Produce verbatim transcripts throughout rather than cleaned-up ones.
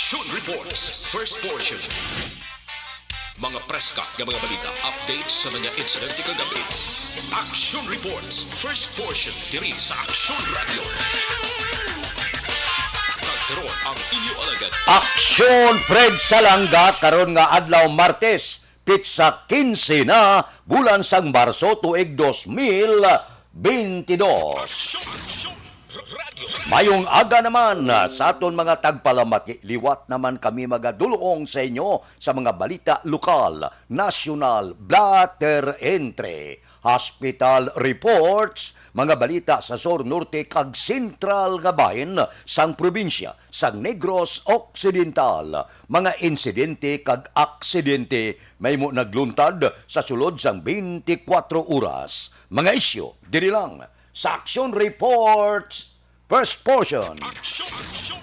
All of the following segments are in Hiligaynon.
Action Reports, first portion. Mga preska nga mga balita, updates sa mga insidente kagabi. Action Reports, first portion, diri sa Action Radio. Kag karon ang inyo alagad. Action Fred Salanga karon nga adlaw Martes, pitsa quince na, bulan sang Marso, tuig dos mil bentidós. Action, Action Radio. Mayong aga naman sa aton mga tagpalamati. Liwat naman kami magadulong sa inyo sa mga balita lokal, nasyonal, blatter entre, hospital reports, mga balita sa sur, norte, kag sentral nga bahin sang probinsya sang Negros Occidental, mga insidente kag aksidente mahimo nagluntad sa sulod sang twenty-four oras. Mga isyu diri lang sa Action Reports, first portion. Action, Action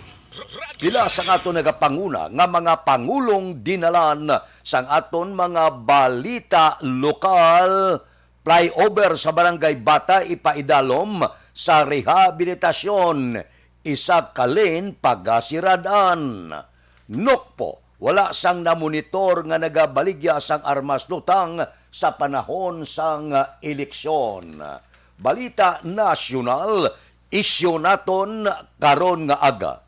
Radio. Pila sa aton nagapanguna nga mga pangulong dinalan sang aton mga balita lokal, flyover sa Barangay Bata ipaidalom sa rehabilitasyon, isa ka lane pagasirad-an. Nokpo, wala sang namonitor nga nagabaligya sang armas lutang sa panahon sang eleksyon. Balita nasyonal, isyu naton karon nga aga.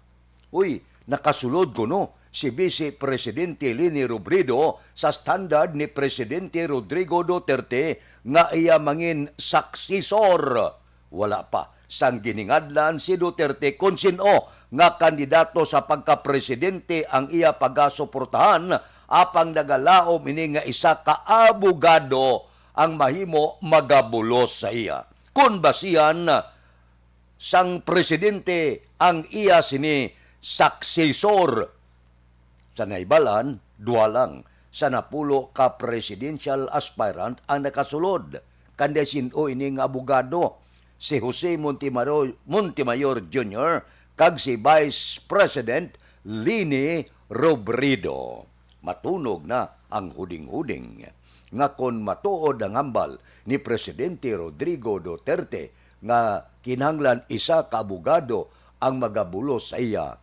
Uy, nakasulod kuno si Vice Presidente Leni Robredo sa standard ni Presidente Rodrigo Duterte nga iya mangin successor. Wala pa sang giningadlan si Duterte kon sin-o nga kandidato sa pagkapresidente ang iya pagasuportahan, apang nagalaom ini nga isa ka abogado ang mahimo magabulos sa iya. Kon basihan sang presidente ang iya sini successor. Sa nahibal-an, duha lang sa napulo ka presidential aspirant ang nakasulod. Kanday sin-o ini nga abogado, si Jose Montemaro-, Montemayor Junior kag si Vice President Leni Robredo. Matunog na ang huding-huding nga kon matuod ang hambal ni Presidente Rodrigo Duterte nga kinahanglan isa ka abogado ang magabulos sa iya,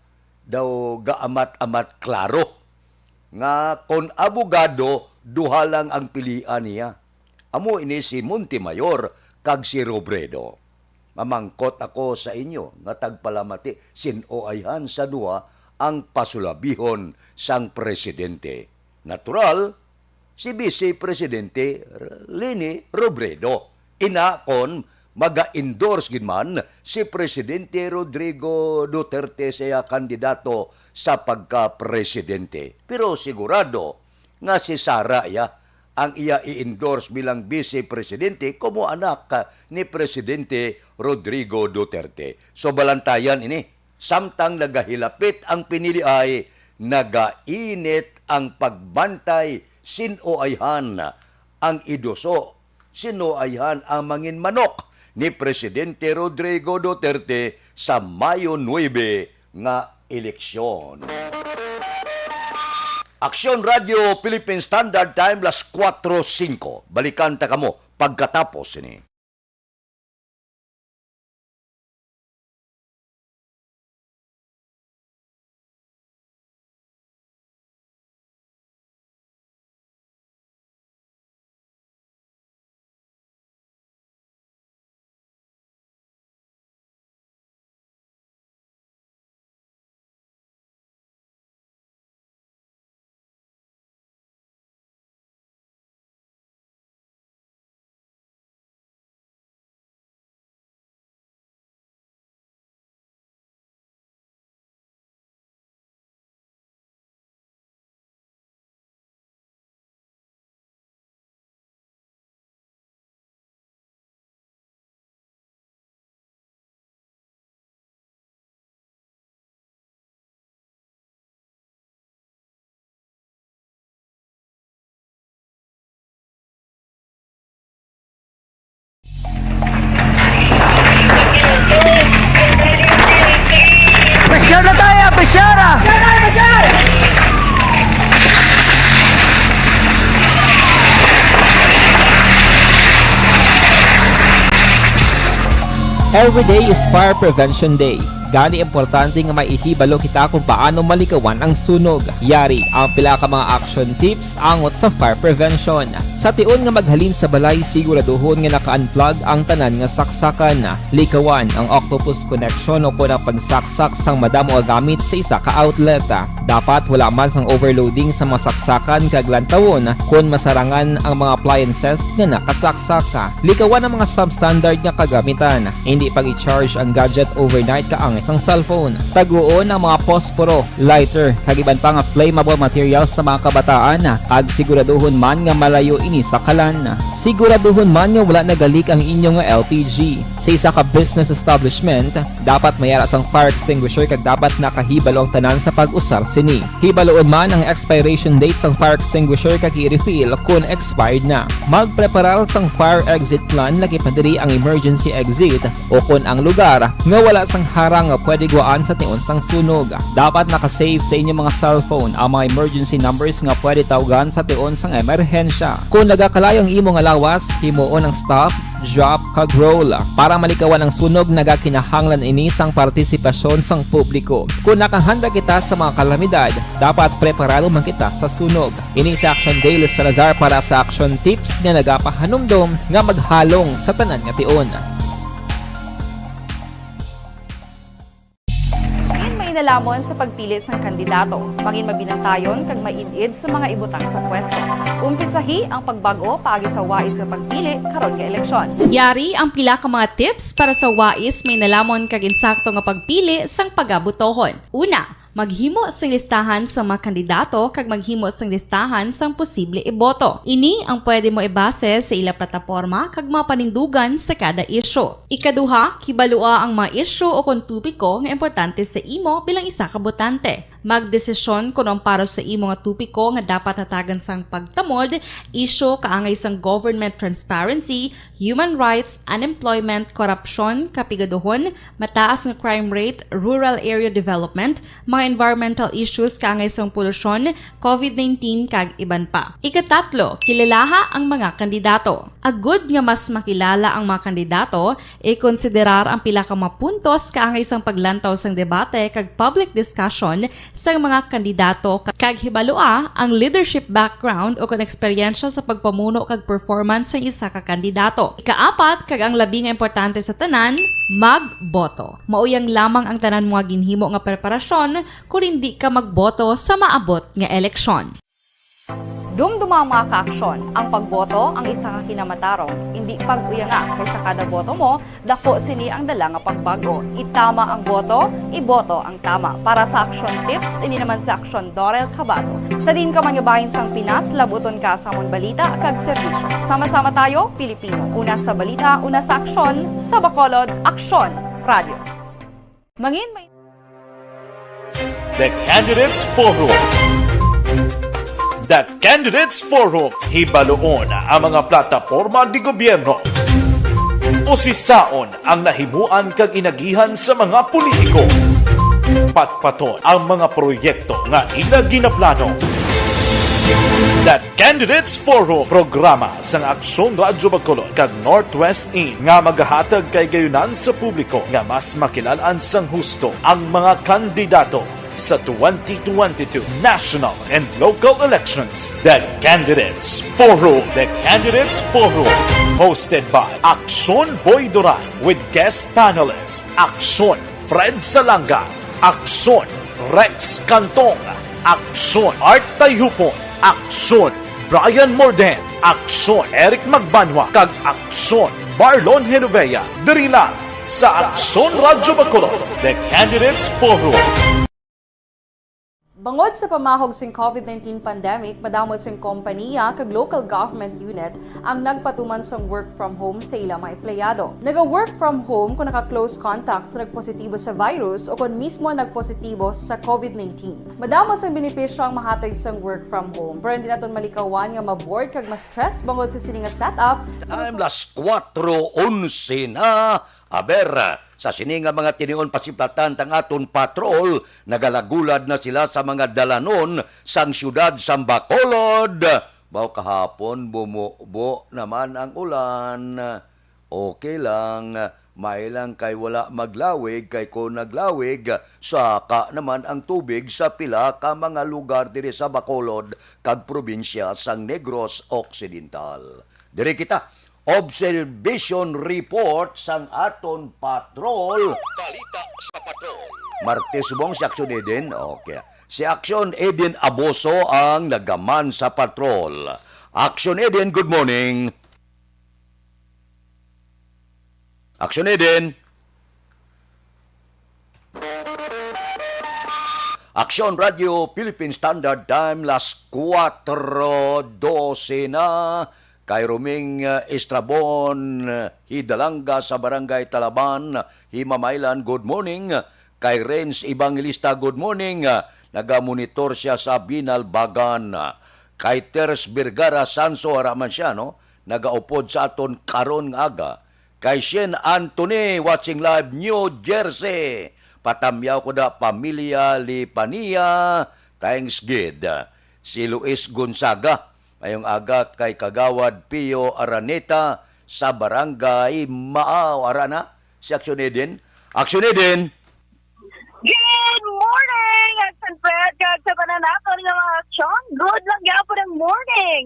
daw gaamat-amat klaro nga kon abogado, duha lang ang pilian niya. Amo ini si Montemayor kag si Robredo. Mamangkot ako sa inyo nga tagpalamati, sin-o ayhan sa duha ang pasulabihon sang presidente? Natural, si Vice Presidente Leni Robredo. Ina kon maga-endorse gid man si Presidente Rodrigo Duterte sa iya kandidato sa pagka-presidente. Pero sigurado nga si Sara iya ang iya i-endorse bilang Vice Presidente, komo anak ni Presidente Rodrigo Duterte. So, balantayan ini. Samtang nagahilapit ang piniliay, nagainit ang pagbantay sin-o ayhan ang iduso, sin-o ayhan ang mangin manok ni Presidente Rodrigo Duterte sa Mayo nuebe nga eleksyon. Aksyon Radio Philippine Standard Time, las kuwatro singko. Balikan ta kamo pagkatapos sini. Pressure na tayo, pressure ah! Every day is Fire Prevention Day. Gani, importante nga maihibalo kita kung paano malikawan ang sunog. Yari ang pila ka mga action tips angot sa fire prevention. Sa tion nga maghalin sa balay, siguraduhon nga naka-unplug ang tanan nga saksakan. Likawan ang octopus connection o kon ang pagsaksak sang madamo nga gamit sa isa ka outlet. Dapat wala man sang overloading sa mga saksakan kag lantawon kon masarangan ang mga appliances nga nakasaksak. Likawan ang mga substandard nga kagamitan. Hindi pag-i-charge ang gadget overnight kaangay sang cellphone. Taguon ang mga posporo, lighter, kag iban pa nga flammable materials sa mga kabataan, kag siguraduhon man nga malayo ini sa kalan. Siguraduhon man nga wala nagalik ang inyo nga L P G. Sa isa ka business establishment, dapat may ara sang fire extinguisher kag dapat nakahibalo ang tanan sa pag-usar sini. Hibaloon man ang expiration date sang fire extinguisher kag i-refill kon expired na. Magpreparar sang fire exit plan, lagi pa diri ang emergency exit o kon ang lugar nga wala sang harang nga pwede guwaan sa tion sang sunog. Dapat naka-save sa inyong mga cellphone ang mga emergency numbers nga pwede tawgan sa tion sang emerhensya. Kon nagakalayo ang imo nga lawas, himuon ang stop, drop, kag roll. Para malikawan ang sunog, nagakinahanglan ini sang partisipasyon sang publiko. Kon nakahanda kita sa mga kalamidad, dapat preparado man kita sa sunog. Ini si Action Dale Salazar para sa Action Tips nga nagapahanumdom nga maghalong sa tanan nga tion. Mangin mainalaman sa pagpili sang kandidato. Mangin mabinantayon kag maid-id sa mga ibutang sa pwesto. Umpisahi ang pagbag-o paagi sa wais nga pagpili karon nga eleksyon. Yari ang pila ka mga tips para sa wais, mainalamon kag insakto nga pagpili sang pagabotohon. Una, maghimo sing listahan sa mga kandidato kag maghimo sing listahan sang posible iboto. Ini ang pwede mo ibase sa ila plataporma kag mga panindugan sa kada isyu. Ikaduha, kibalua ang mga isyu o kon topiko nga importante sa imo bilang isa ka botante. Magdesisyon kon ang para sa imo nga topiko nga dapat hatagan sang pagtamod, isyu kaangay sang government transparency, human rights, unemployment, korupsyon, kapigaduhon, mataas nga crime rate, rural area development, mga environmental issues kaangay sang polusyon, covid nineteen, kag iban pa. Ikatatlo, kilalaha ang mga kandidato. Agud nga mas makilala ang mga kandidato, ikonsiderar ang pila ka mga puntos kaangay sang paglantaw sang debate kag public discussion sang mga kandidato, kag hibalua ang leadership background o kon eksperyensya sa pagpamuno kag performance sang isa ka kandidato. Ikaapat, kag ang labi nga importante sa tanan, magboto. Mauyang lamang ang tanan mo nga ginhimo nga preparasyon kon indi ka magboto sa maabot nga eleksyon. Dumduma ang mga kaaksyon. Ang pagboto ang isa ka kinamatarong. Indi pag-uyanga, kay sa kada boto mo, dako sini ang dala nga pagbag-o. Itama ang boto, iboto ang tama. Para sa Action Tips, ini naman si Action Dorel Cabato. Sa diin ka man nga bahin sang Pinas, labuton ka sa amon balita kag serbisyo. Sama-sama tayo, Pilipino. Una sa balita, una sa aksyon, sa Bacolod, Aksyon Radio. Mangin may The Candidates Forum. The Candidates Forum. Hibaluon ang mga plataporma de gobyerno. Usisaon ang nahimuan kag inagihan sa mga politiko. Patpaton ang mga proyekto nga ila ginaplano. The Candidates Forum, programa sang Aksyon Radyo Bacolod kag Northwest In nga magahatag kahigayonan sa publiko nga mas makilalaan sang husto ang mga kandidato sa twenty twenty-two national and local elections. The Candidates Forum. The Candidates Forum, hosted by Aksyon Boy Duran with guest panelist Aksyon Fred Salanga, Aksyon Rex Cantong, Aksyon Art Tayhupon, Aksyon Brian Morden, Aksyon Eric Magbanwa, kag Aksyon Marlon Genovea, diri lang sa Aksyon Radyo Bacolod, The Candidates Forum. Bangod sa pamahog sing covid nineteen pandemic, madamo sing kompaniya kag local government unit ang nagpatuman sang work from home sa ila mga empleyado. Naga-work from home kung naka-close contact sa nagpositibo sa virus o kon mismo nagpositibo sa covid nineteen. Madamo sang benepisyo ang mahatag sang work from home, pero hindi naton malikawan nga ma-bored kag ma-stress bangod sa sini nga setup. Sa Time, las kuwatro onse na. Aber, sa sini nga mga tinion, pasiplatan tang aton patrol, nagalagulad na sila sa mga dalanon sang siyudad sang Bacolod. Baw kahapon, bumubo naman ang ulan. Okay lang, may lang kay wala maglawig, kay kung naglawig, saka naman ang tubig sa pila ka mga lugar diri sa Bacolod kag probinsya sang Negros Occidental. Diri kita, observation report sang aton patrol. Balita sa patrol. Martes subong si Action Eden. Okay. Si Action Eden Aboso ang nagaman sa patrol. Action Eden, good morning. Action Eden. Action Radio Philippine Standard Time, las kuwatro dose na. Kay Roming, uh, Estrabon, uh, Hidalanga sa Barangay Talaban, Himamaylan, good morning. Kay Renz Evangelista, good morning. Uh, nagamonitor siya sa Binalbagan. Uh, kay Ters Vergara Sanso, ara man siya, no? Nagaupod sa aton karon nga aga. Kay Shen Anthony, watching live New Jersey. Patamyaw ko da pamilya Lipania. Thanks gid. Si Luis Gonzaga, mayong aga kay Kagawad Pio Araneta sa Barangay Maaw. Ara na si Action Eden. Action Eden! Good morning, Action Fred, kag sa tanan naton nga mga aksyon. Good lang gyapon ang morning.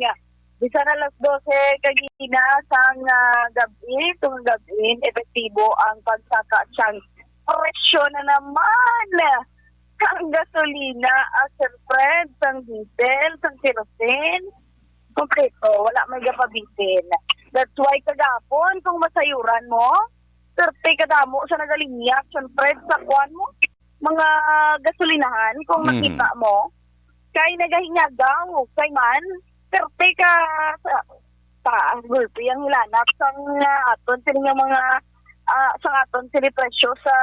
Bisan alas dose kagina sang, ah, gab-i, tung gab-i, epektibo ang pagsaka sang presyo na naman ang gasolina, ah, Sir Fred, sang diesel, sang kerosene. Kompleto, wala may gapabitin. That's why kagapon, kung masayuran mo, thirty kadamo sa nagalinya, Sir Fred, sa kuan mo, mga gasolinahan, kung Mm. makita mo, kay nagahingagaw, kay man, thirty ka sa taas, gulpi ang hilanat sang, ah, aton sini nga mga, ah, sang aton sini presyo sa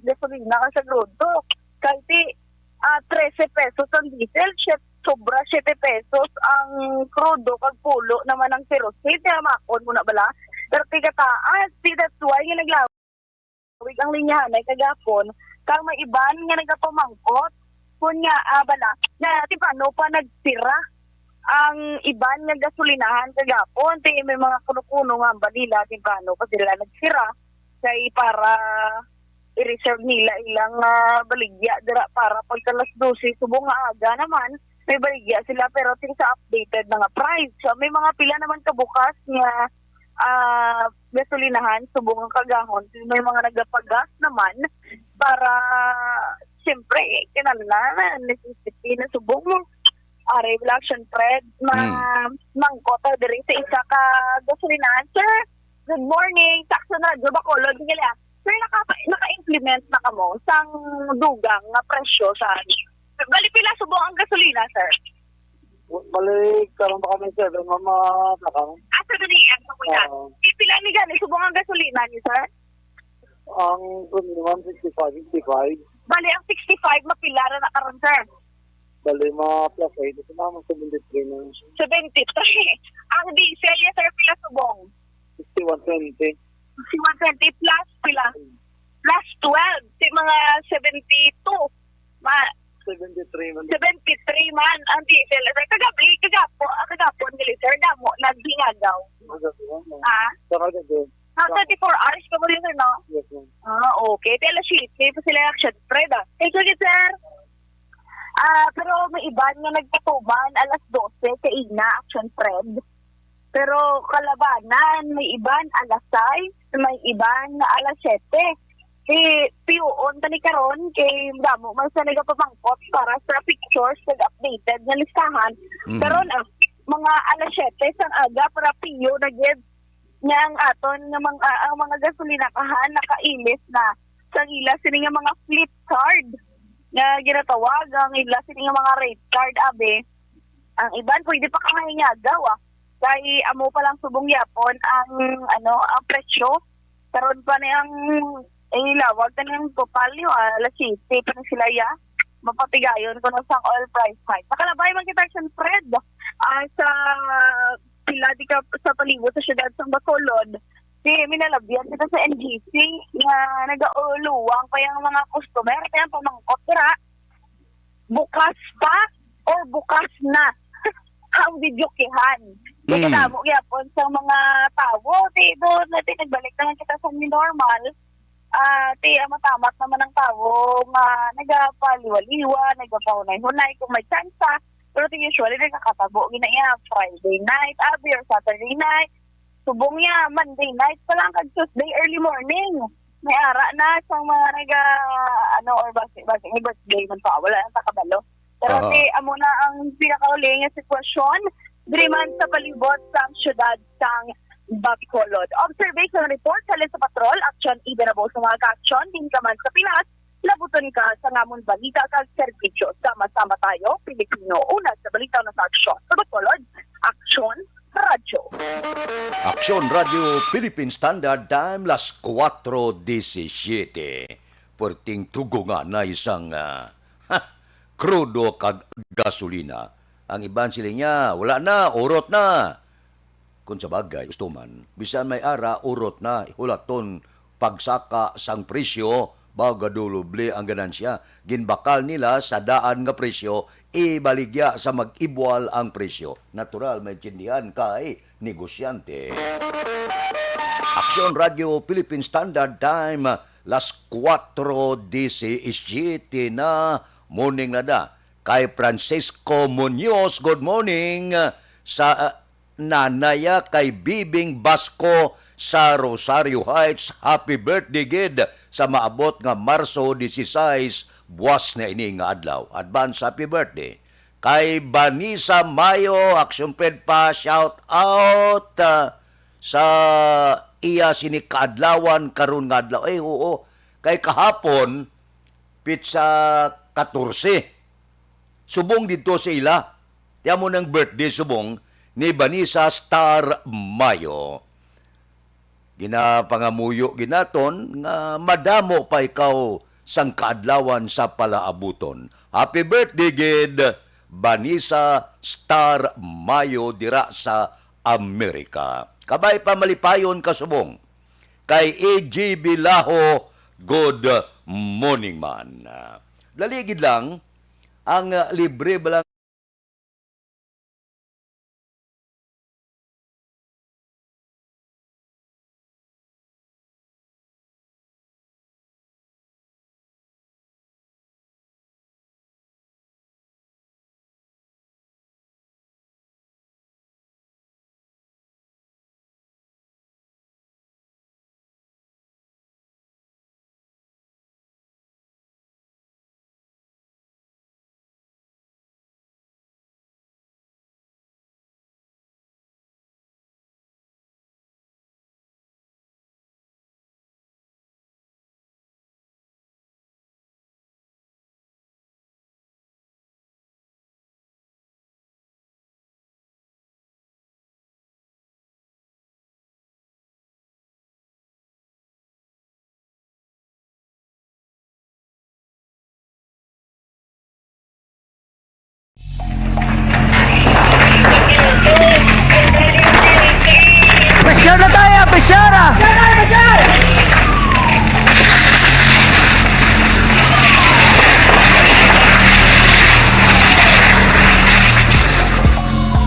gasolina kag sa krudo. Kay ti, ah, trese pesos ang diesel, syet-, sobra siyete pesos ang krudo, kag pulo naman ang kerosene. Kaya makon mo na bala, thirty ka taas. See, that's why nga naglaw- Wig ang linyahanay kagapon, kang may iban nga nagapamangkot kun nga, ah, bala, nga ti paano pa nagsira ang iban nga gasolinahan kagapon, ti may mga kuno-kuno nga ang balila ti paano pa sila nagsira kay para i-reserve nila ilang, ah, baligya dira para pagka alas dose subong nga aga naman may baligya sila, pero ti sa updated na nga price. So, may mga pila naman kabukas nga ah, gasolinahan subong ang kagahon. May mga nagapagas naman para, siyempre, kinahanglan na necessity na subong mo. Ari, wala, siyempre, ma-, Mm. mangkot ta diri sa isa ka gasolinahan. Sir, good morning. Sa Action Radyo Bacolod, Miguel. Sir, naka-, naka-implement na kamo sang dugang nga presyo sa, bali, pila subong ang gasolina, sir? Bali, karon pa kami seven, mama, nakang. Ah, seven A M na po yan. Oo. Eh, pila ni gani subong ang gasolina ni sir? Ang premium, sixty-five, sixty-five. Bali, ang sixty-five, mapila ra na karon, sir? Bali, ma plus eight. Ito na, mag seventy-three na. Seventy-three. Ang diesel, yes, sir, pila subong? Sixty-one twenty. Sixty-one twenty plus pila? Plus twelve. Di mga seventy-two. Ma-, Seventy-three man. Seventy-three man ang diesel. Sir, kagabi, kagapo, ah, kagapon, gali, sir, damo, naghingagaw. Kagabi, ma'am. Ah? Sa kagabi. Ah, twenty-four hours ka mo rin, sir, no? Yes, ma'am. Ah, okay. Pero alas siyete pa sila action, Fred, ah. Thank you, sir. Ah, pero may iban nga nagpatuman alas dose sa ina, action, Fred. Pero kalabanan, may iban alas sais, may iban alas siyete. Si Piuon tani karon kay damo man sa nagapamangkot para sa pictures kag updated nga listahan. Mhm. Karon, ah, mga alas siyete sang aga para piyo na gid nga ang aton nga mga, ang mga gasolinahan nakailis na sa ila sini nga mga flip card nga ginatawag, ang ila sini nga mga rate card, abi. Ang iban pwede pa ka mahingagaw, ah. Kay amo pa lang subong yapon ang, ano, ang presyo. Karon pa ni ang ilawag ka ng total nyo, ah, alas siyete pa ni sila, ya. Mapatigayon ko na sang oil price hike. Nakalabay man kita, Sir Fred, ah, sa pila di ka sa palibot sa siyudad sang Bacolod. Si minalabyan kita sa N G C nga nagauluwang pa yung mga customer, kaya pamangkot dira. Bukas pa or bukas na ang videokehan. Kaya Mm. kinamo gyapon sa mga tawo, ti doon na, ti nagbalik naman kita sa new normal. Ah, ti, ah, matamat naman ang tawo nga nagapaliwaliwa, nagapahunay-hunay kung may tsansa. Pero ti usually nagakatabo gina iya Friday night, abi, or Saturday night. Subong niya, Monday night pa lang kag Tuesday early morning. May ara na sang mga naga, ano, or basi, basi, may birthday man pa, wala lang ta kabalo. Pero Aha. ti, amo na ang pinakauli nga sitwasyon. Diri man sa palibot sang siyudad sang Bacolod. Observation report halin sa patrol, aksyon, iba na sa mga ka-aksyon, din ka man sa Pinas, labuton ka sa ngamon balita kag serbisyo. Sama-sama tayo, Pilipino, una sa balita na sa aksyon. Sa Bacolod, Aksyon Radyo. Aksyon Radyo Philippine Standard Time, las kuwatro disisiete. Perting tugungan na isang, ah, ha, krudo kag gasolina. Ang iban sila niya, wala na, urot na. Kung sa bagay, gusto man, bisan may ara, urot na, hulaton, pagsaka sang presyo, baw gaduloble ang ganansya. Ginbakal nila sa daan nga presyo, ibaligya sa mag-ibwal ang presyo. Natural, maintindihan kay negosyante. Aksyon Radyo Philippine Standard Time, las kuwatro disisiete na, morning na da. Kay Francisco Muñoz, good morning. Sa, uh, nanaya kay Bibing Basco sa Rosario Heights, happy birthday gid sa maabot nga Marso dieciséis, buwas na ini nga adlaw. Advance happy birthday. Kay Vanessa Mayo, Action Ped pa, shout out, ah, sa iya sini kaadlawan karon nga adlaw. Eh, oo. Kay kahapon, pitsa katorse. Subong didto sa ila. Ti amo nang birthday subong ni Vanessa Star Mayo. Ginapangamuyo gid naton nga madamo pa ikaw sang kaadlawan sa palaabuton. Happy birthday gid, Vanessa Star Mayo dira sa Amerika. Kabay pa malipayon ka subong. Kay A G Bilaho, good morning man. Dali gid lang, ang, ah, libre ba lang Pressure na tayo, pressure ah!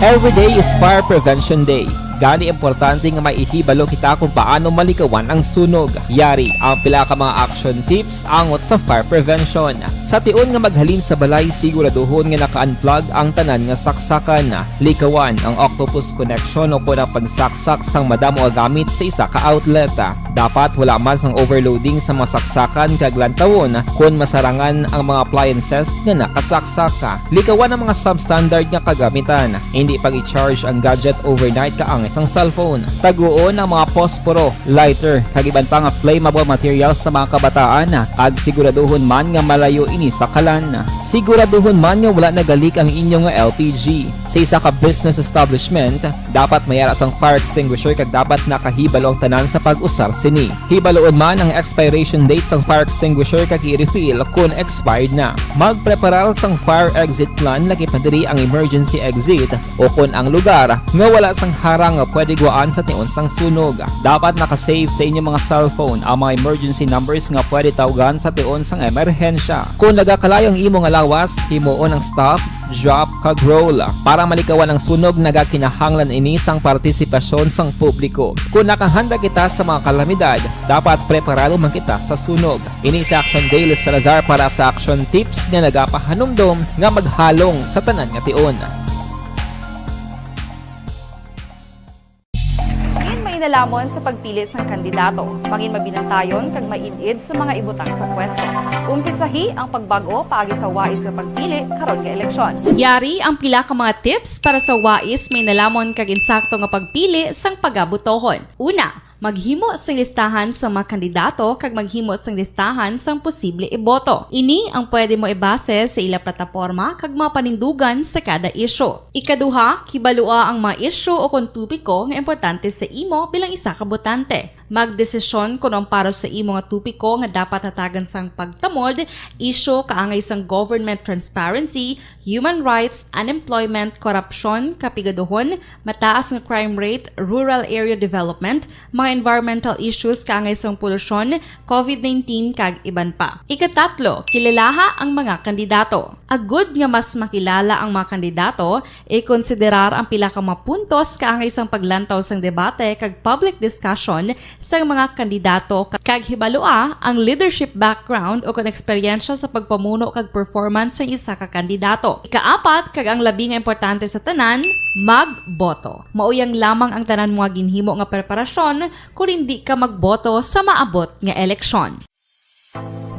Every day is Fire Prevention Day. Gani, importante nga may ihibalo kita kung paano malikawan ang sunog. Yari ang pila ka mga action tips angot sa fire prevention. Sa tion nga maghalin sa balay, siguraduhon nga naka-unplug ang tanan nga saksakan. Likawan ang octopus connection o kon ang pagsaksak sang madamo nga gamit sa isa ka outlet. Dapat wala man sang overloading sa mga saksakan kag lantawon kon masarangan ang mga appliances nga nakasaksak. Likawan ang mga substandard nga kagamitan. Hindi pag-i-charge ang gadget overnight kaangay sang cellphone. Taguon ang mga posporo, lighter, kag iban pa nga flammable materials sa mga kabataan, kag siguraduhon man nga malayo ini sa kalan. Siguraduhon man nga wala nagalik ang inyo nga L P G. Sa isa ka business establishment, dapat may ara sang fire extinguisher kag dapat nakahibalo ang tanan sa pag-usar sini. Hibaluon man ang expiration date sang fire extinguisher kag i-refill kon expired na. Magpreparar sang fire exit plan, lakip na diri ang emergency exit o kon ang lugar nga wala sang harang nga pwede guwaan sa tion sang sunog. Dapat naka-save sa inyo mga cellphone ang mga emergency numbers nga pwede tawgan sa tion sang emerhensya. Kon nagakalayo ang imo nga lawas, himuon ang stop, drop, kag roll. Para malikawan ang sunog, nagakinahanglan ini sang partisipasyon sang publiko. Kon nakahanda kita sa mga kalamidad, dapat preparado man kita sa sunog. Ini si Action Dale Salazar para sa Action Tips nga nagapahanumdom nga maghalong sa tanan nga tion. Mangin mainalamon sa pagpili sang kandidato. Mangin mabinantayon kag maid-id sa mga ibutang sa pwesto. Umpisahi ang pagbag-o paagi sa wais nga pagpili karon nga eleksyon. Yari ang pila ka mga tips para sa wais, mainalamon kag insakto nga pagpili sang pagabotohon. Una, maghimo sing listahan sa mga kandidato kag maghimo sing listahan sang posible iboto. Ini ang pwede mo ibase sa ila plataporma kag mga panindugan sa kada isyu. Ikaduha, kibalua ang mga isyu o kon topiko nga importante sa imo bilang isa ka botante. Magdesisyon kon ang para sa imo nga topiko nga dapat hatagan sang pagtamod, isyu kaangay sang government transparency, human rights, unemployment, korupsyon, kapigaduhon, mataas nga crime rate, rural area development, mga environmental issues kaangay sang polusyon, covid nineteen, kag iban pa. Ikatatlo, kilalaha ang mga kandidato. Agud nga mas makilala ang mga kandidato, ikonsiderar ang pila ka mga puntos kaangay sang paglantaw sang debate kag public discussion sang mga kandidato, kag hibalua ang leadership background o kon eksperyensya sa pagpamuno kag performance sang isa ka kandidato. Ikaapat, kag ang labi nga importante sa tanan, magboto. Mauyang lamang ang tanan mo nga ginhimo nga preparasyon kon indi ka magboto sa maabot nga eleksyon.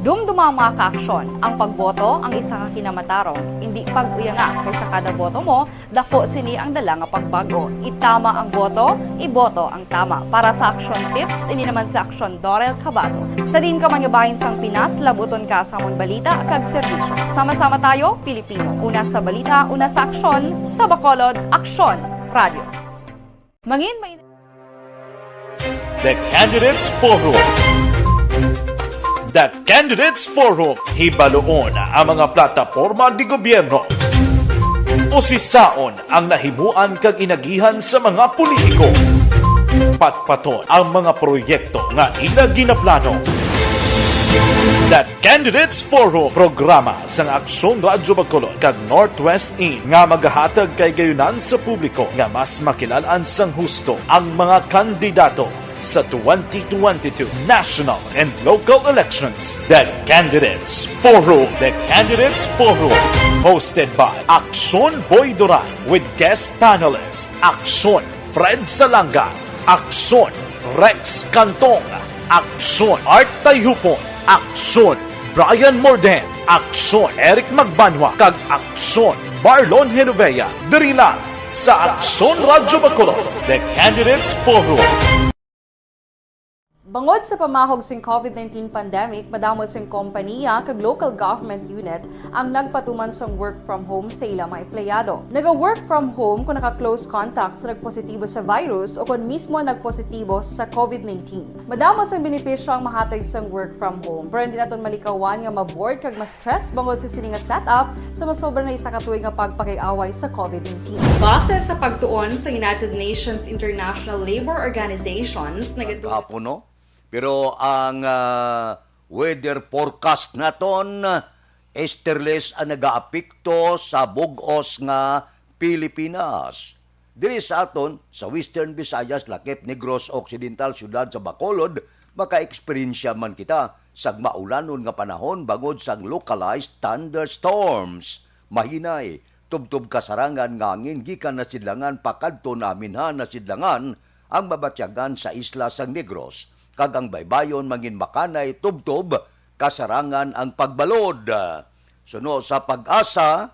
Dumduma ang mga kaaksyon. Ang pagboto ang isa ka kinamatarong. Indi pag-uyanga, kay sa kada boto mo, dako sini ang dala nga pagbag-o. Itama ang boto, iboto ang tama. Para sa Action Tips, ini naman si Action Dorel Cabato. Sa diin ka man nga bahin sang Pinas, labuton ka sa amon balita kag serbisyo. Sama-sama tayo, Pilipino. Una sa balita, una sa aksyon, sa Bacolod, Aksyon Radio. Mangin may The Candidates Forum. The Candidates Forum. Hibaluon ang mga plataporma di gobyerno. Usisaon ang nahimuan kag inagihan sa mga politiko. Patpaton ang mga proyekto nga ila ginaplano. The Candidates Forum, programa sang Aksyon Radyo Bacolod kag Northwest In nga magahatag kay gayunan sa publiko nga mas makilalaan sang husto ang mga kandidato sa twenty twenty-two national and local elections. The Candidates Forum. The Candidates Forum, hosted by Aksyon Boy Duran with guest panelist Aksyon Fred Salanga, Aksyon Rex Cantong, Aksyon Art Tayhupon, Aksyon Brian Morden, Aksyon Eric Magbanwa, kag Aksyon Marlon Genovea, diri lang sa Aksyon Radyo Bacolod, The Candidates Forum. Bangod sa pamahog sing covid nineteen pandemic, madamo sing kompaniya kag local government unit ang nagpatuman sang work from home sa ila mga empleyado. Naga-work from home kung naka-close contact sa nagpositibo sa virus o kon mismo nagpositibo sa covid nineteen. Madamo sang benepisyo ang mahatag sang work from home, pero hindi naton malikawan nga ma-bored kag ma-stress bangod sa sini nga setup sa masobra na isa ka tuig nga pagpakig-away sa covid nineteen. Base sa pagtuon sa United Nations International Labor Organizations, nagatu- Kahapon, no? Pero ang, ah, weather forecast naton, easterlies ang nagaapekto sa bug-os nga Pilipinas. Diri sa aton, sa Western Visayas, lakip Negros Occidental, siyudad sa Bacolod, makaeksperyensya man kita sa maulanon nga panahon bangod sang localized thunderstorms. Mahinay, tubtob kasarangan nga hangin gikan Nasidlangan pakadto Naminhan, Nasidlangan, ang mabatyagan sa isla sang Negros, kag ang baybayon mangin makanay tubtob kasarangan ang pagbalod. Suno sa PAGASA,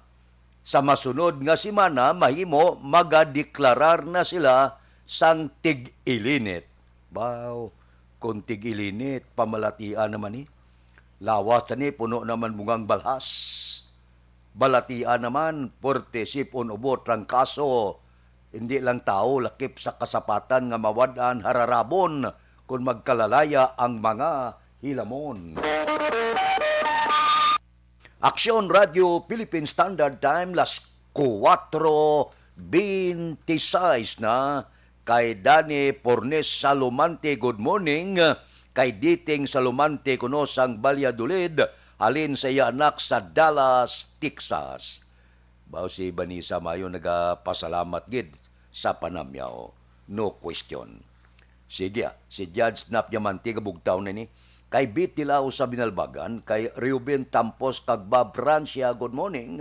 sa masunod nga semana mahimo magadeklarar na sila sang tig-ilinit. Baw, kung tig-ilinit, pamalatian naman ni. Lawas na ni, puno naman bungang balhas. Balatian naman, puwerte, sipon, ubo, trangkaso. Hindi lang tawo lakip sa kasapatan nga mawad-an hararabon kon magkalalaya ang mga hilamon. Aksyon Radio Philippine Standard Time, las kuwatro bente sais na. Kay Danny Pornes Salomante, good morning. Kay Diting Salomante kuno sang Valladolid, halin sa iya anak sa Dallas, Texas. Bao si Vanessa Mayo nagapasalamat gid sa panamyaw. No question. Sige, ah, si Judge Nap Diamante kabugtaw na ni. Kay Bit Tilaw sa Binalbagan, kay Reuben Tampos kag Bob Francia, good morning.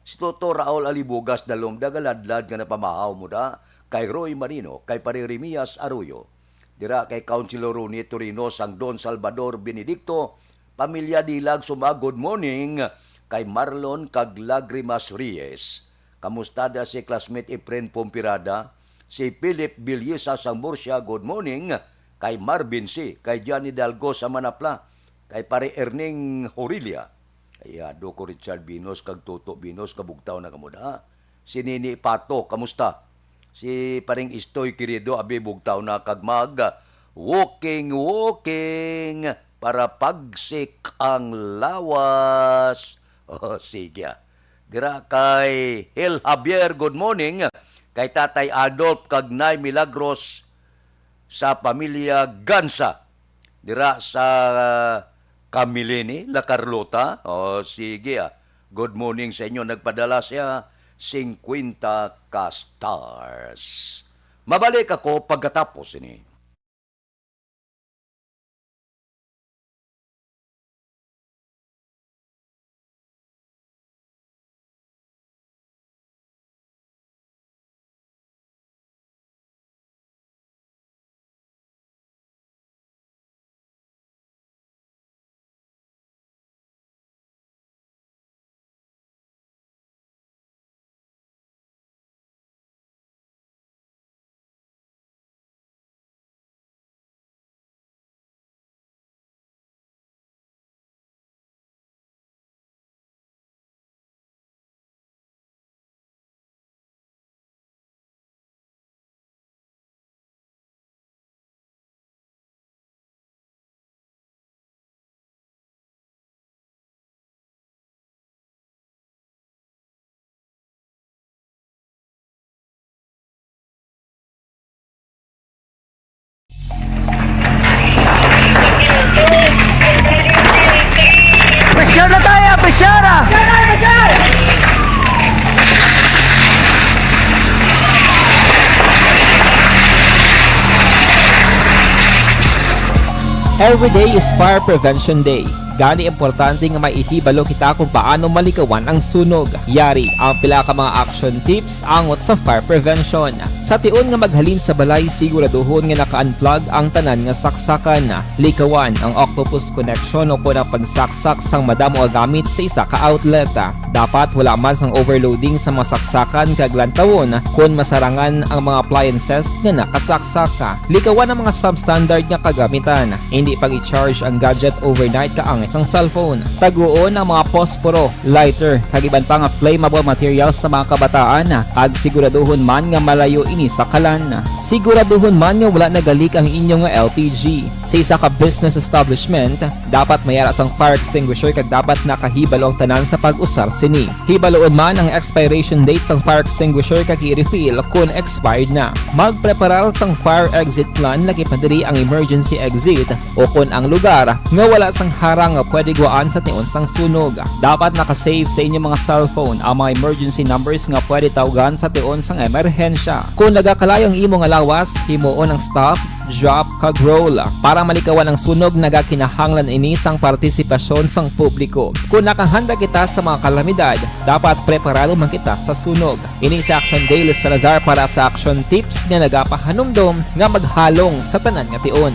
Si Toto Raul Alibugas na lumda galadlad nga napamahaw mo da, kay Roy Marino, kay Pare Remias Arroyo. Dira kay Councilor Ronnie Torino sang Don Salvador Benedicto, pamilya Dilag suma, good morning, kay Marlon kag Lagrimas Reyes. Kamusta da si classmate Efren Pompirada? Si Philip Bilyesa sang Murcia, good morning, kay Marvin C, kay Johnny Dalgo sa Manapla, kay Pare Erning Horilia. Kay Ado ko Richard Binos kag Toto Binos, kabugtaw na kamo da. Si Nini Pato, kamusta? Si Paring Istoy Querido, abi bugtaw na kag mag walking, walking para pagsik ang lawas. Oh, sige, ah. Dira kay Hil Javier, good morning. Kay Tatay Adolf kag Nay Milagros sa pamilya Gansa. Dira sa Camilini, La Carlota. Oh, sige, ah. Good morning sa inyo. Nagpadala siya singkwenta ka stars. Mabalik ako pagkatapos ini. Pressure na tayo, pressure na! Every day is Fire Prevention Day. Gani, importante nga may ihibalo kita kung paano malikawan ang sunog. Yari ang pila ka mga action tips angot sa fire prevention. Sa tion nga maghalin sa balay, siguraduhon nga naka-unplug ang tanan nga saksakan. Likawan ang octopus connection o kon ang pagsaksak sang madamo nga gamit sa isa ka outlet. Dapat wala man sang overloading sa mga saksakan kag lantawon kon masarangan ang mga appliances nga nakasaksak. Likawan ang mga substandard nga kagamitan. Hindi pag-i-charge ang gadget overnight kaangay sang cellphone. Taguon ang mga posporo, lighter, kag iban pa nga flammable materials sa mga kabataan, kag siguraduhon man nga malayo ini sa kalan. Siguraduhon man nga wala nagalik ang inyo nga L P G. Sa isa ka business establishment, dapat may ara sang fire extinguisher kag dapat nakahibalo ang tanan sa pag-usar sini. Hibaluon man ang expiration date sang fire extinguisher kag i-refill kon expired na. Magpreparar sang fire exit plan, lakip na diri ang emergency exit o kon ang lugar nga wala sang harang nga pwede gwaan sa tion sang sunog. Dapat naka-save sa inyo mga cellphone ang mga emergency numbers nga pwede tawgan sa tion sang emerhensya. Kon nagakalayo ang imo nga lawas, himuon ang stop, drop, kag roll. Para malikawan ang sunog, nagakinahanglan ini sang partisipasyon sang publiko. Kon nakahanda kita sa mga kalamidad, dapat preparado man kita sa sunog. Ini si Action Dale Salazar para sa Action Tips nga nagapahanumdom nga maghalong sa tanan nga tion.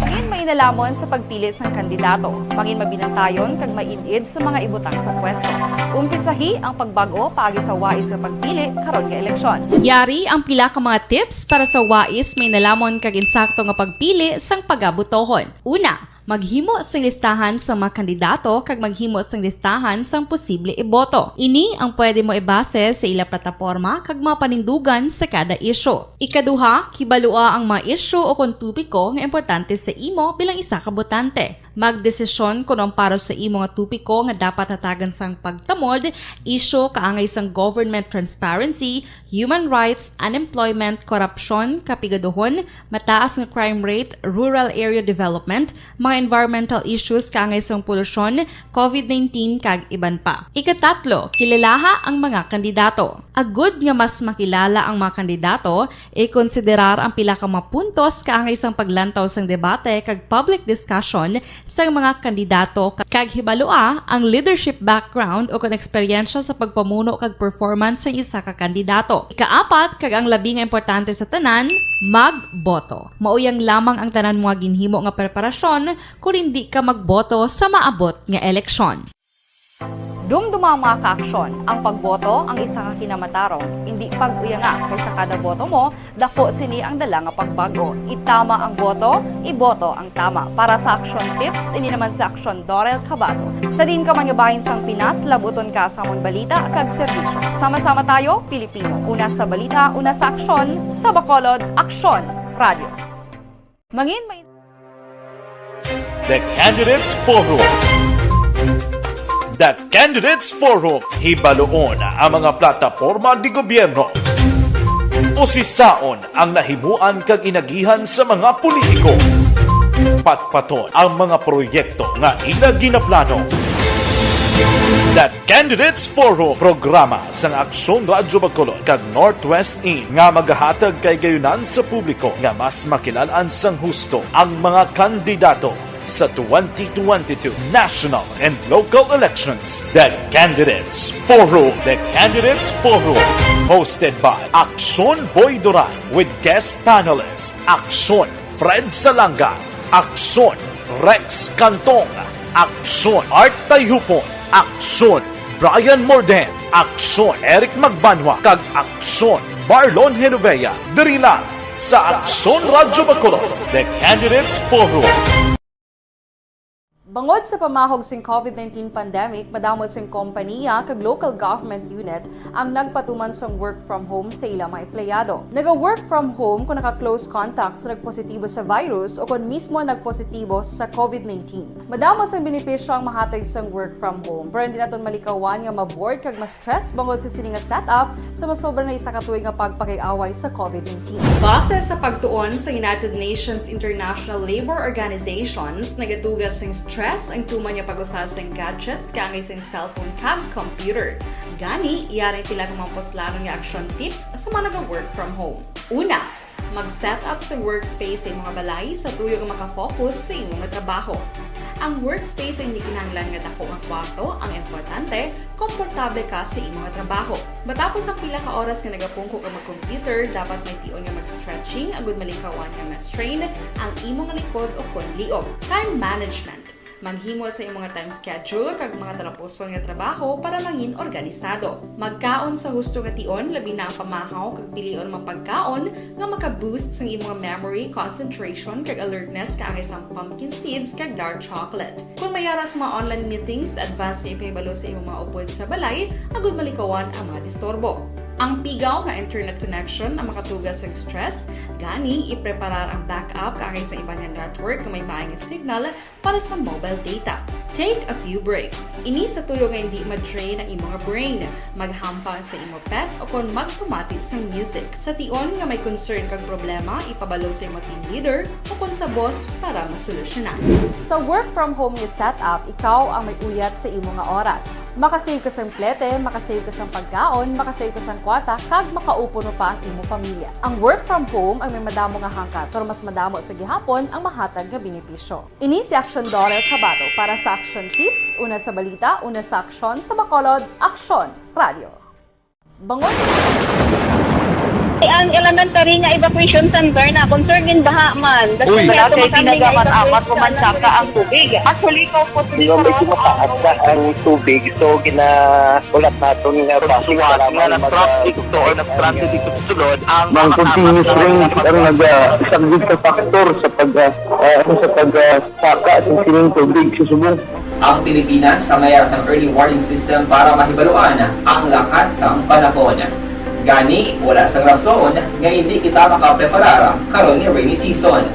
Mangin mainalhamon sa pagpili sang kandidato. Mangin mabinantayon kag maid-id sa mga ibutang sa pwesto. Umpisahi ang pagbag-o paagi sa wais nga pagpili karon nga eleksyon. Yari ang pila ka mga tips para sa wais, mainalhamon kag insakto nga pagpili sang pagabotohon. Una, maghimo sing listahan sa mga kandidato kag maghimo sing listahan sang posible iboto. Ini ang pwede mo ibase sa ila plataporma kag mga panindugan sa kada isyu. Ikaduha, kibalua ang mga isyu o kon topiko nga importante sa imo bilang isa ka botante. Magdesisyon kon ang para sa imo nga topiko nga dapat hatagan sang pagtamod, isyu kaangay sang government transparency, human rights, unemployment, korupsyon, kapigaduhon, mataas nga crime rate, rural area development, mga environmental issues kaangay sang polusyon, covid nineteen, kag iban pa. Ikatatlo, kilalaha ang mga kandidato. Agud nga mas makilala ang mga kandidato, ikonsiderar ang pila ka mga puntos kaangay sang paglantaw sang debate kag public discussion sang mga kandidato, kag hibalua ang leadership background o kon eksperyensya sa pagpamuno kag performance sang isa ka kandidato. Ikaapat, kag ang labi nga importante sa tanan, magboto. Mao yang lamang ang tanan mga ginhimo nga preparasyon kon indi ka magboto sa maabot nga eleksyon. Dumduma ang mga kaaksyon. Ang pagboto ang isa ka kinamatarong. Indi pag-uyanga, kay sa kada boto mo, dako sini ang dala nga pagbag-o. Itama ang boto, iboto ang tama. Para sa aksyon tips, ini naman si Aksyon Dorel Cabato. Sa diin ka man nga bahin sang Pinas, labuton ka sa amon balita kag serbisyo. Sama-sama tayo, Pilipino. Una sa balita, una sa aksyon, sa Bacolod, Aksyon Radio. Mangin may The Candidates Forum. The Candidates Forum, hibaluon ang mga plataporma di gobyerno. Usisaon ang nahimuan kag inagihan sa mga politiko. Patpaton ang mga proyekto nga ila ginaplano. The Candidates Forum, programa sang Aksyon Radyo Bacolod kag Northwest In nga magahatag kay gayunan sa publiko nga mas makilal-an sang husto ang mga kandidato sa twenty twenty-two national and local elections. The Candidates Forum. The Candidates Forum, hosted by Aksyon Boy Duran with guest panelist Aksyon Fred Salanga, Aksyon Rex Cantong, Aksyon Art Tayhupon, Aksyon Brian Morden, Aksyon Eric Magbanwa, kag Aksyon Marlon Genovea. Diri lang sa Aksyon Radyo Bacolod, The Candidates Forum. Bangod sa pamahog sing covid nineteen pandemic, madamo sing kompaniya kag local government unit ang nagpatuman sang work from home sa ila mga empleyado. Naga-work from home kung naka-close contact sa nagpositibo sa virus o kon mismo nagpositibo sa covid nineteen. Madamo sang benepisyo ang mahatag sang work from home, pero hindi naton malikawan nga ma-bored kag ma-stress bangod sa sini nga setup sa masobra na isa ka tuig nga pagpakig-away sa covid nineteen. Base sa pagtuon sa United Nations International Labour Organizations, nagatuga sing stress ang tuman nga pag-usa sing gadgets kaangay sing cellphone kag computer. Gani, yari ang pila ka mga puslanon nga action tips sa mga naga-work from home. Una, mag-set up sa workspace sa imong balay sa tuyo nga makafocus sa imong trabaho. Ang workspace ay hindi kinahanglan nga dako nga kwarto, ang importante, komportable ka sa imong trabaho. Matapos ang pila ka oras nga nagapungko ka mag-computer, dapat may tion nga mag-stretching agud malikawan nga ma-strain ang imong likod o kon liog. Time management. Maghimo sa imong time schedule kag mga talapuson nga trabaho para mangin organisado. Magkaon sa husto nga tion, labi na ang pamahaw kag pilion mga pagkaon nga maka-boost sang imong memory, concentration, kag alertness kaangay sang pumpkin seeds kag dark chocolate. Kung may ara sa mga online meetings, advance nga ipahibalo sa imong mga upod sa balay agud malikawan ang mga disturbo. Ang pigaw nga internet connection ang makatuga sa stress, gani ipreparar ang backup kaangay sa iban nga network nga may maayong signal para sa mobile data. Take a few breaks. Ini sa tuyo nga hindi ma-drain ang imong brain. Maghampang sa imo pet o kon magpamati sang music. Sa tion nga may concern kag problema, ipabalo sa imo team leader o kon sa boss para masolusyonan. Sa work from home nga setup, ikaw ang may uyat sa imo nga oras. Makasave ka sang plete, makasave ka sang pagkaon, makasave ka sang kwarta, kag makaupuno pa ang imo pamilya. Ang work from home ang may madamo nga hangkat, pero mas madamo sa gihapon ang mahatag nga benepisyo. Ini si Aksyon Dorel Cabato para sa Aksyon Tips, una sa balita, una sa aksyon, sa Bacolod, Aksyon Radio. Bangon! Ang elementary nga evacuation center na concern in baha man. Uy! Wala kay ginagamat-amat ko man saka ang tubig. Actually, ko po. Medyo mataas na ang tubig, so ginaulat naton nga basi para nga mag-, nag-transit to or nag-transit dito sa sulod ang mga continuous rain ang nag-, ah, isang big factor sa pag, ah, ah, sa pag, ah, saka sa sining tubig sa subong. Ang Pilipinas ang may sang early warning system para mahibaluan ang lakat sang panahon. Gani, wala sang rason nga hindi kita makapreparar karon nga rainy season.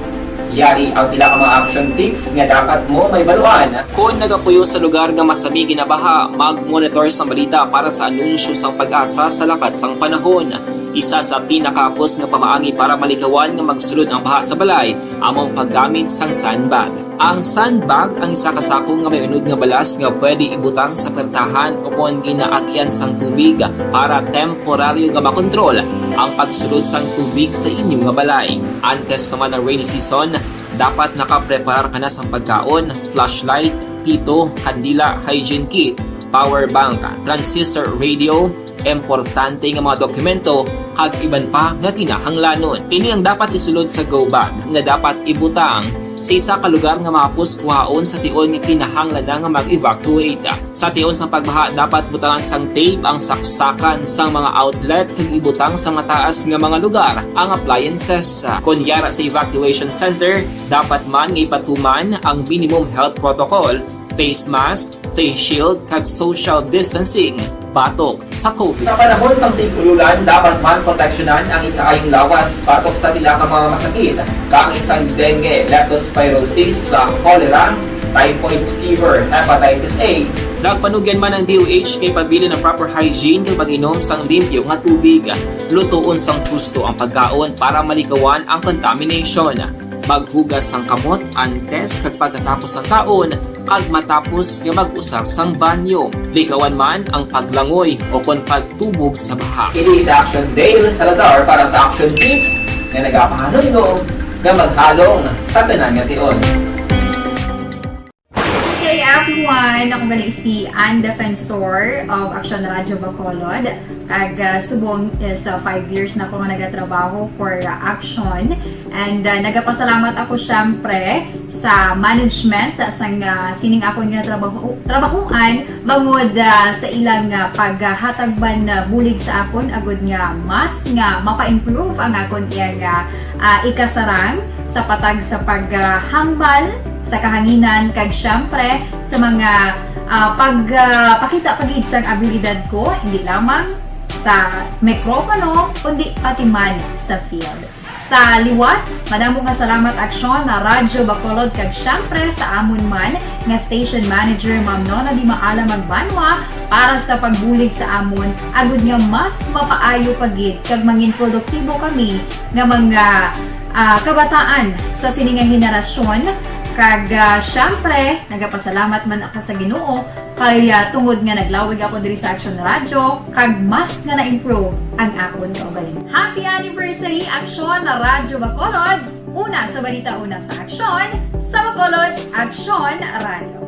Yari ang pila ka mga action tips nga dapat mo mahibaluan. Kon nagapuyo sa lugar nga masami ginabaha, mag-monitor sang balita para sa anunsyo sang PAGASA sa lakat sang panahon. Isa sa pinakahapos nga pamaagi para malikawan nga magsulod ang baha sa balay amo ang paggamit sang sandbag. Ang sandbag ang isa ka sako nga may unod nga balas nga pwede ibutang sa pertahan o kon ginaagian sang tubig para temporaryo nga makontrol ang pagsulod sang tubig sa inyo nga balay. Antes pa man ang rainy season, dapat nakapreparar ka na sang pagkaon, flashlight, pito, kandila, hygiene kit, power bank, transistor radio, importante nga mga dokumento, kag iban pa nga kinahanglanon. Ini ang dapat isulod sa go bag nga dapat ibutang sa isa ka lugar nga mahapos kuhaon sa tion nga kinahanglan na nga mag-evacuate. Sa tion sang pagbaha, dapat butangan sang tape ang saksakan sang mga outlet kag ibutang sa mataas nga mga lugar ang appliances. Kon yara sa evacuation center, dapat man nga ipatuman ang minimum health protocol, face mask, face shield, kag social distancing batok sa COVID. Sa panahon sang tig-ululan, dapat man proteksyonan ang ikaayong lawas batok sa pila ka mga masakit, kaangay sang dengue, leptospirosis, sa cholera, typhoid fever, hepatitis A. Nagpanugyan man ang D O H kay pabilin ang proper hygiene kag pag-inom sang limpyo nga tubig. Lutoon sang husto ang pagkaon para malikawan ang contamination. Maghugas sang kamot antes kag pagkatapos sang kaon, kag matapos nga mag-usar sang banyo. Likawan man ang paglangoy o kon pagtubog sa baha. Ini si Action Dale Salazar para sa Action Tips nga nagapahanumdom nga maghalong sa tanan nga tion. Okay, everyone. Ako gali si Ann Defensor of Action Radio Bacolod. Kag, ah, subong is, ah, five years na ako nga nagatrabaho for, ah, Action. And, ah, nagapasalamat ako, syempre, sa management, ah, sang, ah, sining akon nga trabaho, trabahoan, bangod, ah, sa ilang, ah, paghatag man, ah, bulig sa akon, agud nga mas nga mapa-improve ang akon iyang, ah, ah, ikasarang sa patag sa paghambal sa kahanginan, kag, syempre, sa mga, ah, pag, ah, pakita pa gid sang abilidad ko, hindi lamang sa mikropono, kundi pati man sa field. Sa liwat, madamo nga salamat, Aksyon, na Radyo Bacolod, kag syempre sa amon man nga station manager, Ma'am Nona Di Maala Magbanwa, para sa pagbulig sa amon, agud nga mas mapaayo pa gid kag mangin produktibo kami nga mga, ah, kabataan sa sini nga henerasyon. Kag, ah, syempre, nagapasalamat man ako sa Ginoo kay, ah, tungod nga naglawig ako diri sa Action Radio, kag mas nga na-improve ang akon kaugalingon. Happy anniversary, Action na Radyo Bacolod! Una sa balita, una sa aksyon, sa Bacolod, Action Radio.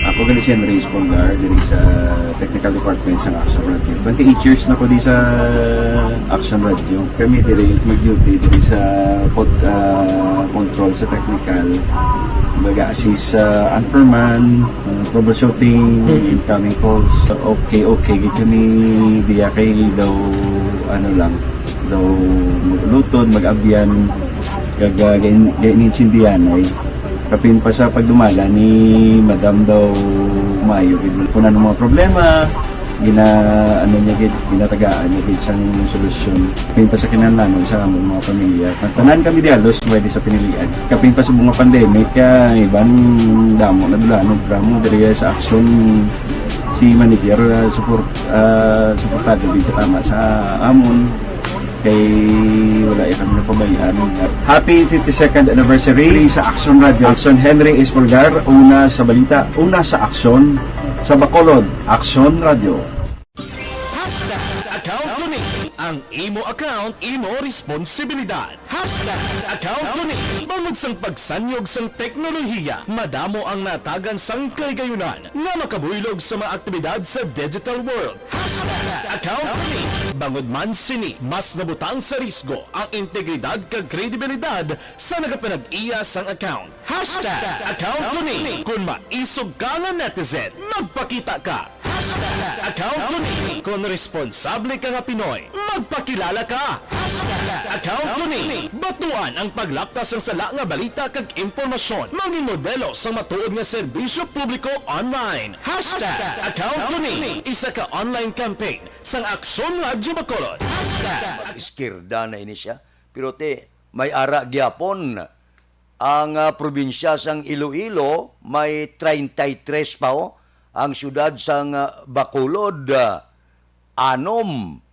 Ako gali si Henry Espolgar, diri sa technical department sa Action Radio. Twenty-eight years na ko di sa Action Radio. Kami diri mag-duty diri sa pod-, ah, control sa technical. Baga assist sa anchorman, ah, troubleshooting, incoming calls. Okay, okay, gid kami diya kay daw, ano lang, daw mag-ulutod, mag-abyan, kag, ah, gain-, gain-, intindihan ay. Kapin pa sa pagdumala ni Madam daw maayo gid. Kung ano mga problema, gina-, ano niya gid, ginatagaan niya gid sang solusyon. Kapin pa sa kinahanglanon sa among mga pamilya. Ang tanan kami di halos pwede sa pinilian. Kapin pa sa mga pandemic, ah, iban damo na dulanon, programa diri sa Action, si manager, ah, support, ah, suportado gid katama sa amon. Kay wala ya kami napabayaan. Happy fifty-second anniversary sa Action Radio. Action, Henry Espolgar, una sa balita, una sa aksyon, sa Bacolod, Action Radio. Hashtag account ko ni. Ang imo account, imo responsibilidad. Hashtag account ko ni. Bangod sang pagsanyog sang teknolohiya, madamo ang natagan sang kahigayunan nga makabuylog sa mga aktibidad sa digital world. Hashtag account ko ni. Bangod man sini, mas nabutang sa risgo ang integridad kag kredibilidad sa nagapanag-iya sang account. Hashtag account ko ni. Kon maisog ka nga netizen, magpakita ka. Hashtag account ko ni. Kon responsable ka nga Pinoy, magpakilala ka. Hashtag account ko ni. Batuan ang paglapta sang sala nga balita kag impormasyon. Mangin modelo sang matuod nga serbisyo publiko online. Hashtag account ko ni. Isa ka online campaign sang Aksyon Radyo Bacolod. Hashtag. Mag-iskirda na ini siya. Pero te, may ara gyapon. Ang, ah, probinsya sang Iloilo may treinta y tres pa, oh. Ang siyudad sang, ah, Bacolod, ah, anom.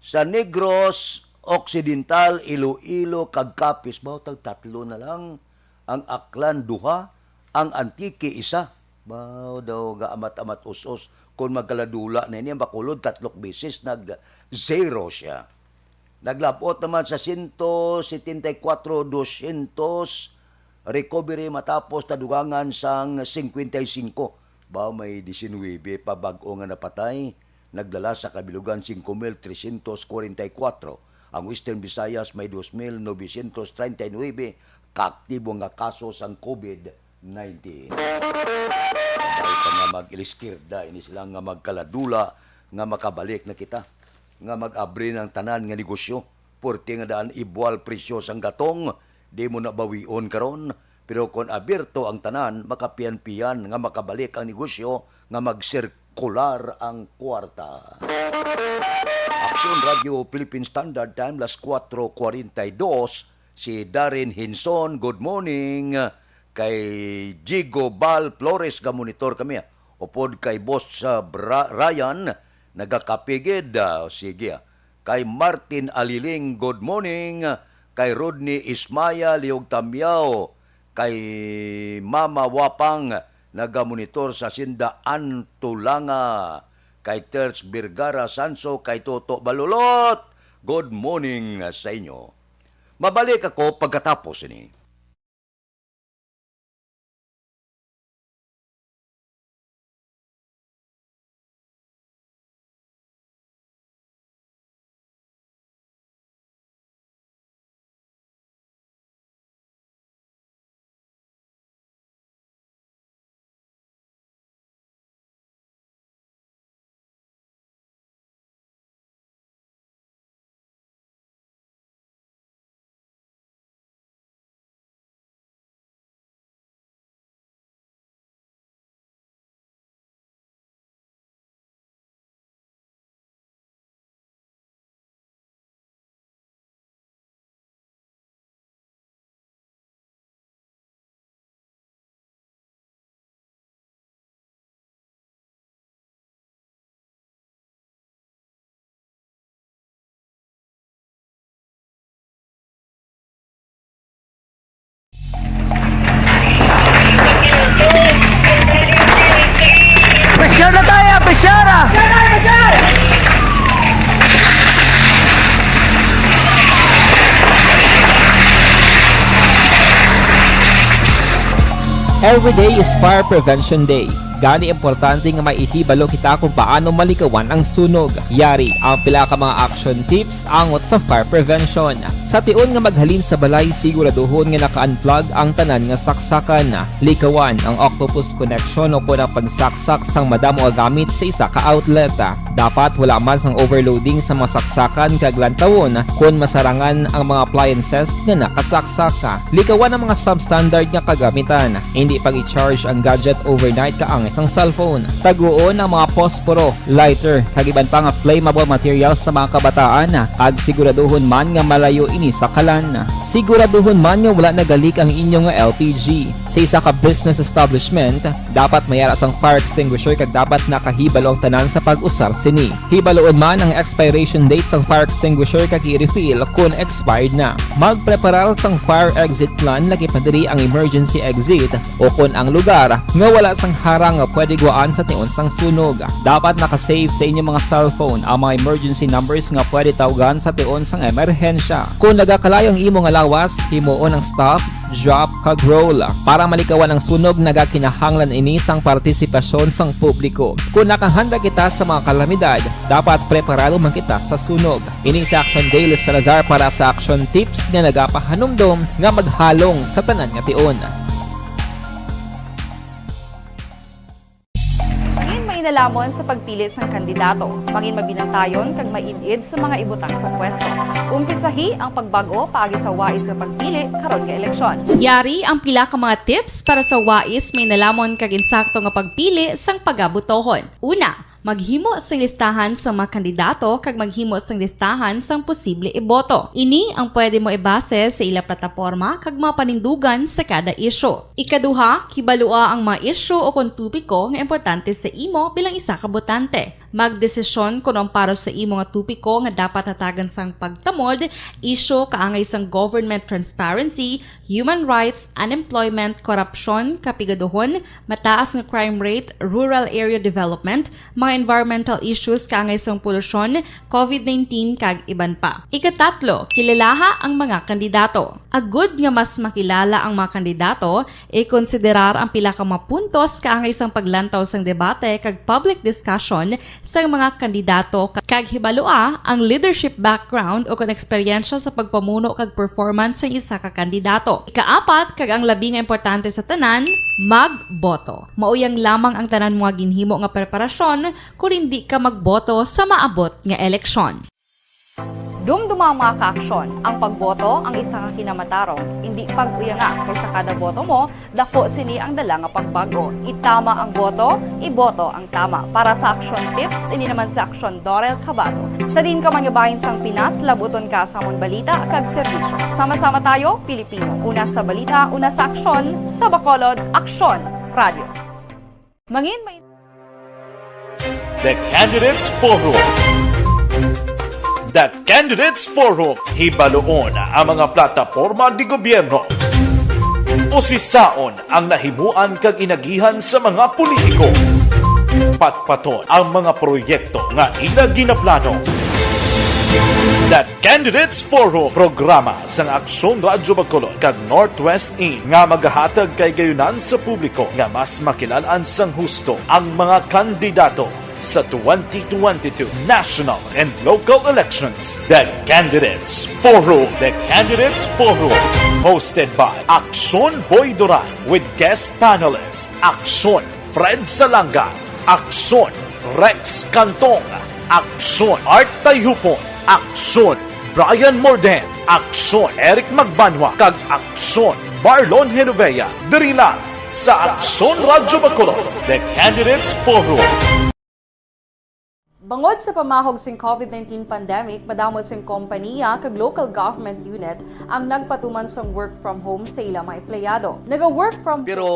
Sa Negros Occidental, Iloilo, kag Capiz, mao tag tatlo na lang. Ang Aklan, duha. Ang Antique, isa. Baw daw ga amat-amat us-os. Kung magkaladula na ini, ang Bacolod, tatlok beses nag-zero siya. Naglabot naman sa sento setenta y kuwatro, dosyentos recovery matapos nadugangan sang singkwenta y singko. Baw may disinuybe pa bag-o nga napatay, nagdala sa kabilugan singko mil tresyentos kwarenta y kuwatro. Ang Western Visayas may dos mil novecientos treinta y nuebe ka aktibo nga kaso sang COVID nineteen. Dahil pa nga mag-iliskirda, ini sila nga magkaladula nga makabalik na kita, nga mag-abri ng tanan nga negosyo. Purti nga daan ibual presyo sang gatong, di mo na bawion karon. Pero kon abierto ang tanan, makapian-pian nga makabalik ang negosyo nga magsirkular ang kwarta. Aksyon Radio Philippine Standard Time, las kuwatro kwarenta y dos, si Darren Hinson, good morning. Kay Jigo Bal Flores, ga-monitor kami, ah. Upod kay Boss, ah, Bra-, Ryan, nagakapigid, ah, sige, ah. Kay Martin Aliling, good morning. Kay Rodney Ismaya, Liog Tamyaw. Kay Mama Wapang, nagamonitor sa Sinda Antulanga. Kay Terz Vergara Sanso, kay Toto Balulot, good morning sa inyo. Mabalik ako pagkatapos ini. Pressure na tayo, pressure ah! Every day is Fire Prevention Day. Gani, importante nga maihibalo kita kung paano malikawan ang sunog. Yari ang pila ka mga action tips angot sa fire prevention. Sa tion nga maghalin sa balay, siguraduhon nga naka-unplug ang tanan nga saksakan. Likawan ang octopus connection o kon ang pagsaksak sang madamo nga gamit sa isa ka outlet. Dapat wala man sang overloading sa mga saksakan kag lantawon kon masarangan ang mga appliances nga nakasaksak. Likawan ang mga substandard nga kagamitan. Hindi pag-i-charge ang gadget overnight kaangay sang cellphone. Taguon ang mga posporo, lighter, kag iban pa nga flammable materials sa mga kabataan, kag siguraduhon man nga malayo ini sa kalan. Siguraduhon man nga wala nagalik ang inyo nga L P G. Sa isa ka business establishment, dapat may ara sang fire extinguisher kag dapat nakahibalo ang tanan sa pag-usar sini. Hibaloon man ang expiration date sang fire extinguisher kag i-refill kon expired na. Magpreparar sang fire exit plan, lagi pa diri ang emergency exit o kon ang lugar nga wala sang harang nga pwede guwaan sa tion sang sunog. Dapat naka-save sa inyo mga cellphone ang mga emergency numbers nga pwede tawgan sa tion sang emerhensya. Kon nagakalayo ang imo nga lawas, himuon ang stop, drop, kag roll. Para malikawan ang sunog, nagakinahanglan ini sang partisipasyon sang publiko. Kon nakahanda kita sa mga kalamidad, dapat preparado man kita sa sunog. Ini si Action Dale Salazar para sa Action Tips nga nagapahanumdom nga maghalong sa tanan nga tion. Mangin mainalamon sa pagpili sang kandidato. Mangin mabinantayon kag maid-id sa mga ibutang sa pwesto. Umpisahi ang pagbag-o paagi sa wais nga pagpili karon nga eleksyon. Yari ang pila ka mga tips para sa wais, mainalamon kag insakto nga pagpili sang pagabotohon. Una, Maghimo sing listahan sang mga kandidato kag maghimo sing listahan sang posible iboto. Ini ang pwede mo ibase sa ila plataporma kag mga panindugan sa kada isyu. Ikaduha, kibalua ang mga isyu o kon topiko nga importante sa imo bilang isa ka botante. Magdesisyon kon ang para sa imo nga topiko nga dapat hatagan sang pagtamod, isyu kaangay sang government transparency, human rights, unemployment, korupsyon, kapigaduhon, mataas nga crime rate, rural area development, mga environmental issues kaangay sang polusyon, covid nineteen, kag iban pa. Ikatatlo, kilalaha ang mga kandidato. Agud nga mas makilala ang mga kandidato, ikonsiderar ang pila ka mga puntos kaangay sang paglantaw sang debate kag public discussion sang mga kandidato kag hibalua ang leadership background o kon eksperyensya sa pagpamuno kag performance sang isa ka kandidato. Ikaapat, kag ang labi nga importante sa tanan, magboto. Mao yang lamang ang tanan mo nga ginhimo nga preparasyon kon indi ka magboto sa maabot nga eleksyon. Dumduma ang mga kaaksyon. Ang pagboto ang isa ka kinamatarong, indi pag-uyanga, kay sa kada boto mo, dako sini ang dala nga pagbag-o. Itama ang boto, iboto ang tama. Para sa Aksyon Tips, ini naman si Aksyon Dorel Cabato. Sa diin ka man nga bahin sang Pinas, labuton ka sa amon balita kag serbisyo. Sama-sama tayo, Pilipino. Una sa balita, una sa aksyon, sa Bacolod, Aksyon Radio. Mangin may The Candidates Forum. The Candidates Forum, hibaluon ang mga plataporma di gobyerno. Usisaon ang nahimuan kag inagihan sa mga politiko. Patpaton ang mga proyekto nga ila ginaplano. The Candidates Forum, programa sang Aksyon Radyo Bacolod kag Northwest In nga magahatag kahigayonan sa publiko nga mas makilal-an sang husto ang mga kandidato sa twenty twenty-two national and local elections. The Candidates Forum. The Candidates Forum, hosted by Aksyon Boy Duran with guest panelist Aksyon Fred Salanga, Aksyon Rex Cantong, Aksyon Art Tayhupon, Aksyon Brian Morden, Aksyon Eric Magbanwa, kag Aksyon Marlon Genovea. Diri lang sa Aksyon Radyo Bacolod, The Candidates Forum. Bangod sa pamahog sing covid nineteen pandemic, madamo sing kompaniya kag local government unit ang nagpatuman sang work from home sa ila mga empleyado. Naga-work from Pero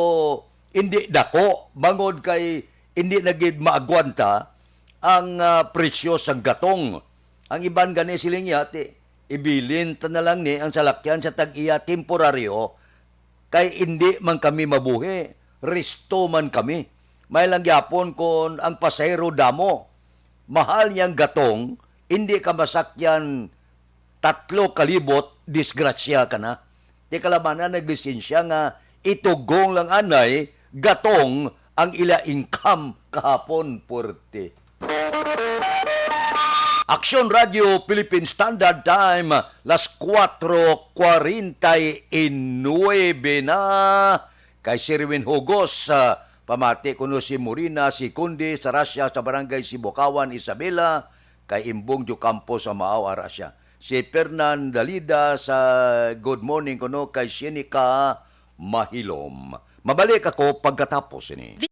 hindi dako, bangod kay hindi na gid maagwanta ang, ah, presyo sang gatong. Ang iban gani siling niya, ti, ibilin ta na lang ni ang salakyan sa tag-iya temporaryo, kay indi man kami mabuhi, resto man kami. May lang gyapon kon ang pasahero damo. Mahal niyang gatong, indi ka masakyan tatlo ka libot, disgrasya ka na. Ti kalamanan naglisensya nga itugong lang anay gatong ang ila income kahapon, puwerte. Aksyon Radio Philippine Standard Time, las kuwatro kwarenta y nuebe na. Kay si Sherwin Hugos, ah, pamati kuno si Morina, si Kundi sa Russia, sa Barangay Sibukawan, Isabela, kay Imbong Diocampo sa Maao, Russia. Si Fernan Dalida sa Good Morning kuno kay Shenica Mahilom. Mabalik ako pagkatapos ini.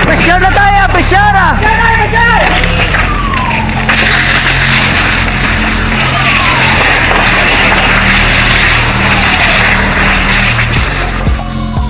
Pressure na tayo, pressure na!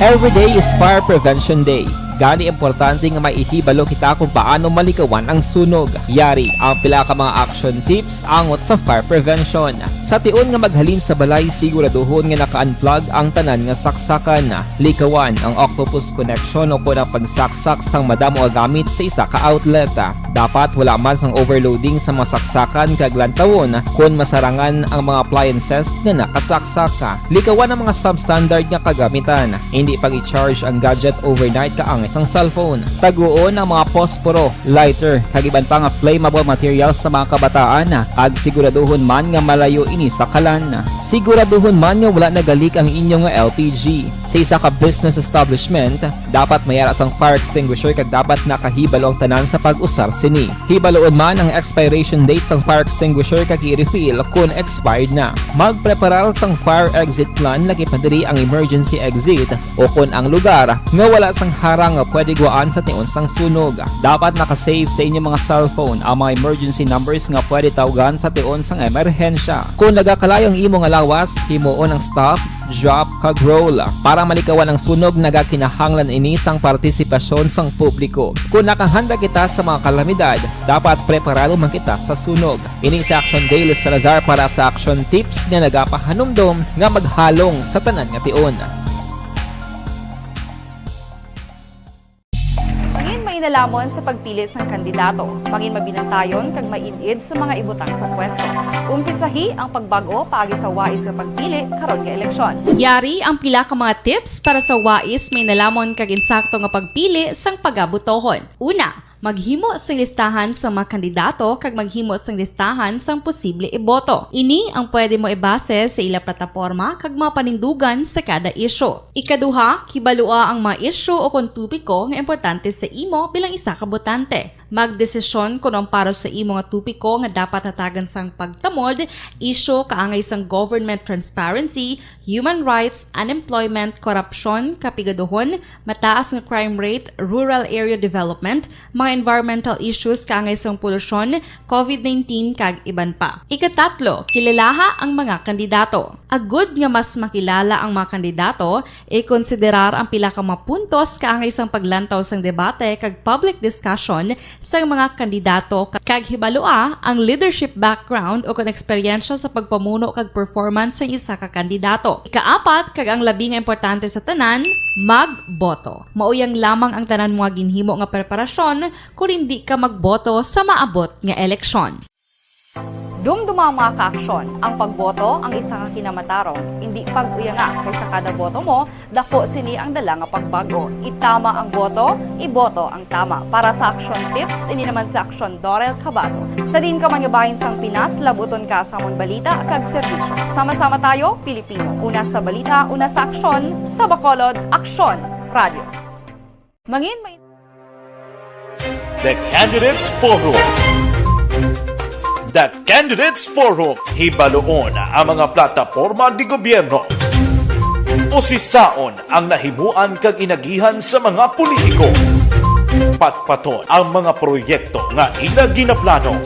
Every day is Fire Prevention Day. Gani, importante nga maihibalo kita kung paano malikawan ang sunog. Yari ang pila ka mga action tips angot sa fire prevention. Sa tion nga maghalin sa balay, siguraduhon nga naka-unplug ang tanan nga saksakan. Likawan ang octopus connection o kon ang pagsaksak sang madamo nga gamit sa isa ka outlet. Dapat wala man sang overloading sa mga saksakan kag lantawon kon masarangan ang mga appliances nga nakasaksak. Likawan ang mga substandard nga kagamitan. Indi pag-i-charge ang gadget overnight kaangay sang cellphone. Taguon ang mga posporo, lighter, kag iban pa nga flammable materials sa mga kabataan, kag siguraduhon man nga malayo ini sa kalan. Siguraduhon man nga wala nagalik ang inyo nga L P G. Sa isa ka business establishment, dapat may ara sang fire extinguisher kag dapat nakahibalo ang tanan sa pag-usar sini. Hibaluon man ang expiration date sang fire extinguisher kag i-refill kon expired na. Magpreparar sang fire exit plan, lakip na diri ang emergency exit, o kon ang lugar nga wala sang harang nga pwede gwaan sa tion sang sunog. Dapat naka-save sa inyo mga cellphone ang mga emergency numbers nga pwede tawgan sa tion sang emerhensya. Kon nagakalayo ang imo nga lawas, himuon ang stop, drop, kag roll. Para malikawan ang sunog, nagakinahanglan ini sang partisipasyon sang publiko. Kon nakahanda kita sa mga kalamidad, dapat preparado man kita sa sunog. Ini si Action Dale Salazar para sa Action Tips nga nagapahanumdom nga maghalong sa tanan nga tion. Mangin mainalamon sa pagpili sang kandidato. Mangin mabinantayon kag maid-id sa mga ibutang sa pwesto. Umpisahi ang pagbag-o paagi sa wais nga pagpili karon nga eleksyon. Yari ang pila ka mga tips para sa wais, mainalamon kag insakto nga pagpili sang pagabotohon. Una, maghimo sing listahan sa mga kandidato kag maghimo sing listahan sang posible iboto. Ini ang pwede mo ibase sa ila plataporma kag mga panindugan sa kada isyu. Ikaduha, kibalua ang mga isyu o kon topiko nga importante sa imo bilang isa ka botante. Magdesisyon kon ang para sa imo nga topiko nga dapat hatagan sang pagtamod, isyu kaangay sang government transparency, human rights, unemployment, korupsyon, kapigaduhon, mataas nga crime rate, rural area development, mga environmental issues kaangay sang polusyon, covid nineteen, kag iban pa. Ikatatlo, kilalaha ang mga kandidato. Agud nga mas makilala ang mga kandidato, ikonsiderar ang pila ka mga puntos kaangay sang paglantaw sang debate kag public discussion sang mga kandidato, ka-, kag hibalua ang leadership background o kon eksperyensya sa pagpamuno kag performance sang isa ka kandidato. Ikaapat, kag ang labi nga importante sa tanan, magboto. Mao yang lamang ang tanan mo nga ginhimo nga preparasyon kon indi ka magboto sa maabot nga eleksyon. Dumduma ang mga kaaksyon. Ang pagboto ang isa ka kinamatarong. Indi pag-uyanga, kay sa kada boto mo, dako sini ang dala nga pagbag-o. Itama ang boto, iboto ang tama. Para sa Action Tips, ini naman si Action Dorel Cabato. Sa diin ka man nga bahin sang Pinas, labuton ka sa amon balita kag serbisyo. Sama-sama tayo, Pilipino. Una sa balita, una sa aksyon, sa Bacolod, Aksyon Radio. Mangin may The Candidates Forum. The Candidates Forum, hibaluon ang mga plataporma di gobyerno. Usisaon ang nahimuan kag inagihan sa mga politiko. Patpaton ang mga proyekto nga ila ginaplano.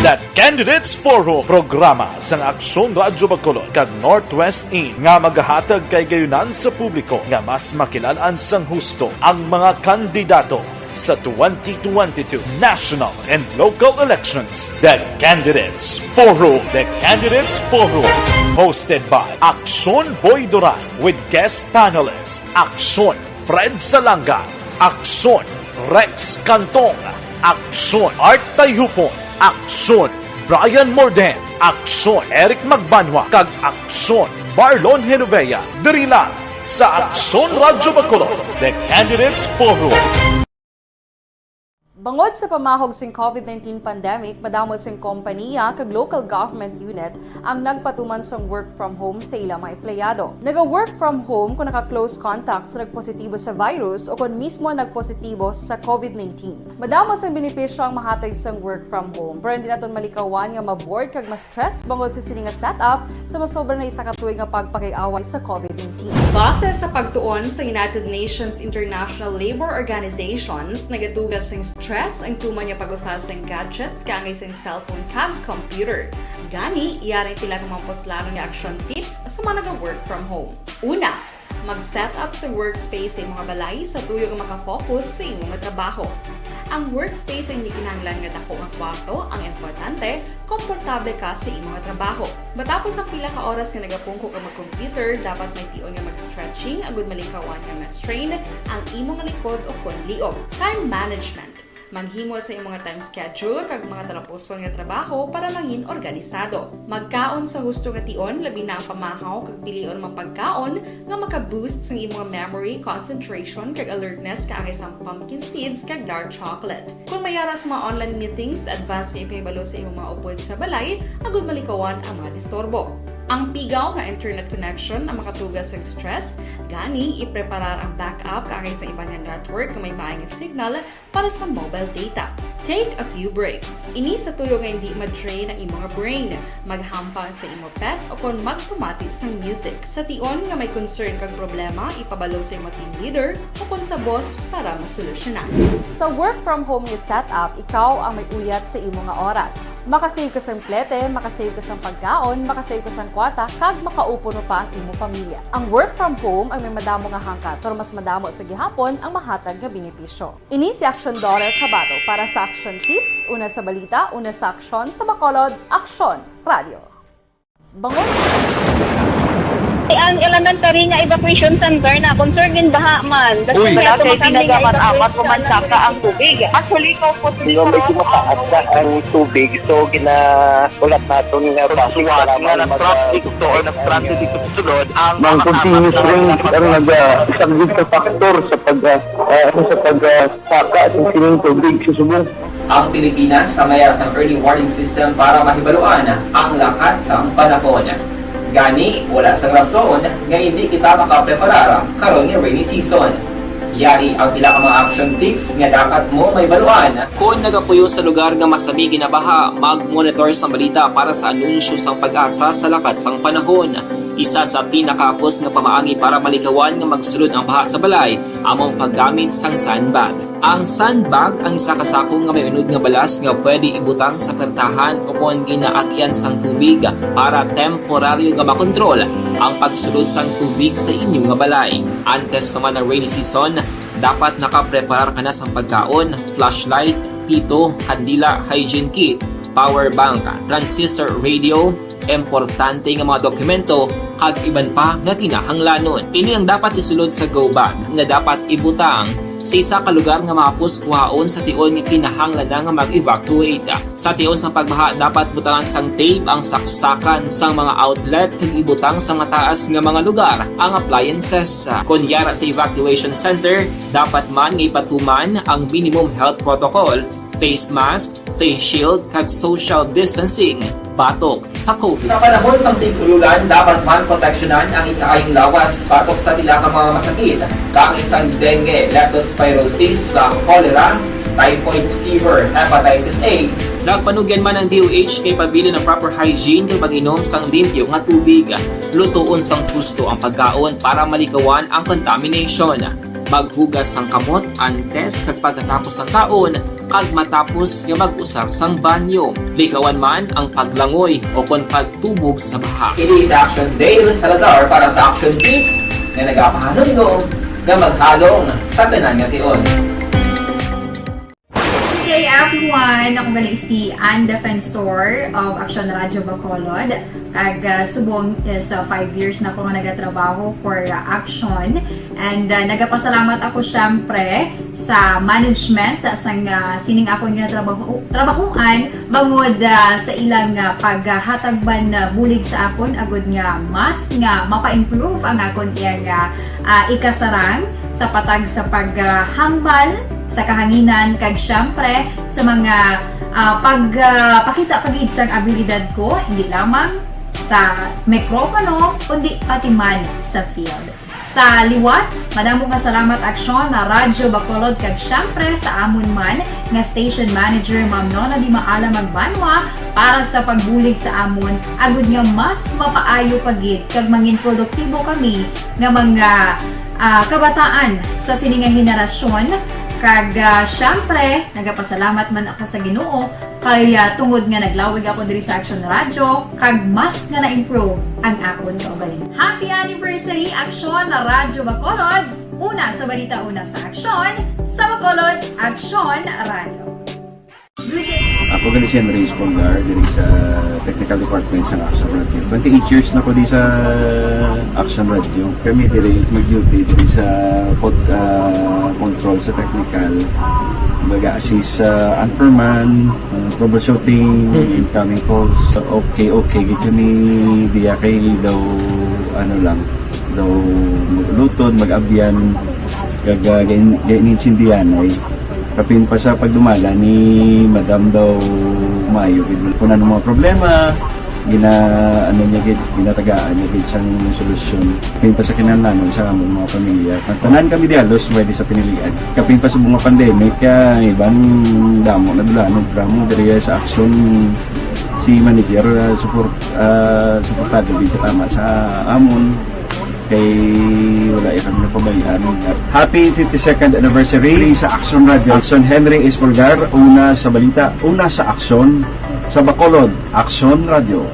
The Candidates Forum, programa sang Aksyon Radyo Bacolod kag Northwest In nga magahatag kay gayunan sa publiko nga mas makilal-an sang husto ang mga kandidato sa twenty twenty-two national and local elections. The Candidates Forum. The Candidates Forum, hosted by Aksyon Boy Duran with guest panelist Aksyon Fred Salanga, Aksyon Rex Cantong, Aksyon Art Tayhupon, Aksyon Brian Morden, Aksyon Eric Magbanwa, kag Aksyon Marlon Genovea, diri lang sa Aksyon Radyo Bacolod, The Candidates Forum. Bangod sa pamahog sing covid nineteen pandemic, madamo sing kompaniya kag local government unit ang nagpatuman sang work from home sa ila mga empleyado. Naga-work from home kung naka-close contact sa nagpositibo sa virus o kon mismo nagpositibo sa covid nineteen. Madamo sang benepisyo ang mahatag sang work from home, pero hindi naton malikawan nga ma-bored kag ma-stress bangod sa sini nga setup sa masobra na isa ka tuig nga pagpakig-away sa covid nineteen. Base sa pagtuon sa United Nations International Labour Organizations, nagatuga sing stress ang tuman nga pag-usa sing gadgets kaangay sing cellphone kag computer. Gani, yari ang pila ka mga puslanon nga action tips sa mga naga-work from home. Una, mag-set up sa workspace sa imong balay sa tuyo nga makafocus sa imong trabaho. Ang workspace ang hindi kinahanglan nga dako nga kwarto, ang importante, komportable ka sa imong trabaho. Matapos ang pila ka oras nga nagapungko ka mag-computer, dapat may tion nga mag-stretching agud malikawan nga ma-strain ang imong likod o kon liog. Time management. Maghimo sa imong time schedule kag mga talapuson nga trabaho para mangin organisado. Magkaon sa husto nga tion, labi na ang pamahaw kag pilion mga pagkaon nga maka-boost sang imong memory, concentration, kag alertness kaangay sang pumpkin seeds kag dark chocolate. Kung may ara sa mga online meetings, advance nga ipahibalo sa imong mga upod sa balay agud malikawan ang mga disturbo. Ang pigaw nga internet connection ang makatuga sa stress, gani ipreparar ang backup kaangay sa iban nga network nga may maay nga signal para sa mobile data. Take a few breaks. Ini sa tuyo nga hindi ma-drain ang imong brain. Maghampang sa imo pet o kon magpamati sang music. Sa tion nga may concern kag problema, ipabalo sa imo team leader o kon sa boss para masolusyonan. Sa work from home nga setup, ikaw ang may uyat sa imo nga oras. Makasave ka sang plete, makasave ka sang pagkaon, makasave ka sang kwarta, kag makaupo pa ang imo pamilya. Ang work from home ang may madamo nga hangkat, pero mas madamo sa gihapon ang mahatag nga benepisyo. Ini si Aksyon Daughter Kabato para sa Aksyon Tips, una sa balita, una sa aksyon, sa Bacolod, Aksyon Radio. Bangon! Ang elementary nga evacuation center na concern gin baha man. Uy! Wala kay ginagamit-amat ko man saka ang tubig. Actually, ko po Yung medyo mataas na ang tubig, so ginaulat naton nga basic nga kailangan mag- na-traffic to or na-stranded dito sa sulod ang Mang continuous rain ang nagasaglit sa factor sa pag, ah, ah, sa pag, ah, saka sa sining tubig sa subong. Ang Pilipinas ang may sang early warning system para mahibaluan ang lakat sang panahon. Gani, wala sang rason nga hindi kita makapreparar karon nga rainy season. Yari ang pila ka mga action tips nga dapat mo mahibaluan. Kon nagapuyo sa lugar nga masami ginabaha, mag-monitor sang balita para sa anunsyo sang PAGASA sa lakat sang panahon. Isa sa pinakahapos nga pamaagi para malikawan nga magsulod ang baha sa balay amo ang paggamit sang sandbag. Ang sandbag ang isa ka sako nga may unod nga balas nga pwede ibutang sa pertahan o kon ginaagyan sang tubig para temporaryo nga makontrol ang pagsulod sang tubig sa inyo nga balay. Antes pa man ang rainy season, dapat nakapreparar ka na sang pagkaon, flashlight, pito, kandila, hygiene kit, power bank, transistor radio, importante nga mga dokumento, kag iban pa nga kinahanglanon. Ini ang dapat isulod sa go bag nga dapat ibutang sa isa ka lugar nga mahapos kuhaon sa tion nga kinahanglan na nga mag-evacuate. Sa tion sang pagbaha, dapat butangan sang tape ang saksakan sang mga outlet kag ibutang sa mataas nga mga lugar ang appliances. Kon yara sa evacuation center, dapat man nga ipatuman ang minimum health protocol, face mask, face shield, kag social distancing batok sa COVID. Sa panahon sang tig-ululan, dapat man proteksyonan ang ikaayong lawas batok sa pila ka mga masakit, kaangay sang dengue, leptospirosis, sa cholera, typhoid fever, hepatitis A. Nagpanugyan man ang D O H nga ipabilin ang proper hygiene kag pag-inom sang limpyo nga tubig. Lutoon sang husto ang pagkaon para malikawan ang contamination. Maghugas sang kamot antes kag pagkatapos sang kaon, kag matapos nga mag-usar sang banyo. Likawan man ang paglangoy o kon pagtubog sa baha. Ini si Action Dale Salazar para sa Action Tips nga nagapahanumdom nga maghalong sa tanan nga tion. Good day, everyone! Ako gali si Ann Defensor of Action Radio Bacolod. Kag, ah, subong is, ah, five years na ako nga nagatrabaho for, ah, Action. And, ah, nagapasalamat ako, syempre, sa management, ah, sang, ah, sining akon nga trabaho, trabahuan, bangod, ah, sa ilang, ah, paghatag man, ah, bulig sa akon, agud nga mas nga mapa-improve ang akon iyang, ah, ah, ikasarang sa patag sa paghambal sa kahanginan, kag syempre sa mga, ah, pag, ah, pakita pa gid sang abilidad ko, hindi lamang sa mikropono, kundi pati man sa field. Sa liwat, madamo nga salamat, Aksyon na Radyo Bacolod, kag siyempre sa amon man nga station manager, Ma'am Nona Di Maala Magbanwa, para sa pagbulig sa amon, agud nga mas mapaayo pa gid kag mangin produktibo kami nga mga, ah, kabataan sa sini nga henerasyon. Kag, ah, siyempre, nagapasalamat man ako sa Ginoo kay, ah, tungod nga naglawig ako diri sa Aksyon Radyo, kag mas nga na-improve ang akon kaugalingon. Happy anniversary, Aksyon na Radyo Bacolod! Una sa balita, una sa aksyon, sa Bacolod, Aksyon Radyo. Ako gali si Henry Espolgar, diri sa technical department sa Aksyon Radyo. Twenty-eight years na ko di sa Aksyon Radyo. Kami diri mag-duty diri sa pod-, ah, control sa technical. Mag-assist sa anchorman, ah, troubleshooting, Mm. incoming calls. Okay, okay. Gito ni diya kay daw, ano lang, daw maglutod, mag-abyan, kag, ah, gain-, gain-, gainsindihan ay. Kapin pa sa pagdumala ni Madam daw maayo gid. Kung ano mga problema, gina-, ano niya gid, ginatagaan niya gid sang solusyon. Kapin pa sa kinahanglanon sa among mga pamilya. Ang tanan kami di halos pwede sa pinilian. Kapin pa sa mga pandemic, kaya iban damo na dulanog. Ramo diri sa aksyon, si manager, ah, support, ah, suportado gid katama sa amon. Kay wala ya kami napabayaan. Happy fifty-second anniversary sa Aksyon Radyo. Aksyon Henry Espolgar, una sa balita, una sa aksyon, sa Bacolod, Aksyon Radyo.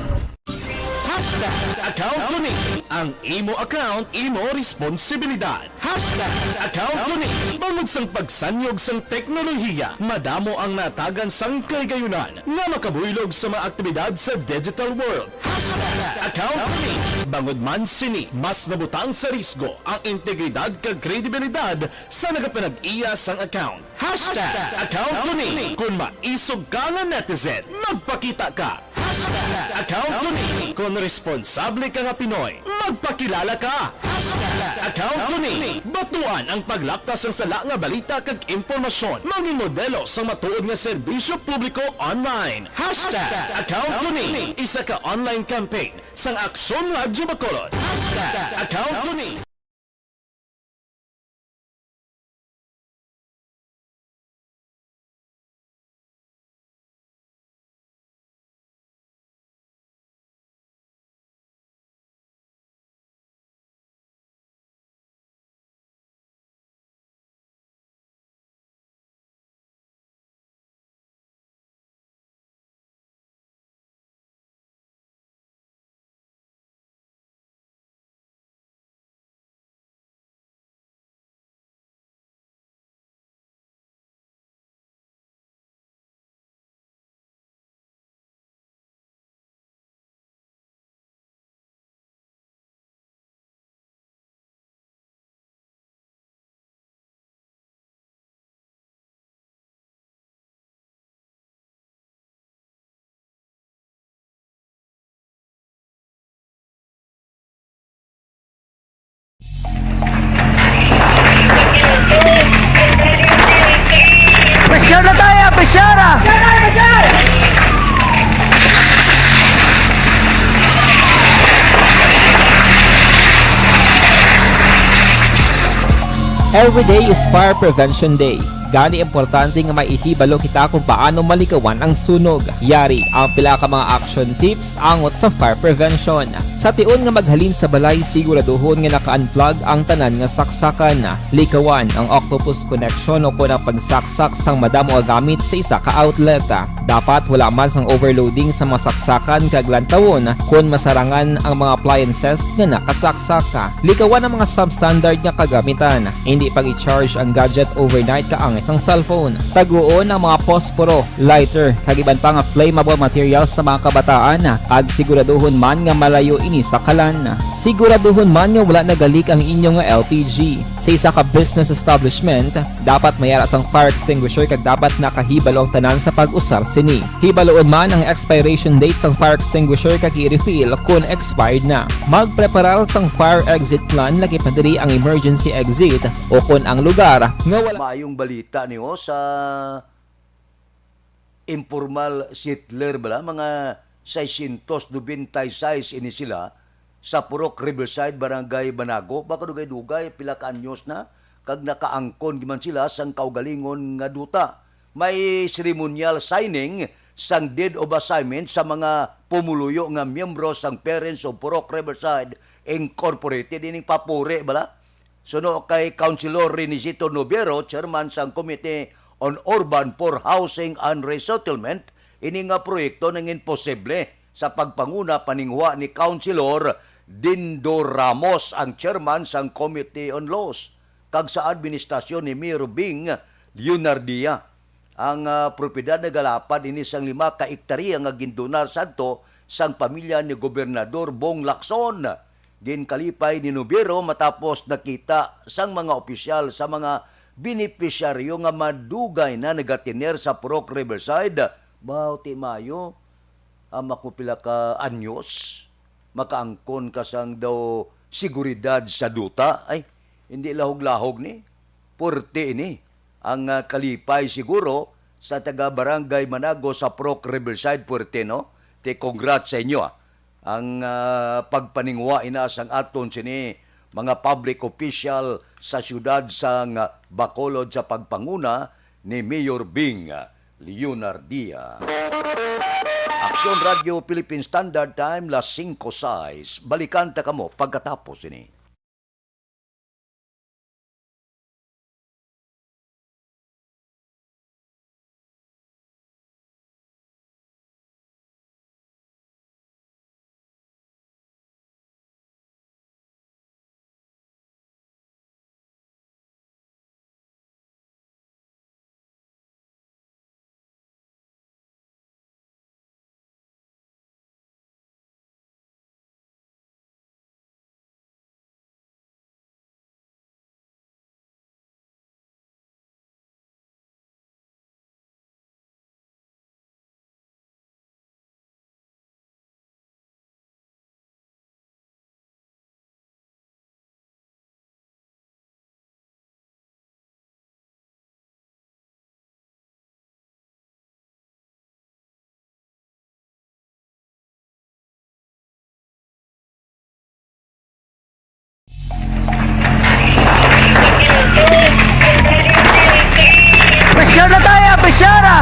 Hashtag account ko ni. Ang imo account, imo responsibilidad. Hashtag account ko ni. Bangod sang pagsanyog sang teknolohiya, madamo ang natagan sang kahigayunan nga makabuylog sa mga aktibidad sa digital world. Hashtag account ko ni. Bangod man sini, mas nabutang sa risgo ang integridad kag kredibilidad sa nagapanag-iya sang account. Hashtag account ko ni. Kon maisog ka nga netizen, magpakita ka. Hashtag account ko ni. Kon responsable ka nga Pinoy, magpakilala ka. Hashtag account ko ni. Batuan ang paglapta sang sala nga balita kag impormasyon. Mangin modelo sang matuod nga serbisyo publiko online. Hashtag account ko ni. Isa ka online campaign sang Aksyon Radyo Bacolod. Hashtag account ko ni. Pressure na tayo, pressure ah! Every day is Fire Prevention Day. Gani, importante nga maihibalo kita kung paano malikawan ang sunog. Yari ang pila ka mga action tips angot sa fire prevention. Sa tion nga maghalin sa balay, siguraduhon nga naka-unplug ang tanan nga saksakan. Likawan ang octopus connection o kon ang pagsaksak sang madamo nga gamit sa isa ka outlet. Dapat wala man sang overloading sa mga saksakan kag lantawon kon masarangan ang mga appliances nga nakasaksak. Likawan ang mga substandard nga kagamitan. Hindi pag-i-charge ang gadget overnight kaangay sang cellphone. Taguon ang mga posporo, lighter, kag iban pa nga flammable materials sa mga kabataan, kag siguraduhon man nga malayo ini sa kalan. Siguraduhon man nga wala nagalik ang inyo nga L P G. Sa isa ka business establishment, dapat may ara sang fire extinguisher kag dapat nakahibalo ang tanan sa pag-usar sini. Hibaloon man ang expiration date sang fire extinguisher kag i-refill kon expired na. Magpreparar sang fire exit plan, lakip na diri ang emergency exit o kon ang lugar nga wala. Maayong balita niyo sa informal settler bala, mga seiscientos noventa y seis ini sila, sa Purok Riverside, Barangay Banago. Ba kadugay-dugay, pila ka anyos na, kag nakaangkon man sila sang kaugalingon nga duta. May ceremonial signing sang deed of assignment sa mga pumuluyo nga miyembro sang Parents of Purok Riverside Incorporated. Ining papuri bala. Suno kay Councilor Renisito Nobiero, chairman sang Committee on Urban for Housing and Resettlement, ini nga proyekto nangin posible sa pagpanguna paninguha ni Councilor Dindo Ramos, ang chairman sang Committee on Laws, kag sa administrasyon ni Mayor Bing Leonardia. Ang, ah, propiedad nagalapad ini sang lima ka ektarya nga gindonar sadto sang pamilya ni Gobernador Bong Lacson. Ginkalipay ni Nobiero matapos nakita sang mga opisyal sa mga benepisyaryo nga madugay na nagatiner sa Purok Riverside. Baw, ti mayo, ama ko pila ka anyos, makaangkon ka sang daw seguridad sa duta. Ay, hindi lahog-lahog ni. Puerte ini. Ang, ah, kalipay siguro sa taga Barangay Manago sa Purok Riverside, puerte, no? Ti congrats sa inyo, ah. Ang, ah, pagpaningwa ina sang aton sini mga public official sa siyudad sang Bacolod sa pagpanguna ni Mayor Bing Leonardia. Aksyon Radio Philippine Standard Time, las singko sais. Balikan ta kamo pagkatapos ini. Pressure na tayo, pressure na!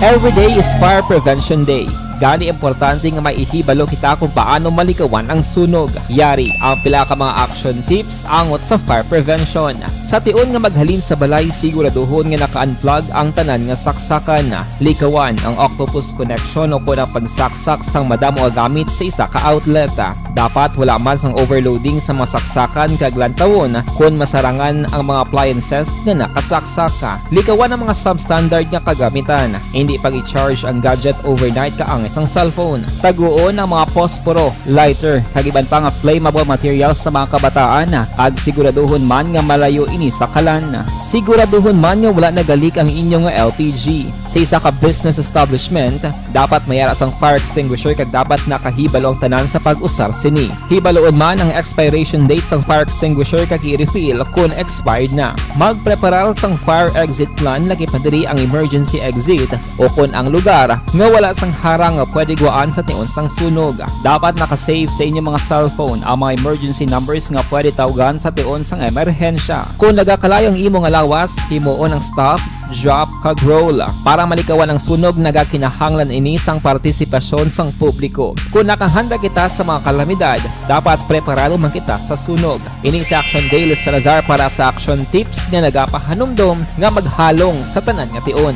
Every day is Fire Prevention Day. Gani, importante nga may ihibalo kita kung paano malikawan ang sunog. Yari ang pila ka mga action tips angot sa fire prevention. Sa tion nga maghalin sa balay, siguraduhon nga naka-unplug ang tanan nga saksakan. Likawan ang octopus connection o kon ang pagsaksak sang madamo nga gamit sa isa ka outlet. Dapat wala man sang overloading sa mga saksakan kag lantawon kon masarangan ang mga appliances nga nakasaksak. Likawan ang mga substandard nga kagamitan. Hindi pag-i-charge ang gadget overnight kaangay sang cellphone. Taguon ang mga posporo, lighter, kag iban pa nga flammable materials sa mga kabataan, kag siguraduhon man nga malayo ini sa kalan. Siguraduhon man nga wala nagalik ang inyo nga L P G. Sa isa ka business establishment, dapat may ara sang fire extinguisher kag dapat nakahibalo ang tanan sa pag-usar sini. Hibaluon man ang expiration date sang fire extinguisher kag i-refill kon expired na. Magpreparar sang fire exit plan, lakip na diri ang emergency exit o kon ang lugar nga wala sang harang nga pwede gwaan sa tion sang sunog. Dapat naka-save sa inyo mga cellphone ang mga emergency numbers nga pwede tawgan sa tion sang emerhensya. Kon nagakalayo ang imo nga lawas, himuon ang stop, drop, kag roll. Para malikawan ang sunog, nagakinahanglan ini sang partisipasyon sang publiko. Kon nakahanda kita sa mga kalamidad, dapat preparado man kita sa sunog. Ini si Action Dale Salazar para sa Action Tips nga nagapahanumdom nga maghalong sa tanan nga tion.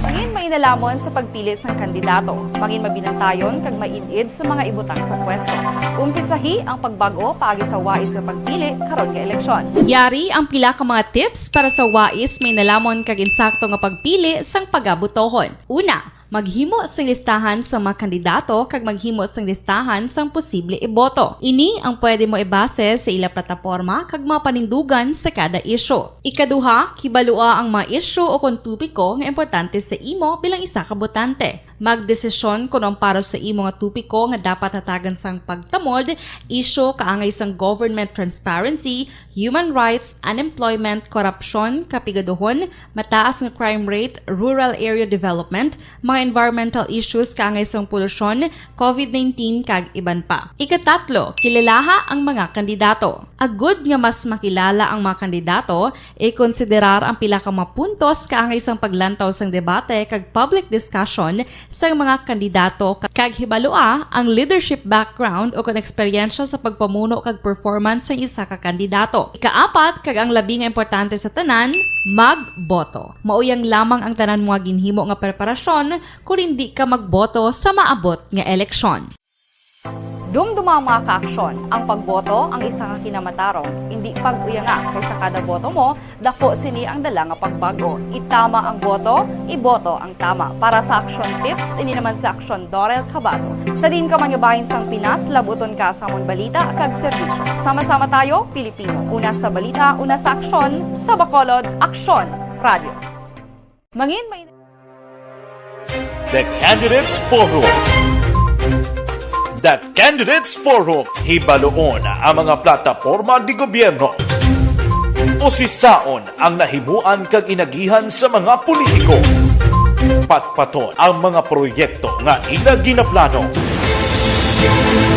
Mangin mainalomon sa pagpili sang kandidato. Mangin mabinantayon kag maid-id sa mga ibutang sa pwesto. Umpisahi ang pagbag-o paagi sa wais nga pagpili karon nga eleksyon. Yari ang pila ka mga tips para sa wais, mainalomon kag insakto nga pagpili sang pagabotohon. Una, Maghimo sing listahan sa mga kandidato kag maghimo sing listahan sang posible iboto. Ini ang pwede mo ibase sa ila plataporma kag mga panindugan sa kada isyu. Ikaduha, kibalua ang mga isyu o kon topiko nga importante sa imo bilang isa ka botante. Magdesisyon kon ang para sa imo nga topiko nga dapat hatagan sang pagtamod, isyu kaangay sang government transparency, human rights, unemployment, korupsyon, kapigaduhon, mataas nga crime rate, rural area development, mga environmental issues kaangay sang polusyon, covid nineteen, kag iban pa. Ikatatlo, kilalaha ang mga kandidato. Agud nga mas makilala ang mga kandidato, ikonsiderar ang pila ka mga puntos kaangay sang paglantaw sang debate kag public discussion sang mga kandidato ka-, kag hibalua ang leadership background o kon eksperyensya sa pagpamuno kag performance sang isa ka kandidato. Ikaapat, kag ang labi nga importante sa tanan, magboto. Mao yang lamang ang tanan mo nga ginhimo nga preparasyon kon hindi ka magboto sa maabot nga eleksyon. Dumduma ang mga kaaksyon. Ang pagboto ang isa ka kinamatarong. Hindi pag-uyanga, kay sa kada boto mo, dako sini ang dala nga pagbag-o. Itama ang boto, iboto ang tama. Para sa aksyon tips, ini naman si Aksyon Dorel Cabato. Sa diin ka man nga bahin sang Pinas, labuton ka sa amon balita kag serbisyo. Sama-sama tayo, Pilipino. Una sa balita, una sa aksyon, sa Bacolod, Aksyon Radio. Mangin may The Candidates Forum. The Candidates Forum, hibaluon ang mga plataporma di gobyerno. Usisaon ang nahimuan kag inagihan sa mga politiko. Patpaton ang mga proyekto nga ila ginaplano.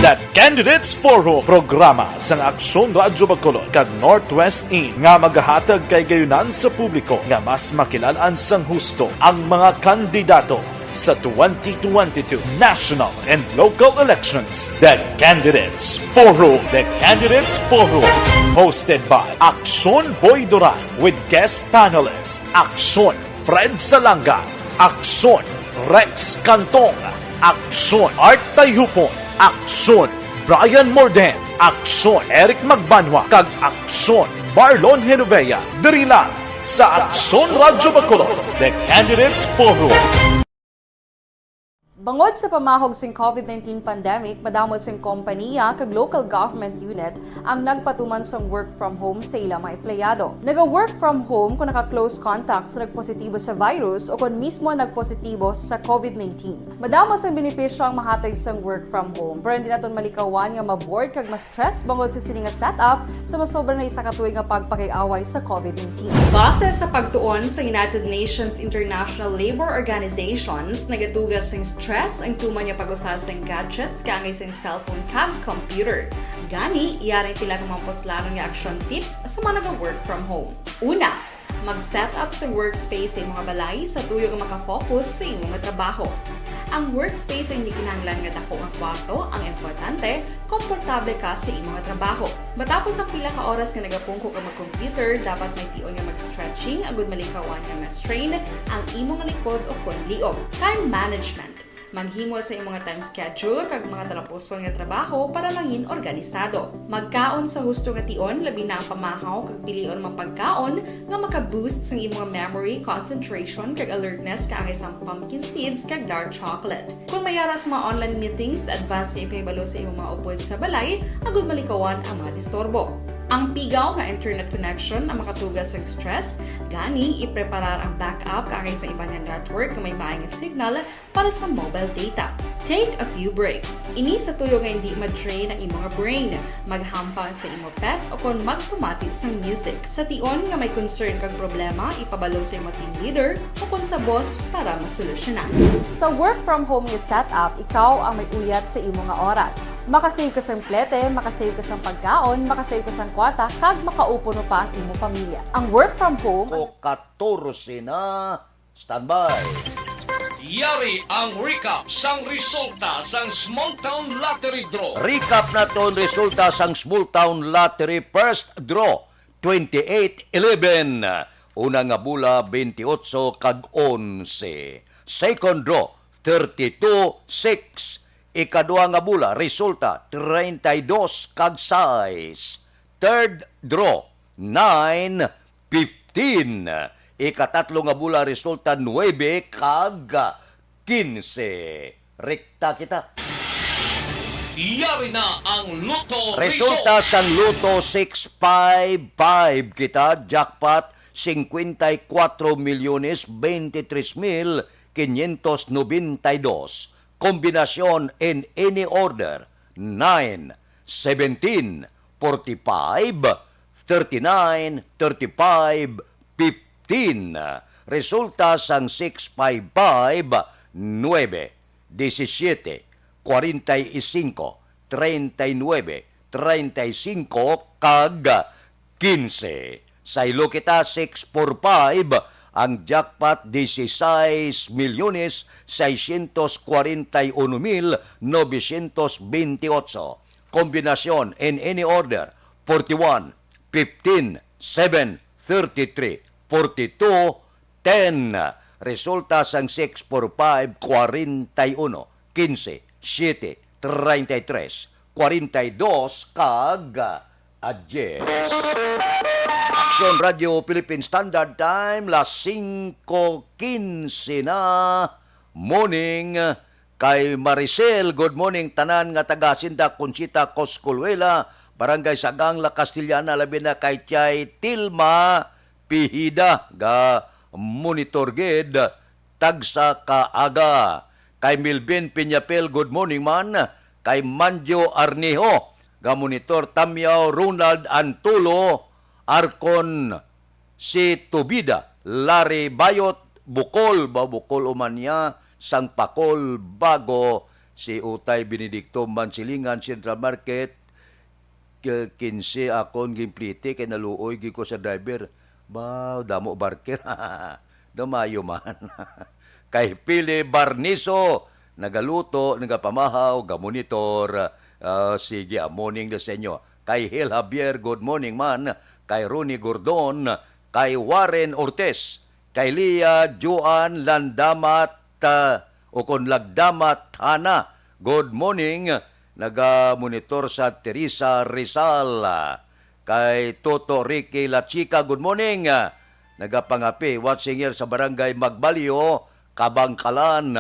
The Candidates Forum, programa sang Aksyon Radyo Bacolod kag Northwest In nga magahatag kay gayunan sa publiko nga mas makilal-an sang husto ang mga kandidato sa twenty twenty-two national and local elections. The Candidates Forum. The Candidates Forum, hosted by Aksyon Boy Duran with guest panelist Aksyon Fred Salanga, Aksyon Rex Cantong, Aksyon Art Tayhupon, Aksyon Brian Morden, Aksyon Eric Magbanwa, kag Aksyon Marlon Genovea. Diri lang sa Aksyon Radyo Bacolod, The Candidates Forum. Bangod sa pamahog sing covid nineteen pandemic, madamo sing kompaniya kag local government unit ang nagpatuman sang work from home sa ila mga empleyado. Naga-work from home kung naka-close contact sa nagpositibo sa virus o kon mismo nagpositibo sa covid nineteen. Madamo sang benepisyo ang mahatag sang work from home, pero hindi naton malikawan nga ma-bored kag ma-stress bangod sa sini nga setup sa masobra na isa ka tuig nga pagpakig-away sa covid nineteen. Base sa pagtuon sa United Nations International Labour Organizations, nagatuga sing stress ang tuman nga pag-usa sing gadgets kaangay sing cellphone kag computer. Gani, yari ang pila ka mga puslanon nga action tips sa mga naga-work from home. Una, mag-set up sa workspace sa imong balay sa tuyo nga makafocus sa imong trabaho. Ang workspace ay hindi kinahanglan nga dako nga kwarto, ang importante, komportable ka sa imong trabaho. Matapos ang pila ka oras nga nagapungko ka mag-computer, dapat may tion nga mag-stretching agud malikawan nga ma-strain ang imong likod o kon liog. Time management. Maghimo sa imong time schedule kag mga talapuson nga trabaho para mangin organisado. Magkaon sa husto nga tion, labi na ang pamahaw kag pilion mga pagkaon nga maka-boost sang imong memory, concentration, kag alertness kaangay sang pumpkin seeds kag dark chocolate. Kung may ara sa mga online meetings, advance nga ipahibalo sa imong mga upod sa balay agud malikawan ang mga disturbo. Ang pigaw nga internet connection ang makatuga sang stress, gani ipreparar ang backup kaangay sa iban nga network nga may maay nga signal para sa mobile data. Take a few breaks. Ini sa tuyo nga hindi ma-drain ang imong brain. Maghampang sa imo pet o kon magpamati sang music. Sa tion nga may concern kag problema, ipabalo sa imo team leader o kon sa boss para masolusyonan. Sa work from home nga setup, ikaw ang may uyat sa imo nga oras. Makasave ka sang plete, makasave ka sang pagkaon, makasave ka sang kwarta, kag makaupo pa ang imo pamilya. Ang work from home, Ko katorse na. Standby. Yari ang recap sang resulta sang Small Town Lottery Draw. Recap naton resulta sang Small Town Lottery First Draw, twenty-eight eleven. Una nga bola, twenty-eight kag onse. Second draw, thirty-two six. Ikadua nga bola, resulta, treinta y dos kag sais. Third draw, nine fifteen. Ikatatlo nga bola, resulta, nuebe kag quince. Rekta kita. Yari na ang Lotto Resulta Result. Sang Lotto six five five kita, jackpot cincuenta y cuatro millones veintitrés mil quinientos noventa y dos. Kombinasyon in any order, nine, seventeen, forty-five, thirty-nine, thirty-five, fifteen. Resulta sang six five five, nuebe, disisiete, kwarenta y singko, treinta y nuebe, treinta y singko, kag quince. Saylo kita, six four five, ang jackpot, dieciséis milyones seiscientos cuarenta y uno mil novecientos veintiocho. Kombinasyon in any order, forty-one, fifteen, seven, thirty-three, forty-two, ten. Resulta sang six four five, kwarenta y uno, quince, siete, treinta y tres, kwarenta y dos, kag a diez. Aksyon Radio Philippine Standard Time, las singko quince na, morning. Kay Maricel, good morning, tanan nga taga Hacienda Conchita, Coscoluela, Barangay Sagang, La Castellana, labi na kay Chay Tilma Pihida, ga monitor gid, tagsa ka aga. Kay Milvin Piñapel, good morning man. Kay Manjo Arnijo, ga monitor, Tamyaw Ronald Antulo, Arcon, si Tubida, Larry Bayot, Bukol, ba Bukol uman niya, sang Pakol, Bago, si Utay Benedicto, Mansilingan, Central Market, k-, quince akon ginplete kay naluoy gid ko sa driver. Ba, damo barker. Dumayo man. Kay Pili Barniso, nagaluto, nagapamahaw, gamonitor. Ah, sige, ah, morning na sa inyo. Kay Hel Javier, good morning man. Kay Ronnie Gordon, kay Warren Ortiz, kay Lia Joan Landamat, ah, o kon Lagdamat Hana, good morning. Nagamonitor sa Teresa Rizal. Kay Toto Ricky La Chica, good morning. Nagapangape, watching here sa Barangay Magbalyo, Kabangkalan.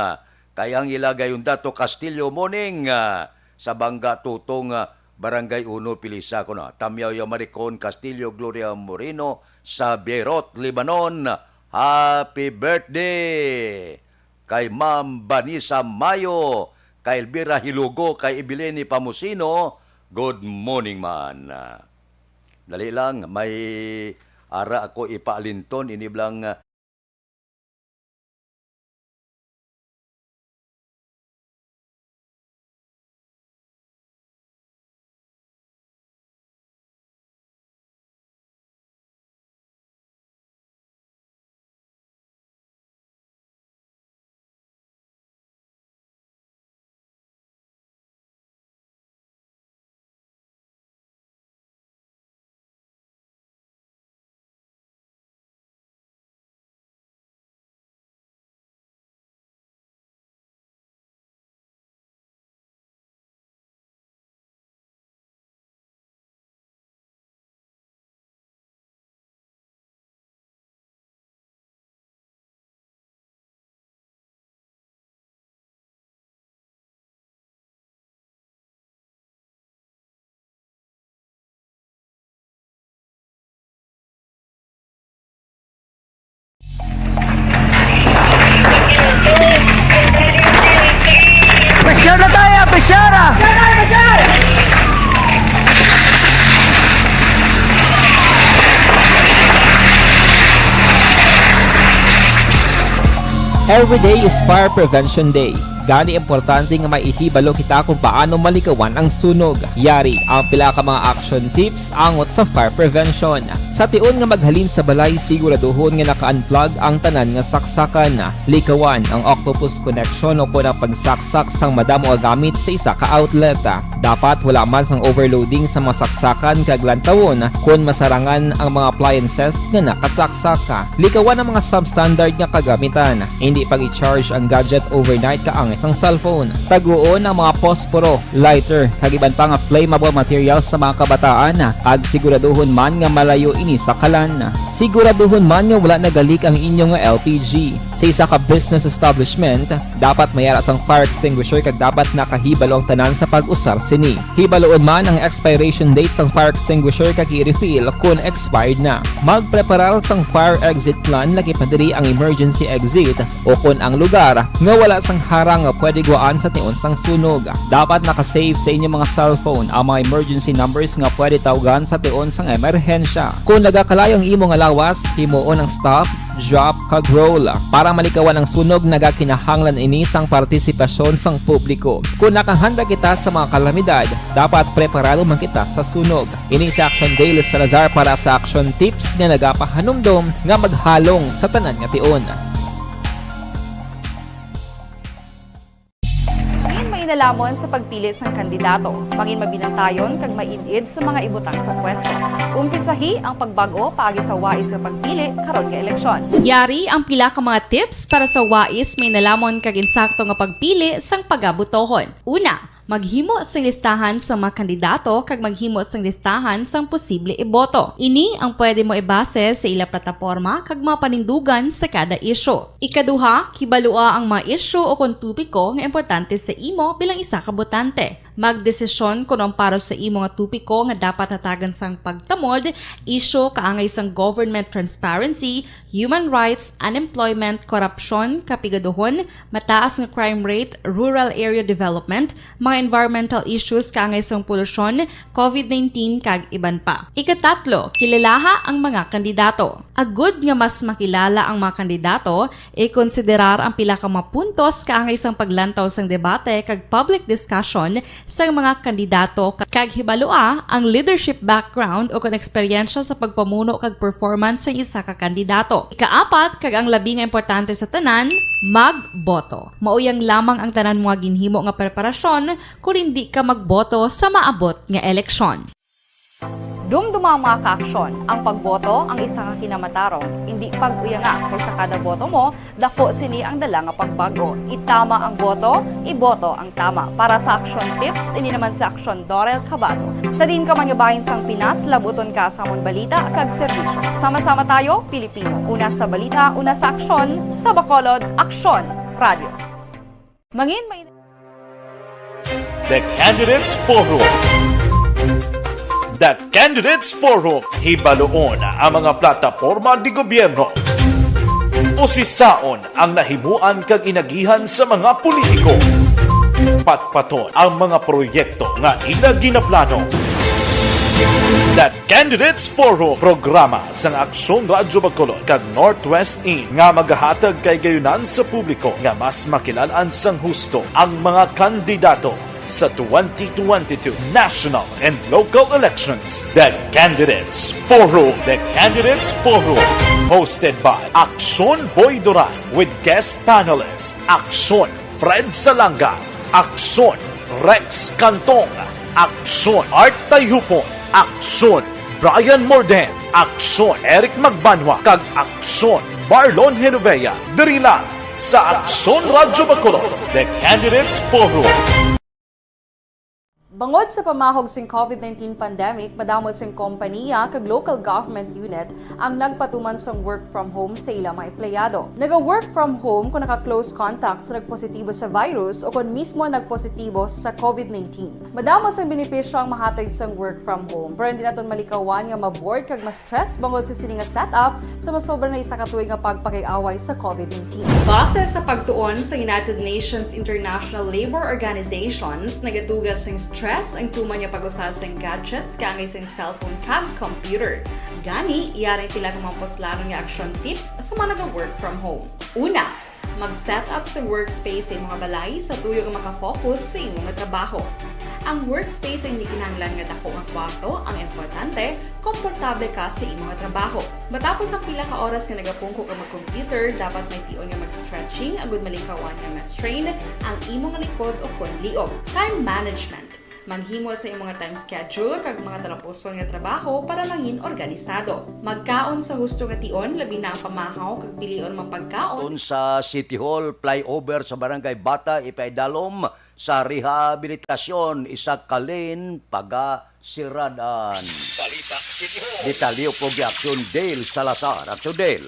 Kay ang ila gayong Dato Castillo, morning, ah, sa Bangga Tutong, ah, Barangay Uno, Pilisa, kuno. Tamyaw ya Maricon Castillo, Gloria Moreno, sa Beirut, Lebanon. Happy birthday! Kay Ma'am Vanessa Mayo, kay Elvira Hilugo, kay Evelyn Pamusino, good morning man. Dali lang, may ara ako ipaalinton, ini lang. Pressure na tayo, pressure ah! Every day is Fire Prevention Day. Gani, importante nga maihibalo kita kung paano malikawan ang sunog. Yari ang pila ka mga action tips angot sa fire prevention. Sa tion nga maghalin sa balay, siguraduhon nga naka-unplug ang tanan nga saksakan. Likawan ang octopus connection o kon ang pagsaksak sang madamo nga gamit sa isa ka outlet. Dapat wala man sang overloading sa mga saksakan kag lantawon kon masarangan ang mga appliances nga nakasaksak. Likawan ang mga substandard nga kagamitan. Hindi pag-i-charge ang gadget overnight kaangay sang cellphone. Taguon ang mga posporo, lighter, kag iban pa nga flammable materials sa mga kabataan, kag siguraduhon man nga malayo ini sa kalan. Siguraduhon man nga wala nagalik ang inyo nga L P G. Sa isa ka business establishment, dapat may ara sang fire extinguisher kag dapat nakahibalo ang tanan sa pag-usar sini. Hibaluon man ang expiration date sang fire extinguisher kag i-refill kon expired na. Magpreparar sang fire exit plan, lakip na diri ang emergency exit o kon ang lugar nga wala sang harang nga pwede guwaan sa tion sang sunog. Dapat naka-save sa inyo mga cellphone ang mga emergency numbers nga pwede tawgan sa tion sang emerhensya. Kon nagakalayo ang imo nga lawas, himuon ang stop, drop, kag roll. Para malikawan ang sunog, nagakinahanglan ini sang partisipasyon sang publiko. Kon nakahanda kita sa mga kalamidad, dapat preparado man kita sa sunog. Ini si Action Dale Salazar para sa Action Tips nga nagapahanumdom nga maghalong sa tanan nga tion. Mangin mainalamon sa pagpili sang kandidato. Mangin mabinantayon kag maid-id sa mga ibutang sa pwesto. Umpisahi ang pagbag-o paagi sa wais nga pagpili karon nga eleksyon. Yari ang pila ka mga tips para sa wais, mainalamon kag insakto nga pagpili sang pagabotohon. Una, maghimo sing listahan sa mga kandidato kag maghimo sing listahan sang posible iboto. Ini ang pwede mo ibase sa ila plataporma kag mga panindugan sa kada isyu. Ikaduha, kibalua ang mga isyu o kon topiko nga importante sa imo bilang isa ka botante. Magdesisyon kon ang para sa imo nga topiko nga dapat hatagan sang pagtamod, isyu kaangay sang government transparency, human rights, unemployment, korupsyon, kapigaduhon, mataas nga crime rate, rural area development, mga environmental issues kaangay sang polusyon, covid nineteen, kag iban pa. Ikatatlo, kilalaha ang mga kandidato. Agud nga mas makilala ang mga kandidato, ikonsiderar ang pila ka mga puntos kaangay sang paglantaw sang debate kag public discussion sang mga kandidato, kag hibalua ang leadership background o kon eksperyensya sa pagpamuno kag performance sang isa ka kandidato. Ikaapat, kag ang labi nga importante sa tanan, magboto. Mauyang lamang ang tanan mo nga ginhimo nga preparasyon kon indi ka magboto sa maabot nga eleksyon. Dumduma ang mga kaaksyon. Ang pagboto ang isa ka kinamatarong. Indi pag-uyanga, kay sa kada boto mo, dako sini ang dala nga pagbag-o. Itama ang boto, iboto ang tama. Para sa Action Tips, ini naman si Action Dorel Cabato. Sa diin ka man nga bahin sang Pinas, labuton ka sa amon balita kag serbisyo. Sama-sama tayo, Pilipino. Una sa balita, una sa aksyon, sa Bacolod, Aksyon Radio. Mangin may The Candidates Forum. The Candidates Forum. Hibaluon ang mga plataporma di gobyerno. Usisaon ang nahimuan kag inagihan sa mga politiko. Patpaton ang mga proyekto nga ila ginaplano. The Candidates Forum, programa sang Aksyon Radyo Bacolod kag Northwest In nga magahatag kay gayunan sa publiko nga mas makilalan sang husto ang mga kandidato sa twenty twenty-two national and local elections. The Candidates Forum. The Candidates Forum, hosted by Aksyon Boy Duran with guest panelist Aksyon Fred Salanga, Aksyon Rex Cantong, Aksyon Art Tayhupon, Aksyon Brian Morden, Aksyon Eric Magbanwa, kag Aksyon Marlon Genovea, diri lang sa Aksyon Radyo Bacolod, The Candidates Forum. Bangod sa pamahog sing covid nineteen pandemic, madamo sing kompaniya kag local government unit ang nagpatuman sang work from home sa ila mga empleyado. Naga-work from home kung naka-close contact sa nagpositibo sa virus o kon mismo nagpositibo sa covid nineteen. Madamo sang benepisyo ang mahatag sang work from home, pero hindi naton malikawan nga ma-bored kag ma-stress bangod sa sini nga setup sa masobra na isa ka tuig nga pagpakig-away sa covid nineteen. Base sa pagtuon sa United Nations International Labour Organizations, nagatuga sing stress ang tuman nga pag-usa sing gadgets kaangay sing cellphone kag computer. Gani, yari ang pila ka mga puslanon nga action tips sa mga naga-work from home. Una, mag-set up sa workspace sa imo nga balay sa tuyo nga makafocus sa imo nga trabaho. Ang workspace ay hindi kinahanglan nga dako nga kwarto, ang importante, komportable ka sa imo nga trabaho. Matapos ang pila ka oras nga nagapungko ka mag-computer, dapat may tion nga mag-stretching agud malikawan nga ma-strain ang imo nga likod o kon liog. Time management. Maghimo sa imong mga time schedule kag mga talapuson nga trabaho para mangin organisado. Magkaon sa husto nga tion, labi na ang pamahaw kag pilion nga mga pagkaon. Aton sa City Hall, flyover sa Barangay Bata, ipaidalom sa rehabilitasyon, isa ka lane pagasirad-an. Balita City Hall. Detalye po gi Action Dale Salazar. Action Dale.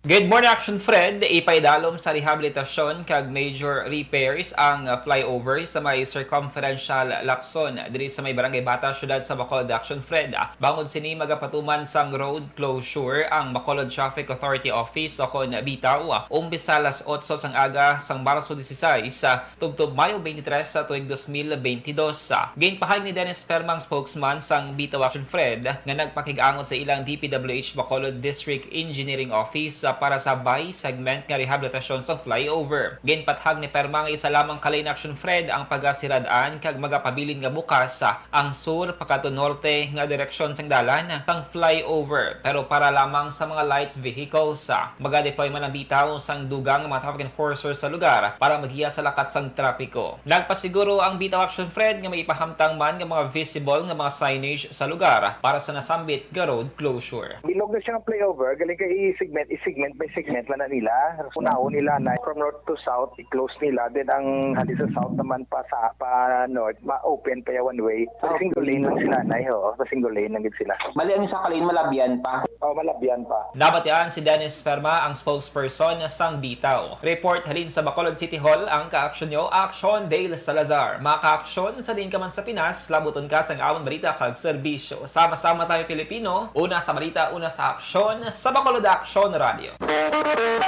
Good morning, Action Fred. Ipaidalom sa rehabilitasyon kag major repairs ang, uh, flyover sa may circumferential Lacson diri sa may Barangay Bata, siyudad sa Bacolod, Action Fred. Bangod sini, magapatuman sang road closure ang Bacolod Traffic Authority Office o kon BITAO, umpisa alas otso sang aga sang Marso dieciséis, uh, tubtob Mayo twenty-three sa tuig dos mil bentidós. Ginpahayag ni Dennis Perma, ang spokesman sang BITAO Action Fred, nga nagpakig-angot sa ilang D P W H Bacolod District Engineering Office, ah, para sa bi-segment nga rehabilitasyon sang flyover. Ginpathag ni Perma nga isa lamang ka lane, Action Fred, ang pagasirad-an kag magapabilin nga bukas, ah, ang sur pakadto norte nga direksyon sang dalan sang flyover, pero para lamang sa mga light vehicles. Maga-deploy man ang BITAO sang dugang nga mga traffic enforcers sa lugar para maggiya sa lakat sang trapiko. Nagpasiguro ang BITAO Action Fred nga may ipahamtang man nga mga visible nga mga signage sa lugar para sa nasambit nga road closure. Bilog na siya nga flyover, galing kay i-segment, i-segment by segment man na nila. Unahon nila na from north to south, i-close nila. Then ang hali sa south naman pa sa, pa north, ma-open pa yung one way. Pa single lane lang sila, nay, ho. Pa single lane lang gid sila. Bali, ang isa ka lane, malabyan pa. Oh, malabyan pa. Nabatian si Dennis Perma, ang spokesperson sang BITAO. Report halin sa Bacolod City Hall, ang kaaksyon nyo, Action Dale Salazar. Mga kaaksyon, sa diin ka man sa Pinas, labuton ka sang amon balita kag serbisyo. Sama-sama tayo, Pilipino. Una sa balita, una sa aksyon, sa Bacolod Aksyon Radio.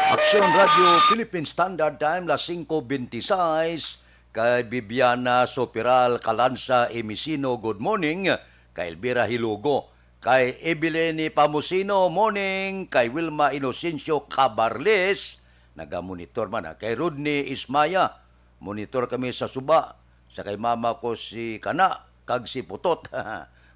Aksyon Radio Philippine Standard Time, las singko benti sais, kay Bibiana Sopiral Calanza Emisino, good morning. Kay Elvira Hilugo, kay Evelyn Pamusino, morning. Kay Wilma Inocencio Cabarles, nagamonitor man, ha. Kay Rodney Ismaya, monitor kami sa suba. Sa kay mama ko si Kana kag si Putot.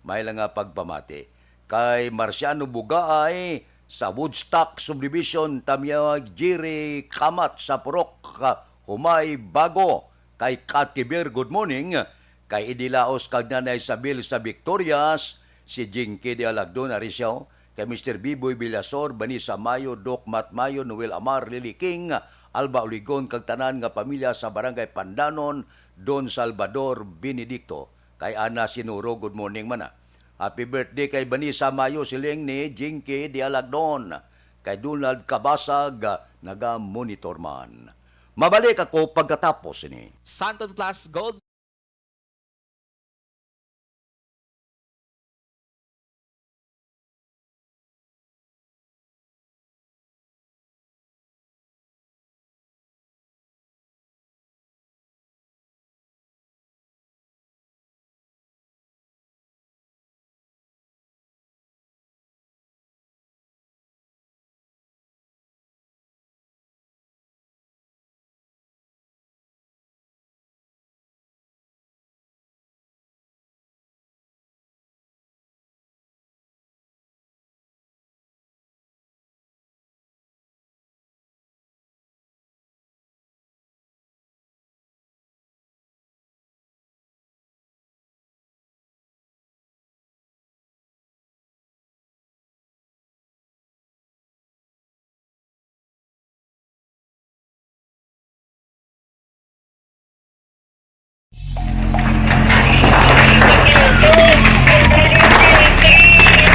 May lang nga pagpamati. Kay Marciano Bugaay sa Woodstock Subdivision, Tamya Jiri Kamat sa Purok, Humay Bago. Kay Katiber, good morning. Kay Idi Laos kag Nanay Isabel sa Victorias, si Jinky de Alagdon, Arisio, kay Mister Biboy Villasor, Vanessa Mayo, Doc Matt Mayo, Noel Amar, Lily King, Alba Uligon, kag tanan nga pamilya sa Barangay Pandanon, Don Salvador Benedicto. Kay Ana Sinuro, good morning man, ah. Happy birthday kay Vanessa Mayo, siling ni Jinky de Alagdon. Kay Donald Cabasag, naga-monitor man. Mabalik ako pagkatapos ini. Santon Plus Gold.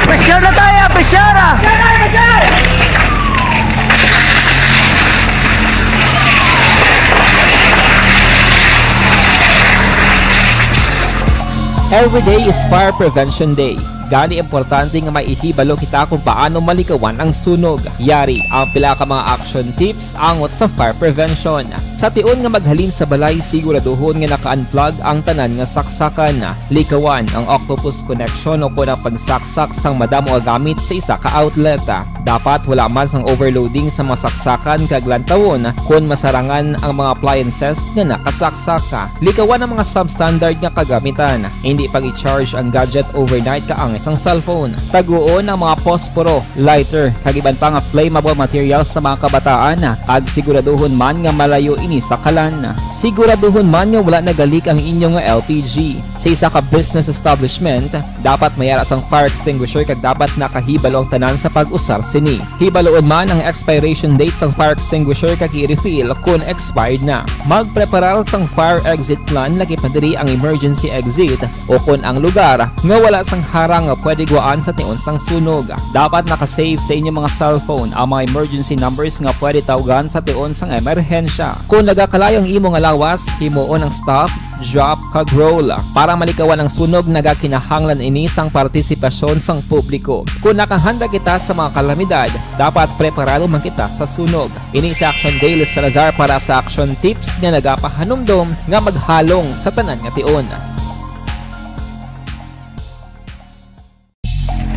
Pressure na tayo, pressure ah! Every day is Fire Prevention Day. Gani, importante nga may ihibalo kita kung paano malikawan ang sunog. Yari ang pila ka mga action tips angot sa fire prevention. Sa tion nga maghalin sa balay, siguraduhon nga naka-unplug ang tanan nga saksakan. Likawan ang octopus connection o kon ang pagsaksak sang madamo nga gamit sa isa ka outlet. Dapat wala man sang overloading sa mga saksakan kag lantawon kon masarangan ang mga appliances nga nakasaksak. Likawan ang mga substandard nga kagamitan. Hindi pag-i-charge ang gadget overnight ka ang Isang cellphone. Taguon ang mga posporo, lighter, kag iban pa nga flammable materials sa mga kabataan, kag siguraduhon man nga malayo ini sa kalan. Siguraduhon man nga wala nagalik ang inyo nga L P G. Sa isa ka business establishment, dapat may ara sang fire extinguisher kag dapat nakahibalo ang tanan sa pag-usar sini. Hibaluon man ang expiration date sang fire extinguisher kag i-refill kon expired na. Magpreparar sang fire exit plan, labi pa diri ang emergency exit, o kon ang lugar nga wala sang harang nga pwede gwaan sa tion sang sunog. Dapat naka-save sa inyo mga cellphone ang mga emergency numbers nga pwede tawgan sa tion sang emerhensya. Kon nagakalayo ang imo nga lawas, himuon ang stop, drop, kag roll. Para malikawan ang sunog, nagakinahanglan ini sang partisipasyon sang publiko. Kon nakahanda kita sa mga kalamidad, dapat preparado man kita sa sunog. Ini si Action Daily Salazar para sa Action Tips nga nagapahanumdom nga maghalong sa tanan nga tion.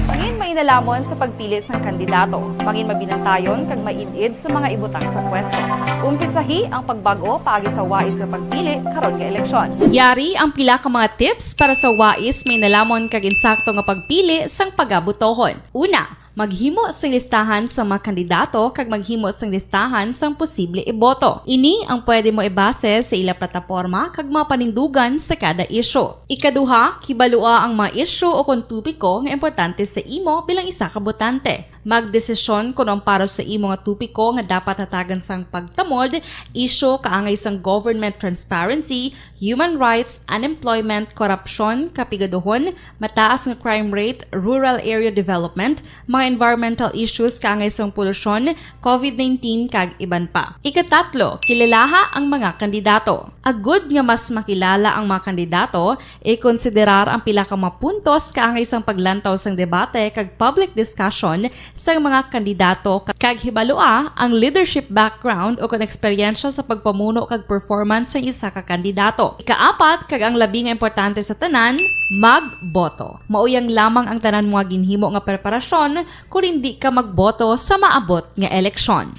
Mangin mainalomon sa pagpili sang kandidato. Mangin mabinantayon kag maid-id sa mga ibutang sa pwesto. Umpisahi ang pagbag-o paagi sa wais nga pagpili karon nga eleksyon. Yari ang pila ka mga tips para sa wais, mainalomon kag insakto nga pagpili sang pagabotohon. Una, maghimo sing listahan sa mga kandidato kag maghimo sing listahan sang posible iboto. Ini ang pwede mo ibase sa ila plataporma kag mga panindugan sa kada isyu. Ikaduha, kibalua ang mga isyu o kon topiko nga importante sa imo bilang isa ka botante. Magdesisyon kon ang para sa imo nga topiko nga dapat hatagan sang pagtamod, isyu kaangay sang government transparency, human rights, unemployment, korupsyon, kapigaduhon, mataas nga crime rate, rural area development, mga environmental issues kaangay sang polusyon, covid nineteen, kag iban pa. Ikatatlo, kilalaha ang mga kandidato. Agud nga mas makilala ang mga kandidato, ikonsiderar ang pila ka mga puntos kaangay sang paglantaw sang debate kag public discussion sang mga kandidato, kag hibalua ang leadership background o kon eksperyensya sa pagpamuno kag performance sang isa ka kandidato. Ikaapat, kag ang labi nga importante sa tanan, magboto. Mauyang lamang ang tanan mo nga ginhimo nga preparasyon kon indi ka magboto sa maabot nga eleksyon.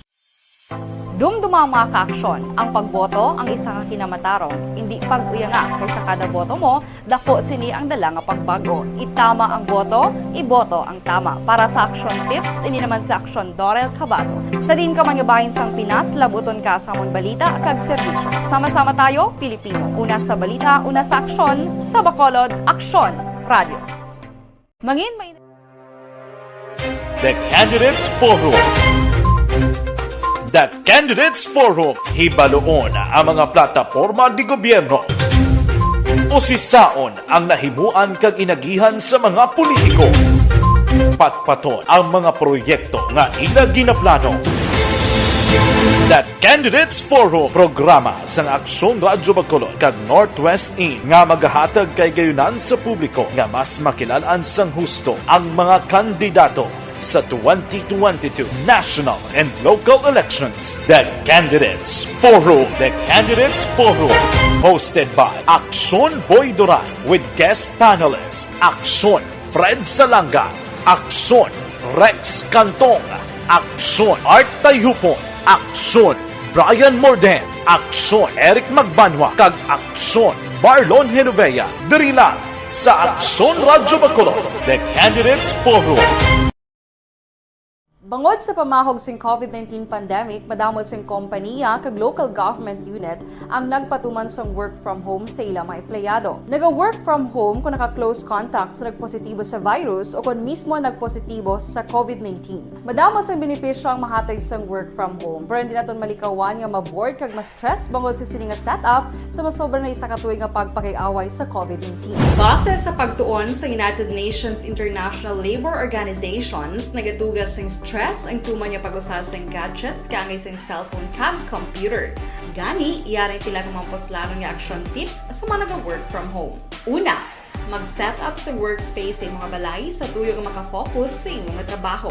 Dumduma ang mga kaaksyon. Ang pagboto ang isa ka kinamatarong. Indi pag-uyanga, kay sa kada boto mo, dako sini ang dala nga pagbag-o. Itama ang boto, iboto ang tama. Para sa Action Tips, ini naman si Action Dorel Cabato. Sa diin ka man nga bahin sang Pinas, labuton ka sa amon balita kag serbisyo. Sama-sama tayo, Pilipino. Una sa balita, una sa aksyon, sa Bacolod, Aksyon Radio. Mangin may The Candidates Forum. The Candidates Forum, hibaluon ang mga plataporma di gobyerno. Usisaon ang nahimuan kag inagihan sa mga politiko. Patpaton ang mga proyekto nga ila ginaplano. The Candidates Forum, programa sang Aksyon Radyo Bacolod kag Northwest In, nga magahatag kay gayunan sa publiko nga mas makilal-an sang husto ang mga kandidato sa twenty twenty-two national and local elections. The Candidates Forum. The Candidates Forum, hosted by Aksyon Boy Duran with guest panelist Aksyon Fred Salanga, Aksyon Rex Cantong, Aksyon Art Tayupon, Aksyon Brian Morden, Aksyon Eric Magbanwa, kag Aksyon Marlon Genovea, diri lang sa Aksyon Radyo Bacolod, The Candidates Forum. Bangod sa pamahog sing covid nineteen pandemic, madamo sing kompaniya kag local government unit ang nagpatuman sang work from home sa ila mga empleyado. Naga-work from home kon naka-close contact sa nagpositibo sa virus o kon mismo nagpositibo sa covid nineteen. Madamo sang benepisyo ang mahatag sang work from home, pero hindi naton malikawan nga ma-bored kag ma-stress bangod sa sini nga setup sa masobra na isa ka tuig nga pagpakig-away sa covid nineteen. Base sa pagtuon sa United Nations International Labour Organizations, nagatuga sing stress ang tuman nga pag-usa sing gadgets kaangay sing cellphone kag computer. Gani, yari ang pila ka mga puslanon nga action tips sa mga naga-work from home. Una, mag-set up sa workspace sa imo nga balay sa tuyo nga makafocus sa imo nga trabaho.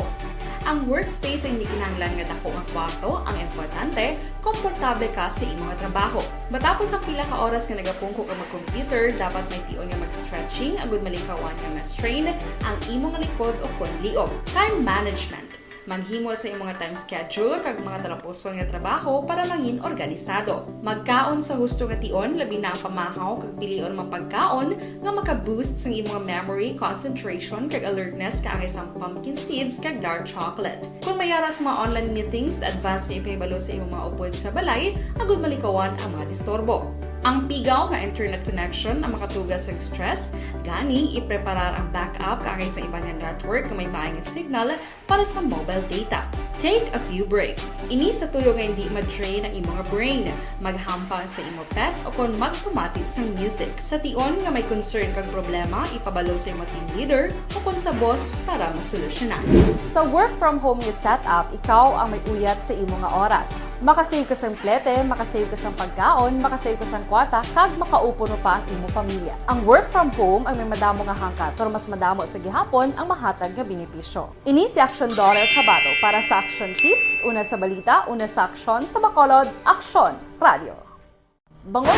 Ang workspace ay hindi kinahanglan nga dako nga kwarto, ang importante, komportable ka sa imo nga trabaho. Matapos ang pila ka oras nga nagapungko ka mag-computer, dapat may tion nga mag-stretching agud malikawan nga ma-strain ang imo nga likod o kon liog. Time management. Maghimo sa imong time schedule kag mga talapuson nga trabaho para mangin organisado. Magkaon sa husto nga tion, labi na ang pamahaw kag pilion mga pagkaon nga maka-boost sang imong memory, concentration, kag alertness kaangay sang pumpkin seeds kag dark chocolate. Kung may ara sa mga online meetings, advance nga ipahibalo sa imong mga upod sa balay agud malikawan ang mga disturbo. Ang pigaw nga internet connection ang makatuga sa stress, gani ipreparar ang backup kaangay sa iban nga network nga may maay nga signal para sa mobile data. Take a few breaks. Ini sa tuyo nga hindi ma-drain ang imo nga brain. Maghampang sa imo pet o kon magpamati sang music. Sa tion nga may concern kag problema, ipabalo sa imo team leader o kon sa boss para masolusyonan. Sa work from home nga setup, ikaw ang may uyat sa imo nga oras. Makasave ka sang plete, makasave ka sang pagkaon, makasave ka sang kwarta, kag makaupo pa ang imo pamilya. Ang work from home ang may madamo nga hangkat, pero mas madamo sa gihapon ang mahatag nga benepisyo. Ini si Action Daughter Kabato para sa Action Tips, una sa balita, una sa aksyon, sa Bacolod, Aksyon Radio. Bangod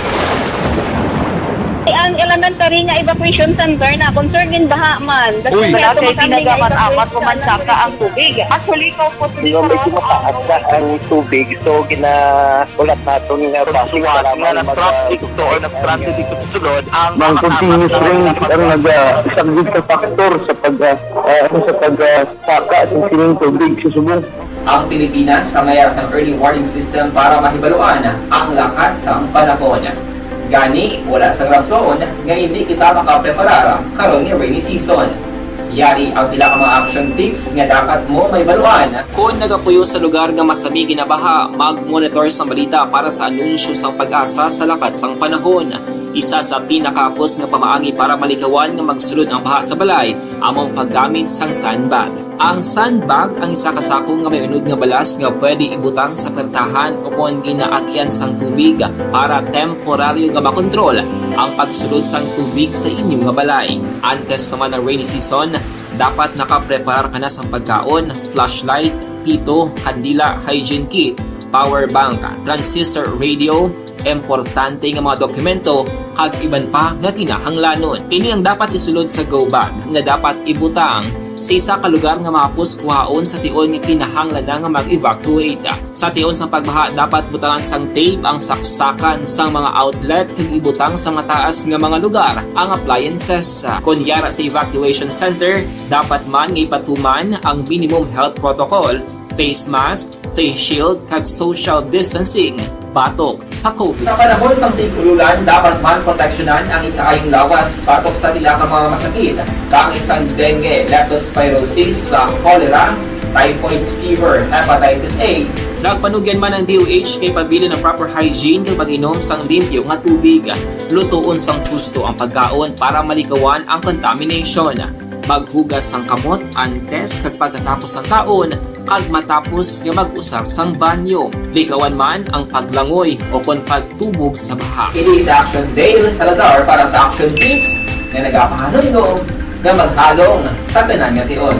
Ang elementary nga evacuation center na concern gin baha man. Uy. Wala kay tinaga man amat ko man saka ang tubig. Actually, ko po. Di ba, medyo mataas na ang tubig, so ginahulat naton nga basi nga nag-traffic to or nag-transit dito sa sulod ang mga continuous rain ang nag-, ah, isa gid sa factor sa pag, ah, ah, ano, sa pag, ah, saka sa sining tubig sa subong. Ang Pilipinas ang may sang early warning system para mahibaluan ang lakat sang panahon. Gani, wala sang rason nga hindi kita makapreparar karon nga rainy season. Yari ang pila ka mga action tips nga dapat mo mahibaluan. Kon nagapuyo sa lugar nga masami ginabaha, mag-monitor sa balita para sa anunsyo sang PAGASA sa lakat sang panahon. Isa sa pinakahapos nga pamaagi para malikawan nga magsulod ang baha sa balay amo ang paggamit sang sandbag. Ang sandbag ang isa ka sako nga may unod nga balas nga pwede ibutang sa pertahan o kon ginaagian sang tubig para temporaryo nga makontrol ang pagsulod sang tubig sa inyo nga balay. Antes pa man ang rainy season, dapat nakapreparar ka na sang pagkaon, flashlight, pito, kandila, hygiene kit, power bank, transistor radio, importante nga mga dokumento, kag iban pa nga kinahanglanon. Ini ang dapat isulod sa go bag nga dapat ibutang sa isa ka lugar nga mahapos kuhaon sa tion nga kinahanglan na nga mag-evacuate. Sa tion sang pagbaha, dapat butangan sang tape ang saksakan sang mga outlet kag ibutang sa mataas nga mga lugar ang appliances. Kon yara sa evacuation center, dapat man nga ipatuman ang minimum health protocol, face mask, face shield, kag social distancing batok sa COVID. Sa panahon sang tig-ululan, dapat man proteksyonan ang ikaayong lawas batok sa pila ka mga masakit, kaangay sang dengue, leptospirosis, sa cholera, typhoid fever, hepatitis A. Nagpanugyan man ang D O H nga ipabilin ang proper hygiene kag pag-inom sang limpyo nga tubig. Lutoon sang husto ang pagkaon para malikawan ang contamination. Maghugas sang kamot antes kag pagkatapos sang kaon, kag matapos nga mag-usar sang banyo. Likawan man ang paglangoy o kon pagtubog sa baha. Ini si Action Dale Salazar para sa Action Tips nga nagapahanumdom nga maghalong sa tanan nga tion.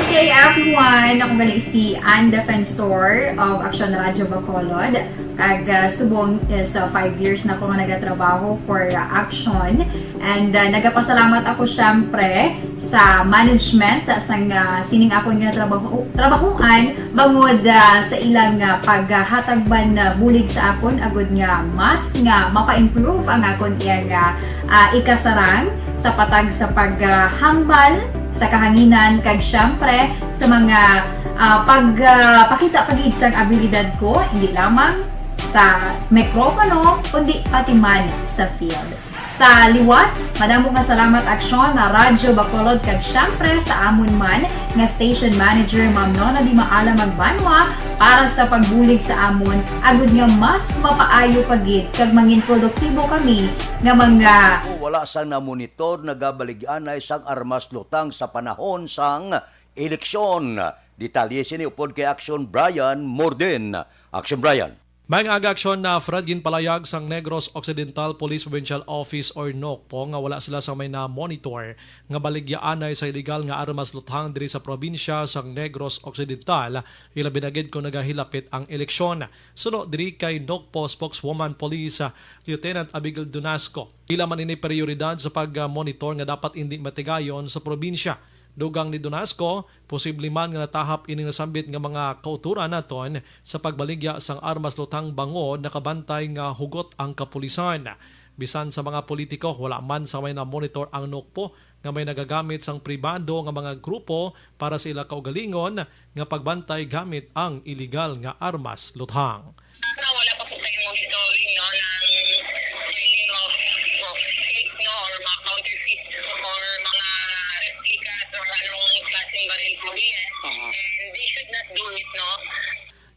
Good day, everyone! Ako gali si Ann Defensor of Action Radio Bacolod. Kag, ah, subong is, ah, five years na ako nga nagatrabaho for, ah, Action. And, ah, nagapasalamat ako, syempre, sa management, ah, sang, ah, sining akon nga trabaho, trabahoan, bangod, ah, sa ilang, ah, paghatag man, ah, bulig sa akon, agud nga mas nga mapa-improve ang akon iyang, ah, ah, ikasarang sa patag sa paghambal sa kahanginan, kag syempre sa mga, ah, pag, ah, pakita pa gid sang abilidad ko, hindi lamang sa mikropono, kundi pati man sa field. Sa liwat, madamo nga salamat, Aksyon, na Radyo Bacolod, kag syempre sa amon man nga station manager, Ma'am Nona Di Maala Magbanwa, para sa pagbulig sa amon, agud nga mas mapaayo pa gid kag mangin produktibo kami nga mga Wala sang namonitor, nagabaligyanay sang armas lutang sa panahon sang eleksyon. Detalye sini upod kay Action Brian Morden. Action Brian. Maayong aga, Action, na Fred, ginpalayag sang Negros Occidental Police Provincial Office or NOCPO nga wala sila sa may na-monitor nga baligyaanay sa iligal nga armas luthang diri sa probinsya sang Negros Occidental, ilabi na gid kon nagahilapit ang eleksyon. Suno diri kay NOCPO spokeswoman police, ah, Lieutenant Abigail Dunasco, ila man ini prioridad sa pag-monitor nga dapat indi matigayon sa probinsya. Dugang ni Donasco, posible man nga natahap ining nasambit nga mga kautoran naton sa pagbaligya sang armas luthang bangod nakabantay nga hugot ang kapulisan. Bisan sa mga politiko, wala man sa may na-monitor ang NOCPO nga may nagagamit sang pribado nga mga grupo para sa ila kaugalingon nga pagbantay gamit ang iligal nga armas luthang. Wala pa po tayong monitoring, no, ng selling of, of fake, no, or mga counterfeit or mga replicas or anong klaseng baril po yan. Aha. And they should not do it, no?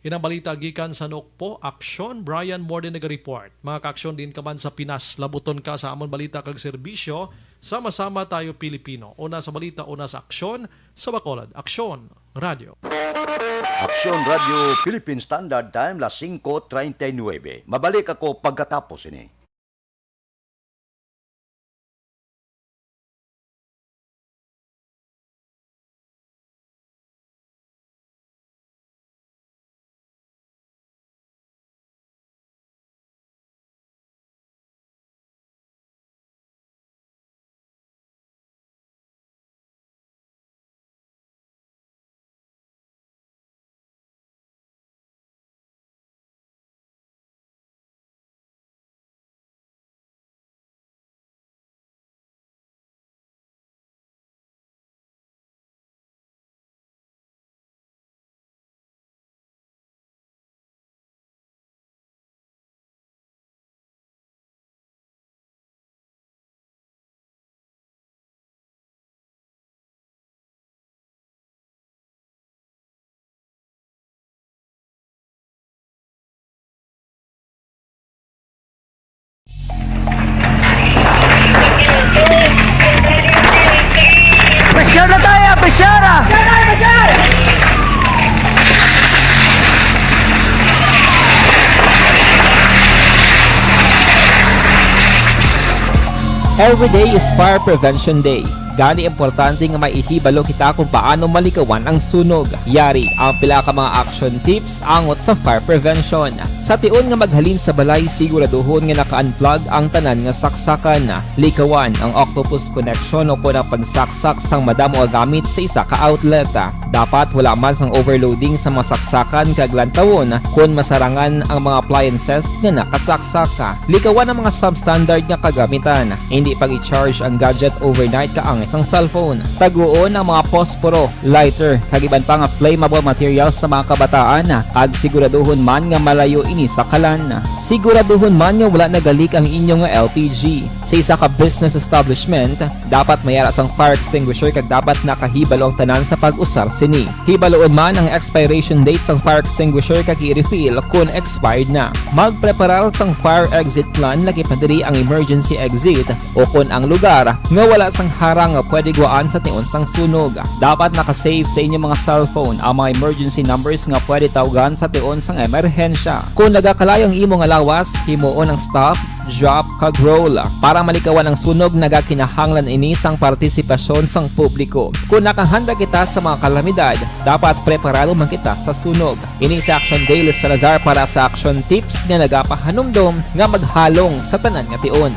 Yan ang balita gikan sa NOCPO Aksyon. Brian Morden naga-report. Mga kaaksyon, din ka man sa Pinas, labuton ka sa amon balita kag serbisyo. Sama-sama tayo, Pilipino. Una sa balita, una sa aksyon, sa Bacolod. Aksyon Radio. Aksyon Radio Philippine Standard Time, las singko treinta y nueve. Mabalik ako pagkatapos ini. Pressure na tayo! Pressure, ah! Every day is Fire Prevention Day. Gani, importante nga may ihibalo kita kung paano malikawan ang sunog. Yari ang pila ka mga action tips angot sa fire prevention. Sa tion nga maghalin sa balay, siguraduhon nga naka-unplug ang tanan nga saksakan. Likawan ang octopus connection o kon ang pagsaksak sang madamo nga gamit sa isa ka outlet. Dapat wala man sang overloading sa mga saksakan kag lantawon kon masarangan ang mga appliances nga nakasaksak. Likawan ang mga substandard nga kagamitan. Hindi pag-i-charge ang gadget overnight kaangay sang cellphone. Taguon ang mga posporo, lighter, kag iban pa nga flammable materials sa mga kabataan, kag siguraduhon man nga malayo ini sa kalan. Siguraduhon man nga wala nagalik ang inyo nga L P G. Sa isa ka business establishment, dapat may ara sang fire extinguisher kag dapat nakahibalo ang tanan sa pag-usar sini. Hibaluon man ang expiration date sang fire extinguisher kag i-refill kon expired na. Magpreparar sang fire exit plan, lakip na diri ang emergency exit, o kon ang lugar nga wala sang harang nga pwede gwaan sa tion sang sunog. Dapat naka-save sa inyo mga cellphone ang mga emergency numbers nga pwede tawgan sa tion sang emerhensya. Kon nagakalayo ang imo nga lawas, himuon ang stop, drop, kag roll. Para malikawan ang sunog, nagakinahanglan ini sang partisipasyon sang publiko. Kon nakahanda kita sa mga kalamidad, dapat preparado man kita sa sunog. Ini si Action Daily Salazar para sa Action Tips nga nagapahanumdom nga maghalong sa tanan nga tion.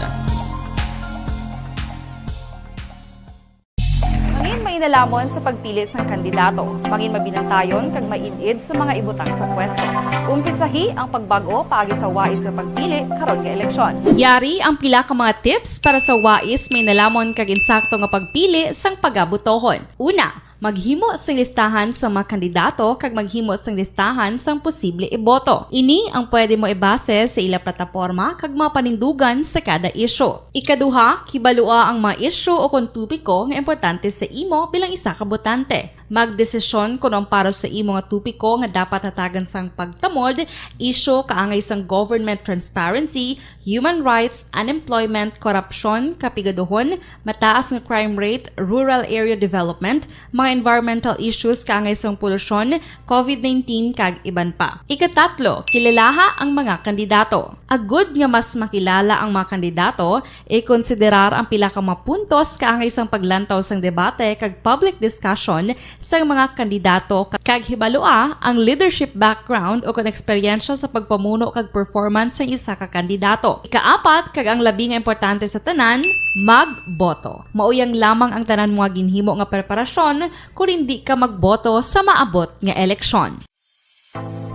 Mangin mainalomon sa pagpili sang kandidato. Mangin mabinantayon kag maid-id sa mga ibutang sa pwesto. Umpisahi ang pagbag-o paagi sa wais nga pagpili karon nga eleksyon. Yari ang pila ka mga tips para sa wais, mainalomon kag insakto nga pagpili sang pagabotohon. Una, maghimo sing listahan sa mga kandidato kag maghimo sing listahan sang posible iboto. Ini ang pwede mo ibase sa ila plataporma kag mga panindugan sa kada isyu. Ikaduha, kibalua ang mga isyu o kon topiko nga importante sa imo bilang isa ka botante. Magdesisyon kon ang para sa imo nga topiko nga dapat hatagan sang pagtamod, isyu kaangay sang government transparency, human rights, unemployment, korupsyon, kapigaduhon, mataas nga crime rate, rural area development, mga environmental issues kaangay sang polusyon, covid nineteen, kag iban pa. Ikatatlo, kilalaha ang mga kandidato. Agud nga mas makilala ang mga kandidato, ikonsiderar ang pila ka mga puntos kaangay sang paglantaw sang debate kag public discussion sang mga kandidato, kag hibalua ang leadership background o kon eksperyensya sa pagpamuno kag performance sang isa ka kandidato. Ikaapat, kag ang labi nga importante sa tanan, magboto. Mao yang lamang ang tanan mo nga ginhimo nga preparasyon kon hindi ka magboto sa maabot nga eleksyon.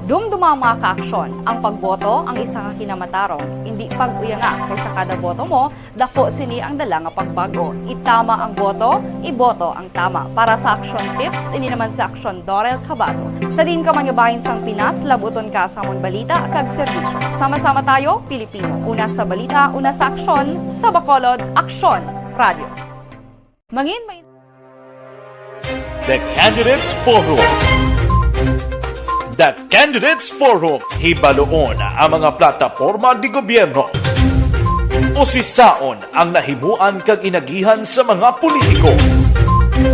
Dumduma ang mga kaaksyon. Ang pagboto ang isa ka kinamatarong. Indi pag-uyanga, kay sa kada boto mo, dako sini ang dala nga pagbago. Itama ang boto, iboto ang tama. Para sa Aksyon Tips, ini naman si Aksyon Dorel Cabato. Sa diin ka man nga bahin sang Pinas, labuton ka sa amon balita kag serbisyo. Sama-sama tayo, Pilipino. Una sa balita, una sa aksyon, sa Bacolod, Aksyon Radio. Mangin may The Candidates Forum. The Candidates Forum. Hibaluon ang mga plataporma di gobyerno. Usisaon ang nahimuan kag inagihan sa mga politiko.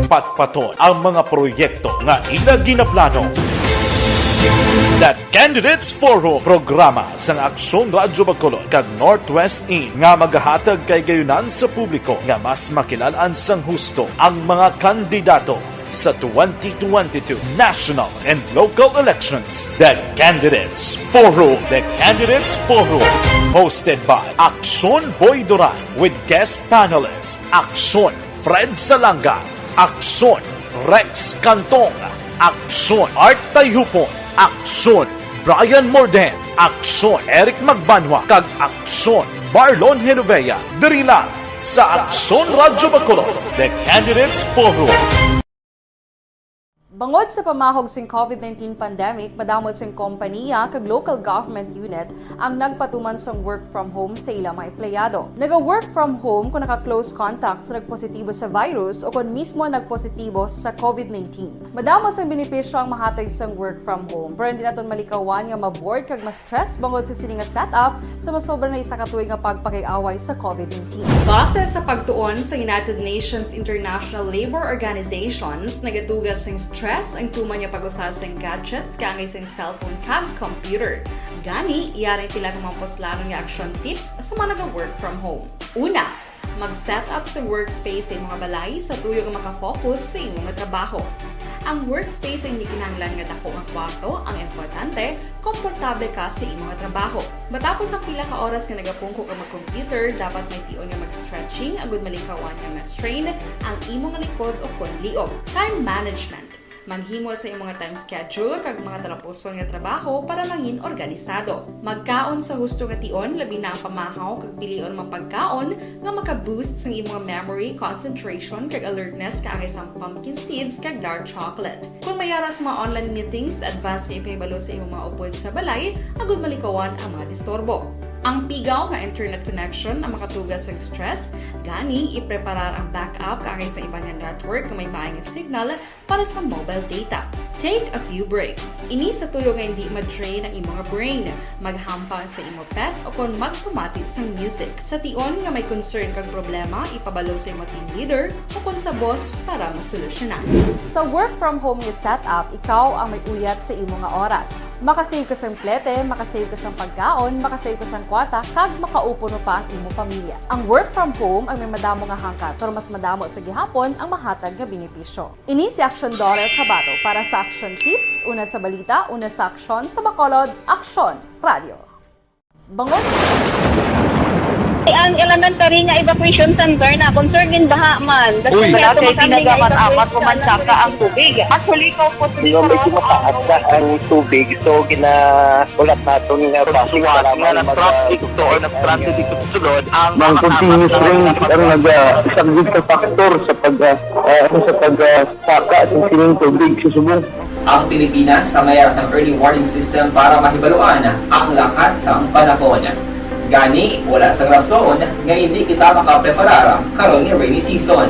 Patpaton ang mga proyekto nga ila ginaplano. The Candidates Forum, programa sang Aksyon Radyo Bacolod kag Northwest In nga magahatag kahigayunan sa publiko nga mas makilal-an sang husto ang mga kandidato sa twenty twenty-two national and local elections. The Candidates Forum. The Candidates Forum, hosted by Aksyon Boy Duran with guest panelist Aksyon Fred Salanga, Aksyon Rex Cantong, Aksyon Art Tayhupon, Aksyon Brian Morden, Aksyon Eric Magbanwa, kag Aksyon Marlon Genovea. Diri lang sa Aksyon Radyo Bacolod, The Candidates Forum. Bangod sa pamahog sing COVID nineteen pandemic, madamo sing kompaniya kag local government unit ang nagpatuman sang work from home sa ila mga empleyado. Naga-work from home kung naka-close contact sa nagpositibo sa virus o kon mismo nagpositibo sa COVID nineteen. Madamo sang benepisyo ang mahatag sang work from home, pero hindi naton malikawan nga ma-bored kag ma-stress bangod sa sini nga setup sa masobra na isa ka tuig nga pagpakig-away sa COVID nineteen. Base sa pagtuon sa United Nations International Labour Organizations, nagatuga sing stress ang tuman nga pag-usa sing gadgets kaangay sing cellphone kag computer. Gani, yari ang pila ka mga puslanon nga action tips sa mga naga-work from home. Una, mag-set up sa workspace sa imong balay sa tuyo nga makafocus sa imong trabaho. Ang workspace ay hindi kinahanglan nga dako nga kwarto, ang importante, komportable ka sa imong trabaho. Matapos ang pila ka oras nga nagapungko ka mag-computer, dapat may tion nga mag-stretching agud malikawan nga ma-strain ang imong likod o kon liog. Time management. Maghimo sa imong time schedule kag mga talapuson nga trabaho para mangin organisado. Magkaon sa husto nga tion, labi na ang pamahaw kag pilion mga pagkaon nga maka-boost sang imong memory, concentration, kag alertness kaangay sang pumpkin seeds kag dark chocolate. Kung may ara sa mga online meetings, advance nga ipahibalo sa imong mga upod sa balay agud malikawan ang mga disturbo. Ang pigaw nga internet connection ang makatuga sang stress, gani ipreparar ang backup kaangay sa iban nga network nga may maay nga signal para sa mobile data. Take a few breaks. Ini sa tuyo nga hindi ma-drain ang imong brain. Maghampang sa imo pet o kon magpamati sang music. Sa tion nga may concern kag problema, ipabalo sa imo team leader o kon sa boss para masolusyonan. Sa work from home nga setup, ikaw ang may uyat sa imo nga oras. Makasave ka sang plete, makasave ka sang pagkaon, makasave ka sang kwarta, kag makaupod pa ang imo pamilya. Ang work from home ang may madamo nga hangkat, pero mas madamo sa gihapon ang mahatag nga benepisyo. Ini si Aksyon Dorel Cabato para sa Aksyon Tips, una sa balita, una sa aksyon, sa Bacolod, Aksyon Radio. Bangon. Ang elementary nga evacuation center na concern din baha man. Uy, wala kay tinaga man amat ko man saka ang tubig. Actually, ko po medyo mataas na ang tubig. So, gina-, ulat naton nga bus nga nag-traffic to or nag-transit dito sa sulod ang mga continuous rain ang nag-, ah, isang big factor sa pag, ah, ah, sa pag, ah, saka sa sining tubig sa subong. Ang Pilipinas ang may ara sang early warning system para mahibaluan ang lakat sang panahon. Gani, wala sang rason nga hindi kita makapreparar karon nga rainy season.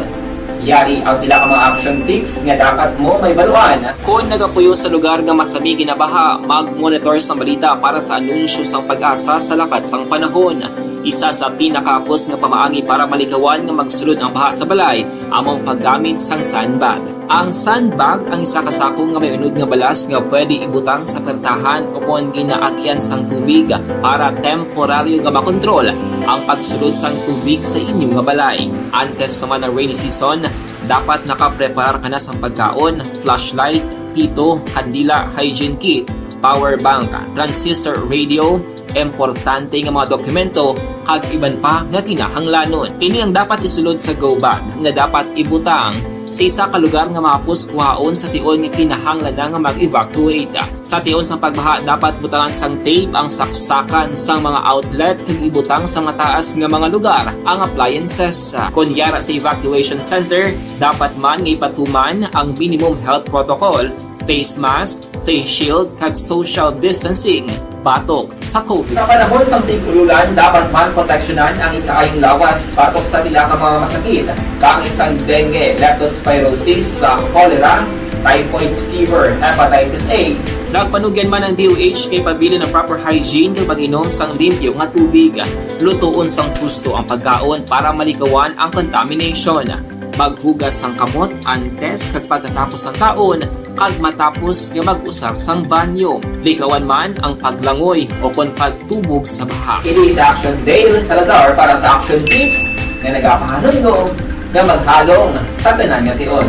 Yari ang pila ka mga action tips nga dapat mo mahibaluan. Kon nagapuyo sa lugar nga masami ginabaha, mag-monitor sang balita para sa anunsyo sang PAGASA sa lakat sang panahon. Isa sa pinakahapos nga pamaagi para malikawan nga magsulod ang baha sa balay amo ang paggamit sang sandbag. Ang sandbag ang isa ka sako nga may unod nga balas nga pwede ibutang sa pertahan o kon ginaagian sang tubig para temporaryo nga makontrol ang pagsulod sang tubig sa inyo nga balay. Antes pa man ang rainy season, Dapat nakapreparar ka na sang pagkaon, flashlight, pito, kandila, hygiene kit, power bank, transistor radio, importante nga mga dokumento, kag iban pa nga kinahanglanon. Ini ang dapat isulod sa go bag nga dapat ibutang sa isa ka lugar nga mahapos kuhaon sa tion nga kinahanglan na nga mag-evacuate. Sa tion sang pagbaha, dapat butangan sang tape ang saksakan sang mga outlet kag ibutang sa mataas nga mga lugar ang appliances. Kon yara sa evacuation center, dapat man nga ipatuman ang minimum health protocol, face mask, face shield, kag social distancing batok sa COVID. Sa panahon sang tig-ululan, dapat man proteksyonan ang ikaayong lawas batok sa pila ka mga masakit, kaangay sang dengue, leptospirosis, sa cholera, typhoid fever, hepatitis A. Nagpanugyan man ang D O H kay pabilin ang proper hygiene kag pag-inom sang limpyo nga tubig. Lutoon sang husto ang pagkaon para malikawan ang contamination. Maghugas sang kamot antes kag pagkatapos sang kaon, kag matapos nga mag-usar sang banyo. Likawan man ang paglangoy o kon pagtubog sa baha. Ini sa Action Dale Salazar para sa Action Tips nga nagapahanumdom nga maghalong sa tanan nga tion.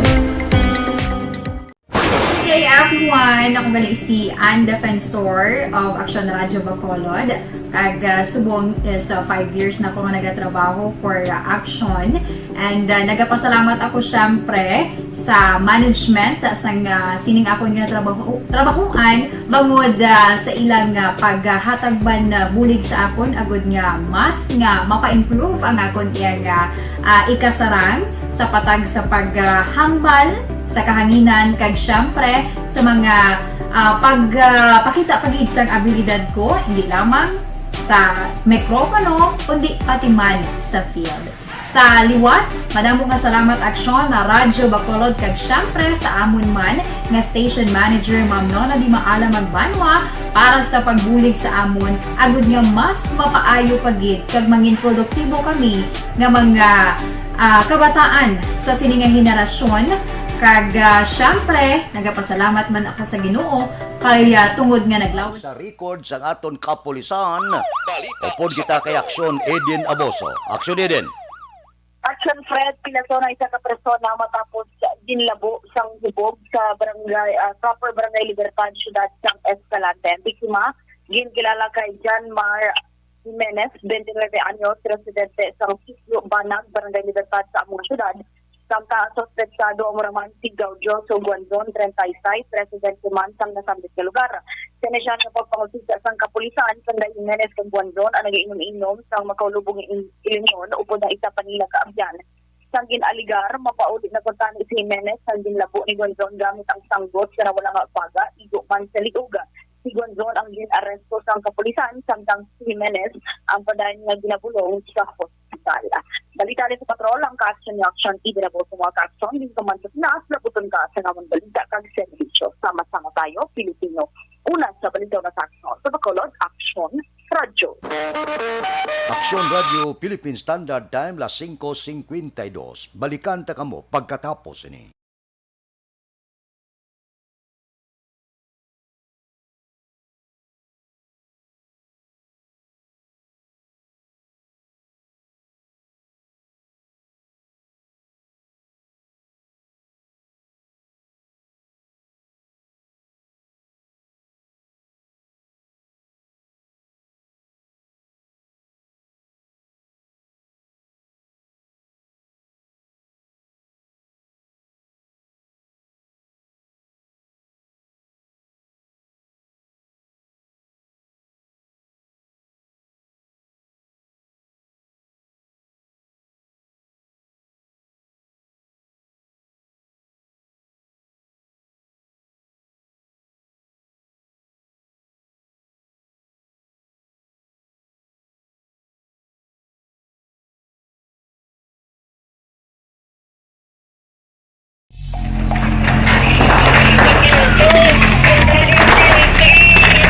Hey everyone! Ako bali si Ann Defensor of Action Radio Bacolod. Kag, ah, subong is, ah, five years na ako nga nagatrabaho for, ah, Action. And, ah, nagapasalamat ako, syempre, sa management, ah, sang, ah, sining akon nga trabaho, trabahuan, bangod, ah, sa ilang, ah, paghatag man, ah, bulig sa akon, agud nga mas nga mapa-improve ang akon iyang, ah, ah, ikasarang sa patag sa paghambal sa kahanginan, kag, syempre, sa mga, ah, pag, ah, pakita pa gid sang abilidad ko, hindi lamang sa mikropono, kundi pati man sa field. Sa liwat, madamo nga salamat, Aksyon, na Radyo Bacolod, kag syempre sa amon man nga station manager, Ma'am Nona Di Maala Magbanwa, para sa pagbulig sa amon, agud nga mas mapaayo pa gid kag mangin produktibo kami nga mga, ah, kabataan sa sini nga henerasyon. Kag, ah, syempre, nagapasalamat man ako sa Ginoo kay, ah, tungod nga naglaw- Sa record sang aton kapulisan, upod kita kay Aksyon Eden Aboso. Aksyon Eden. Action Fred, pilato na isa ka persona matapos ginlabo sang hubog sa barangay, ah, sa Upper Barangay Libertad, siyudad sang Escalante. Ang biktima, ginkilala kay John Mar Jimenez, twenty-nuebe anyos, residente sa Sitio Banag, Barangay Libertad sa amo nga siyudad. Samtang ang suspetsado amo ra man si Gaudio Guanzon, treinta y seis, residente man sang nasambit nga lugar. Sa inisyal nga pagpangusisa sang kapulisan, sanday Jimenez kag Guanzon ang nagainom-inom sang makaulubong nga in-, ilimnon upod ang isa pa nila ka abyan. Sang gin-alegar, mapauli na kuntani si Jimenez sang ginlabo ni Guanzon gamit ang sanggot sa nawala nga agpaga, igo man sa liog. Si Guanzon ang gin-aresto sang kapulisan, samtang si Jimenez ang padayon nga ginabulong sa hospital. Balita sa patrol, ang ka-action ni Action, ibinabo sa mga ka-action, dito man sa Pinas, labuton ka sa namon balita kag serbisyo. Sama-sama tayo, Pilipino. Una sa balita na sa Action. Sa Bacolod, Action Radyo. Action Radyo, Philippine Standard Time, las singko singkwenta y dos. Balikan ta kamo pagkatapos ini.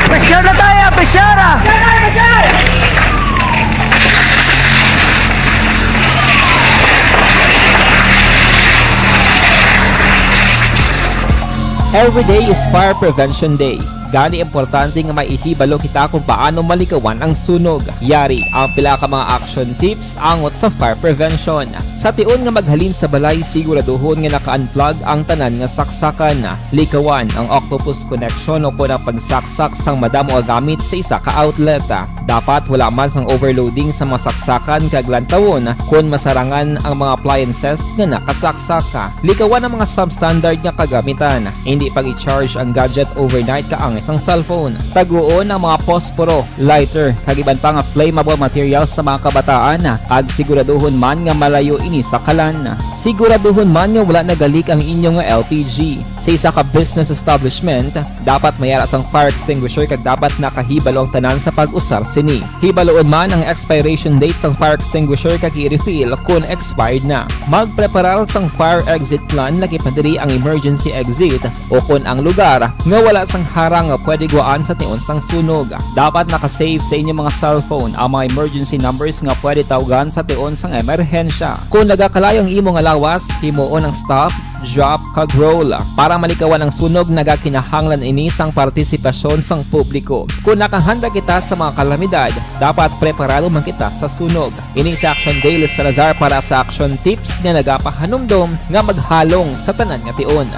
Pressure na tayo, pressure ah! Every day is Fire Prevention Day. Gani, importante nga may ihibalo kita kung paano malikawan ang sunog. Yari ang pila ka mga action tips angot sa fire prevention. Sa tion nga maghalin sa balay, siguraduhon nga naka-unplug ang tanan nga saksakan. Likawan ang octopus connection o kon ang pagsaksak sang madamo nga gamit sa isa ka outlet. Dapat wala man sang overloading sa mga saksakan kag lantawon kon masarangan ang mga appliances nga nakasaksak. Likawan ang mga substandard nga kagamitan. Hindi pag-i-charge ang gadget overnight kaangay sang cellphone. Taguon ang mga posporo, lighter, kag iban pa nga flammable materials sa mga kabataan, kag siguraduhon man nga malayo ini sa kalan. Siguraduhon man nga wala nagalik ang inyo nga L P G. Sa isa ka business establishment, dapat may ara sang fire extinguisher kag dapat nakahibalo ang tanan sa pag-usar sini. Hibaloon man ang expiration date sang fire extinguisher kag i-refill kon expired na. Magpreparar sang fire exit plan, lakip na diri ang emergency exit o kon ang lugar nga wala sang harang nga pwede guwaan sa tion sang sunog. Dapat naka-save sa inyo mga cellphone ang mga emergency numbers nga pwede tawgan sa tion sang emerhensya. Kon nagakalayo ang imo nga lawas, himuon ang stop, drop, kag roll. Para malikawan ang sunog, nagakinahanglan ini sang partisipasyon sang publiko. Kon nakahanda kita sa mga kalamidad, dapat preparado man kita sa sunog. Ini si Action Dale Salazar para sa Action Tips nga nagapahanumdom nga maghalong sa tanan nga tion.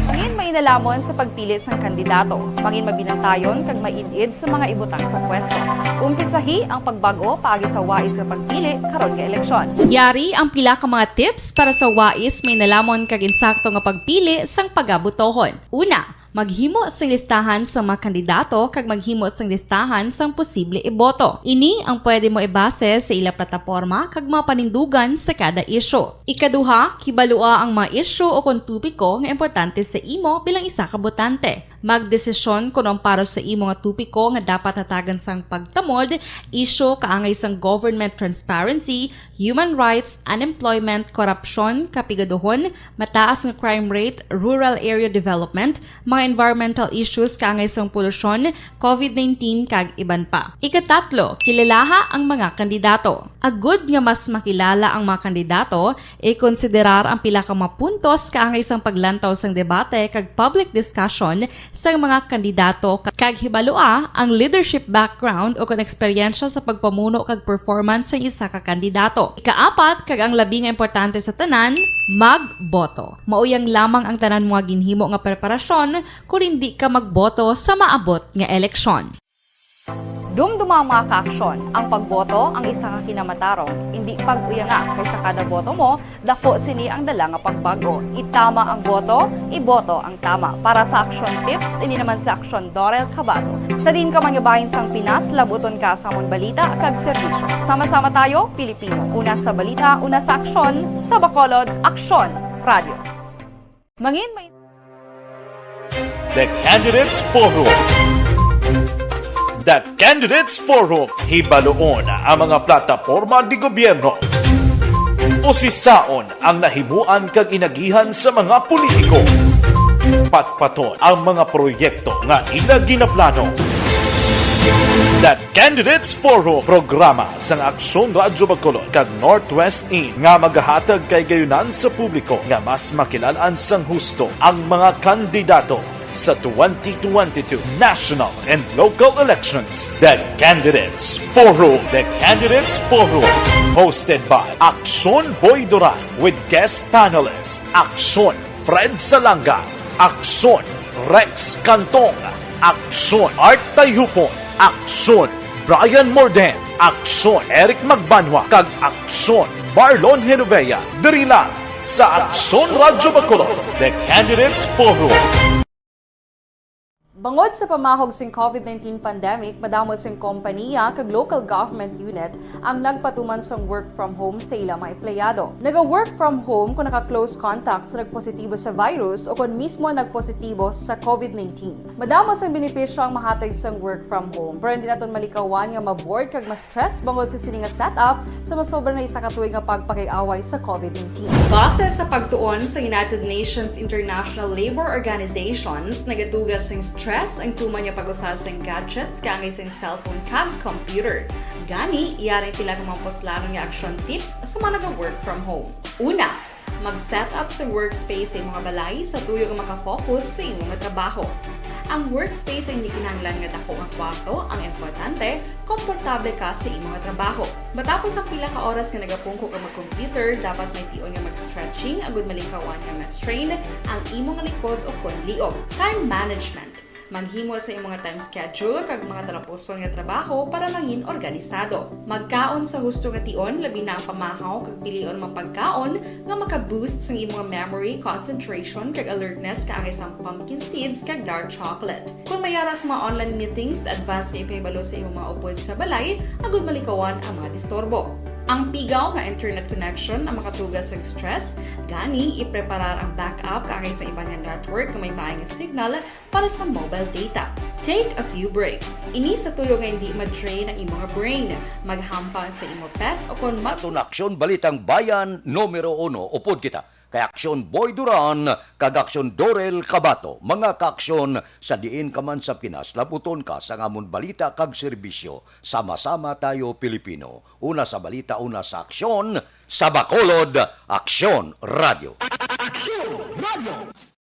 Mangin mainalamon sa pagpili sang kandidato. Mangin mabinantayon kag maid-id sa mga ibutang sa pwesto. Umpisahi ang pagbag-o paagi sa wais nga pagpili karon nga eleksyon. Yari ang pila ka mga tips para sa wais, mainalamon kag insakto nga pagpili sang pagabotohon. Una, maghimo sing listahan sa mga kandidato kag maghimo sing listahan sang posible iboto. Ini ang pwede mo ibase sa ila plataporma kag mga panindugan sa kada isyu. Ikaduha, kibalua ang mga isyu o kon topiko nga importante sa imo bilang isa ka botante. Magdesisyon kon ang para sa imo nga topiko nga dapat hatagan sang pagtamod, isyu kaangay sang government transparency, human rights, unemployment, korupsyon, kapigaduhon, mataas nga crime rate, rural area development, mga environmental issues kaangay sang polusyon, covid nineteen, kag iban pa. Ikatatlo, kilalaha ang mga kandidato. Agud nga mas makilala ang mga kandidato, ikonsiderar ang pila ka mga puntos kaangay sang paglantaw sang debate kag public discussion sang mga kandidato, kag hibalua ang leadership background o kon eksperyensya sa pagpamuno kag performance sang isa ka kandidato. Ikaapat, kag ang labi nga importante sa tanan, magboto. Mauyang lamang ang tanan mo nga ginhimo nga preparasyon kon indi ka magboto sa maabot nga eleksyon. Dumduma ang mga kaaksyon. Ang pagboto ang isa ka kinamatarong. Indi pag-uyanga, kay sa kada boto mo, dako sini ang dala nga pagbago. Itama ang boto, iboto ang tama. Para sa Action Tips, ini naman si Action Dorel Cabato. Sa diin ka man nga bahin sang Pinas, labuton ka sa amon balita kag serbisyo. Sama-sama tayo, Pilipino. Una sa balita, una sa aksyon, sa Bacolod, Aksyon Radio. Mangin may The Candidates Forum. The Candidates Forum, hibaluon ang mga plataporma di gobyerno. Usisaon ang nahimuan kag inagihan sa mga politiko. Patpaton ang mga proyekto nga ila ginaplano. The Candidates Forum, programa sang Aksyon Radyo Bacolod kag Northwest In nga magahatag kay gayunan sa publiko nga mas makilal-an sang husto ang mga kandidato sa twenty twenty-two national and local elections. The Candidates Forum. The Candidates Forum, hosted by Aksyon Boy Duran with guest panelist Aksyon Fred Salanga, Aksyon Rex Cantong, Aksyon Art Tayhupon, Aksyon Brian Morden, Aksyon Eric Magbanwa, kag Aksyon Marlon Genovea. Diri lang sa Aksyon Radyo Bacolod, The Candidates Forum. Bangod sa pamahog sing covid nineteen pandemic, madamo sing kompaniya kag local government unit ang nagpatuman sang work from home sa ila mga empleyado. Naga-work from home kung naka-close contact sa nagpositibo sa virus o kon mismo nagpositibo sa covid nineteen. Madamo sang benepisyo ang mahatag sang work from home, pero hindi naton malikawan nga ma-bored kag ma-stress bangod sa sini nga setup sa masobra na isa ka tuig nga pagpakig-away sa covid nineteen. Base sa pagtuon sa United Nations International Labour Organizations, nagaduga sing stress ang tuman nga pag-usa sing gadgets kaangay sing cellphone kag computer. Gani, yari ang pila ka mga puslanon nga action tips sa mga naga-work from home. Una, Mag-set up sa workspace sa imong balay sa tuyo nga makafocus sa imong trabaho. Ang workspace ay hindi kinahanglan nga dako nga kwarto, ang importante, komportable ka sa imong trabaho. Matapos ang pila ka oras nga nagapungko ka mag-computer, dapat may tion nga mag-stretching agud malikawan nga ma-strain ang imong likod o kon liog. Time management. Maghimo sa imong time schedule kag mga talapuson nga trabaho para mangin organisado. Magkaon sa husto nga tion, labi na ang pamahaw kag pilion mga pagkaon nga maka-boost sang imong memory, concentration kag alertness kaangay sang pumpkin seeds kag dark chocolate. Kung may ara sa mga online meetings, advance nga ipahibalo sa imong mga upod sa balay agud malikawan ang mga disturbo. Ang pigaw nga internet connection ang makatuga sa stress, gani ipreparar ang backup kaangay sa iban nga network nga may maay nga signal para sa mobile data. Take a few breaks. Ini sa tuyo nga hindi ma-drain ang imong brain. Maghampang sa imo pet o kon mag- Aton aksyon, Balitang Bayan, numero uno, upod kita kay Aksyon Boy Duran kag Aksyon Dorel Cabato, mga kaaksyon sa diin ka man sa Pinas, labuton ka sang amon balita kag serbisyo. Sama-sama tayo, Pilipino. Una sa balita, una sa aksyon, sa Bacolod, Aksyon Radio. Aksyon Radio!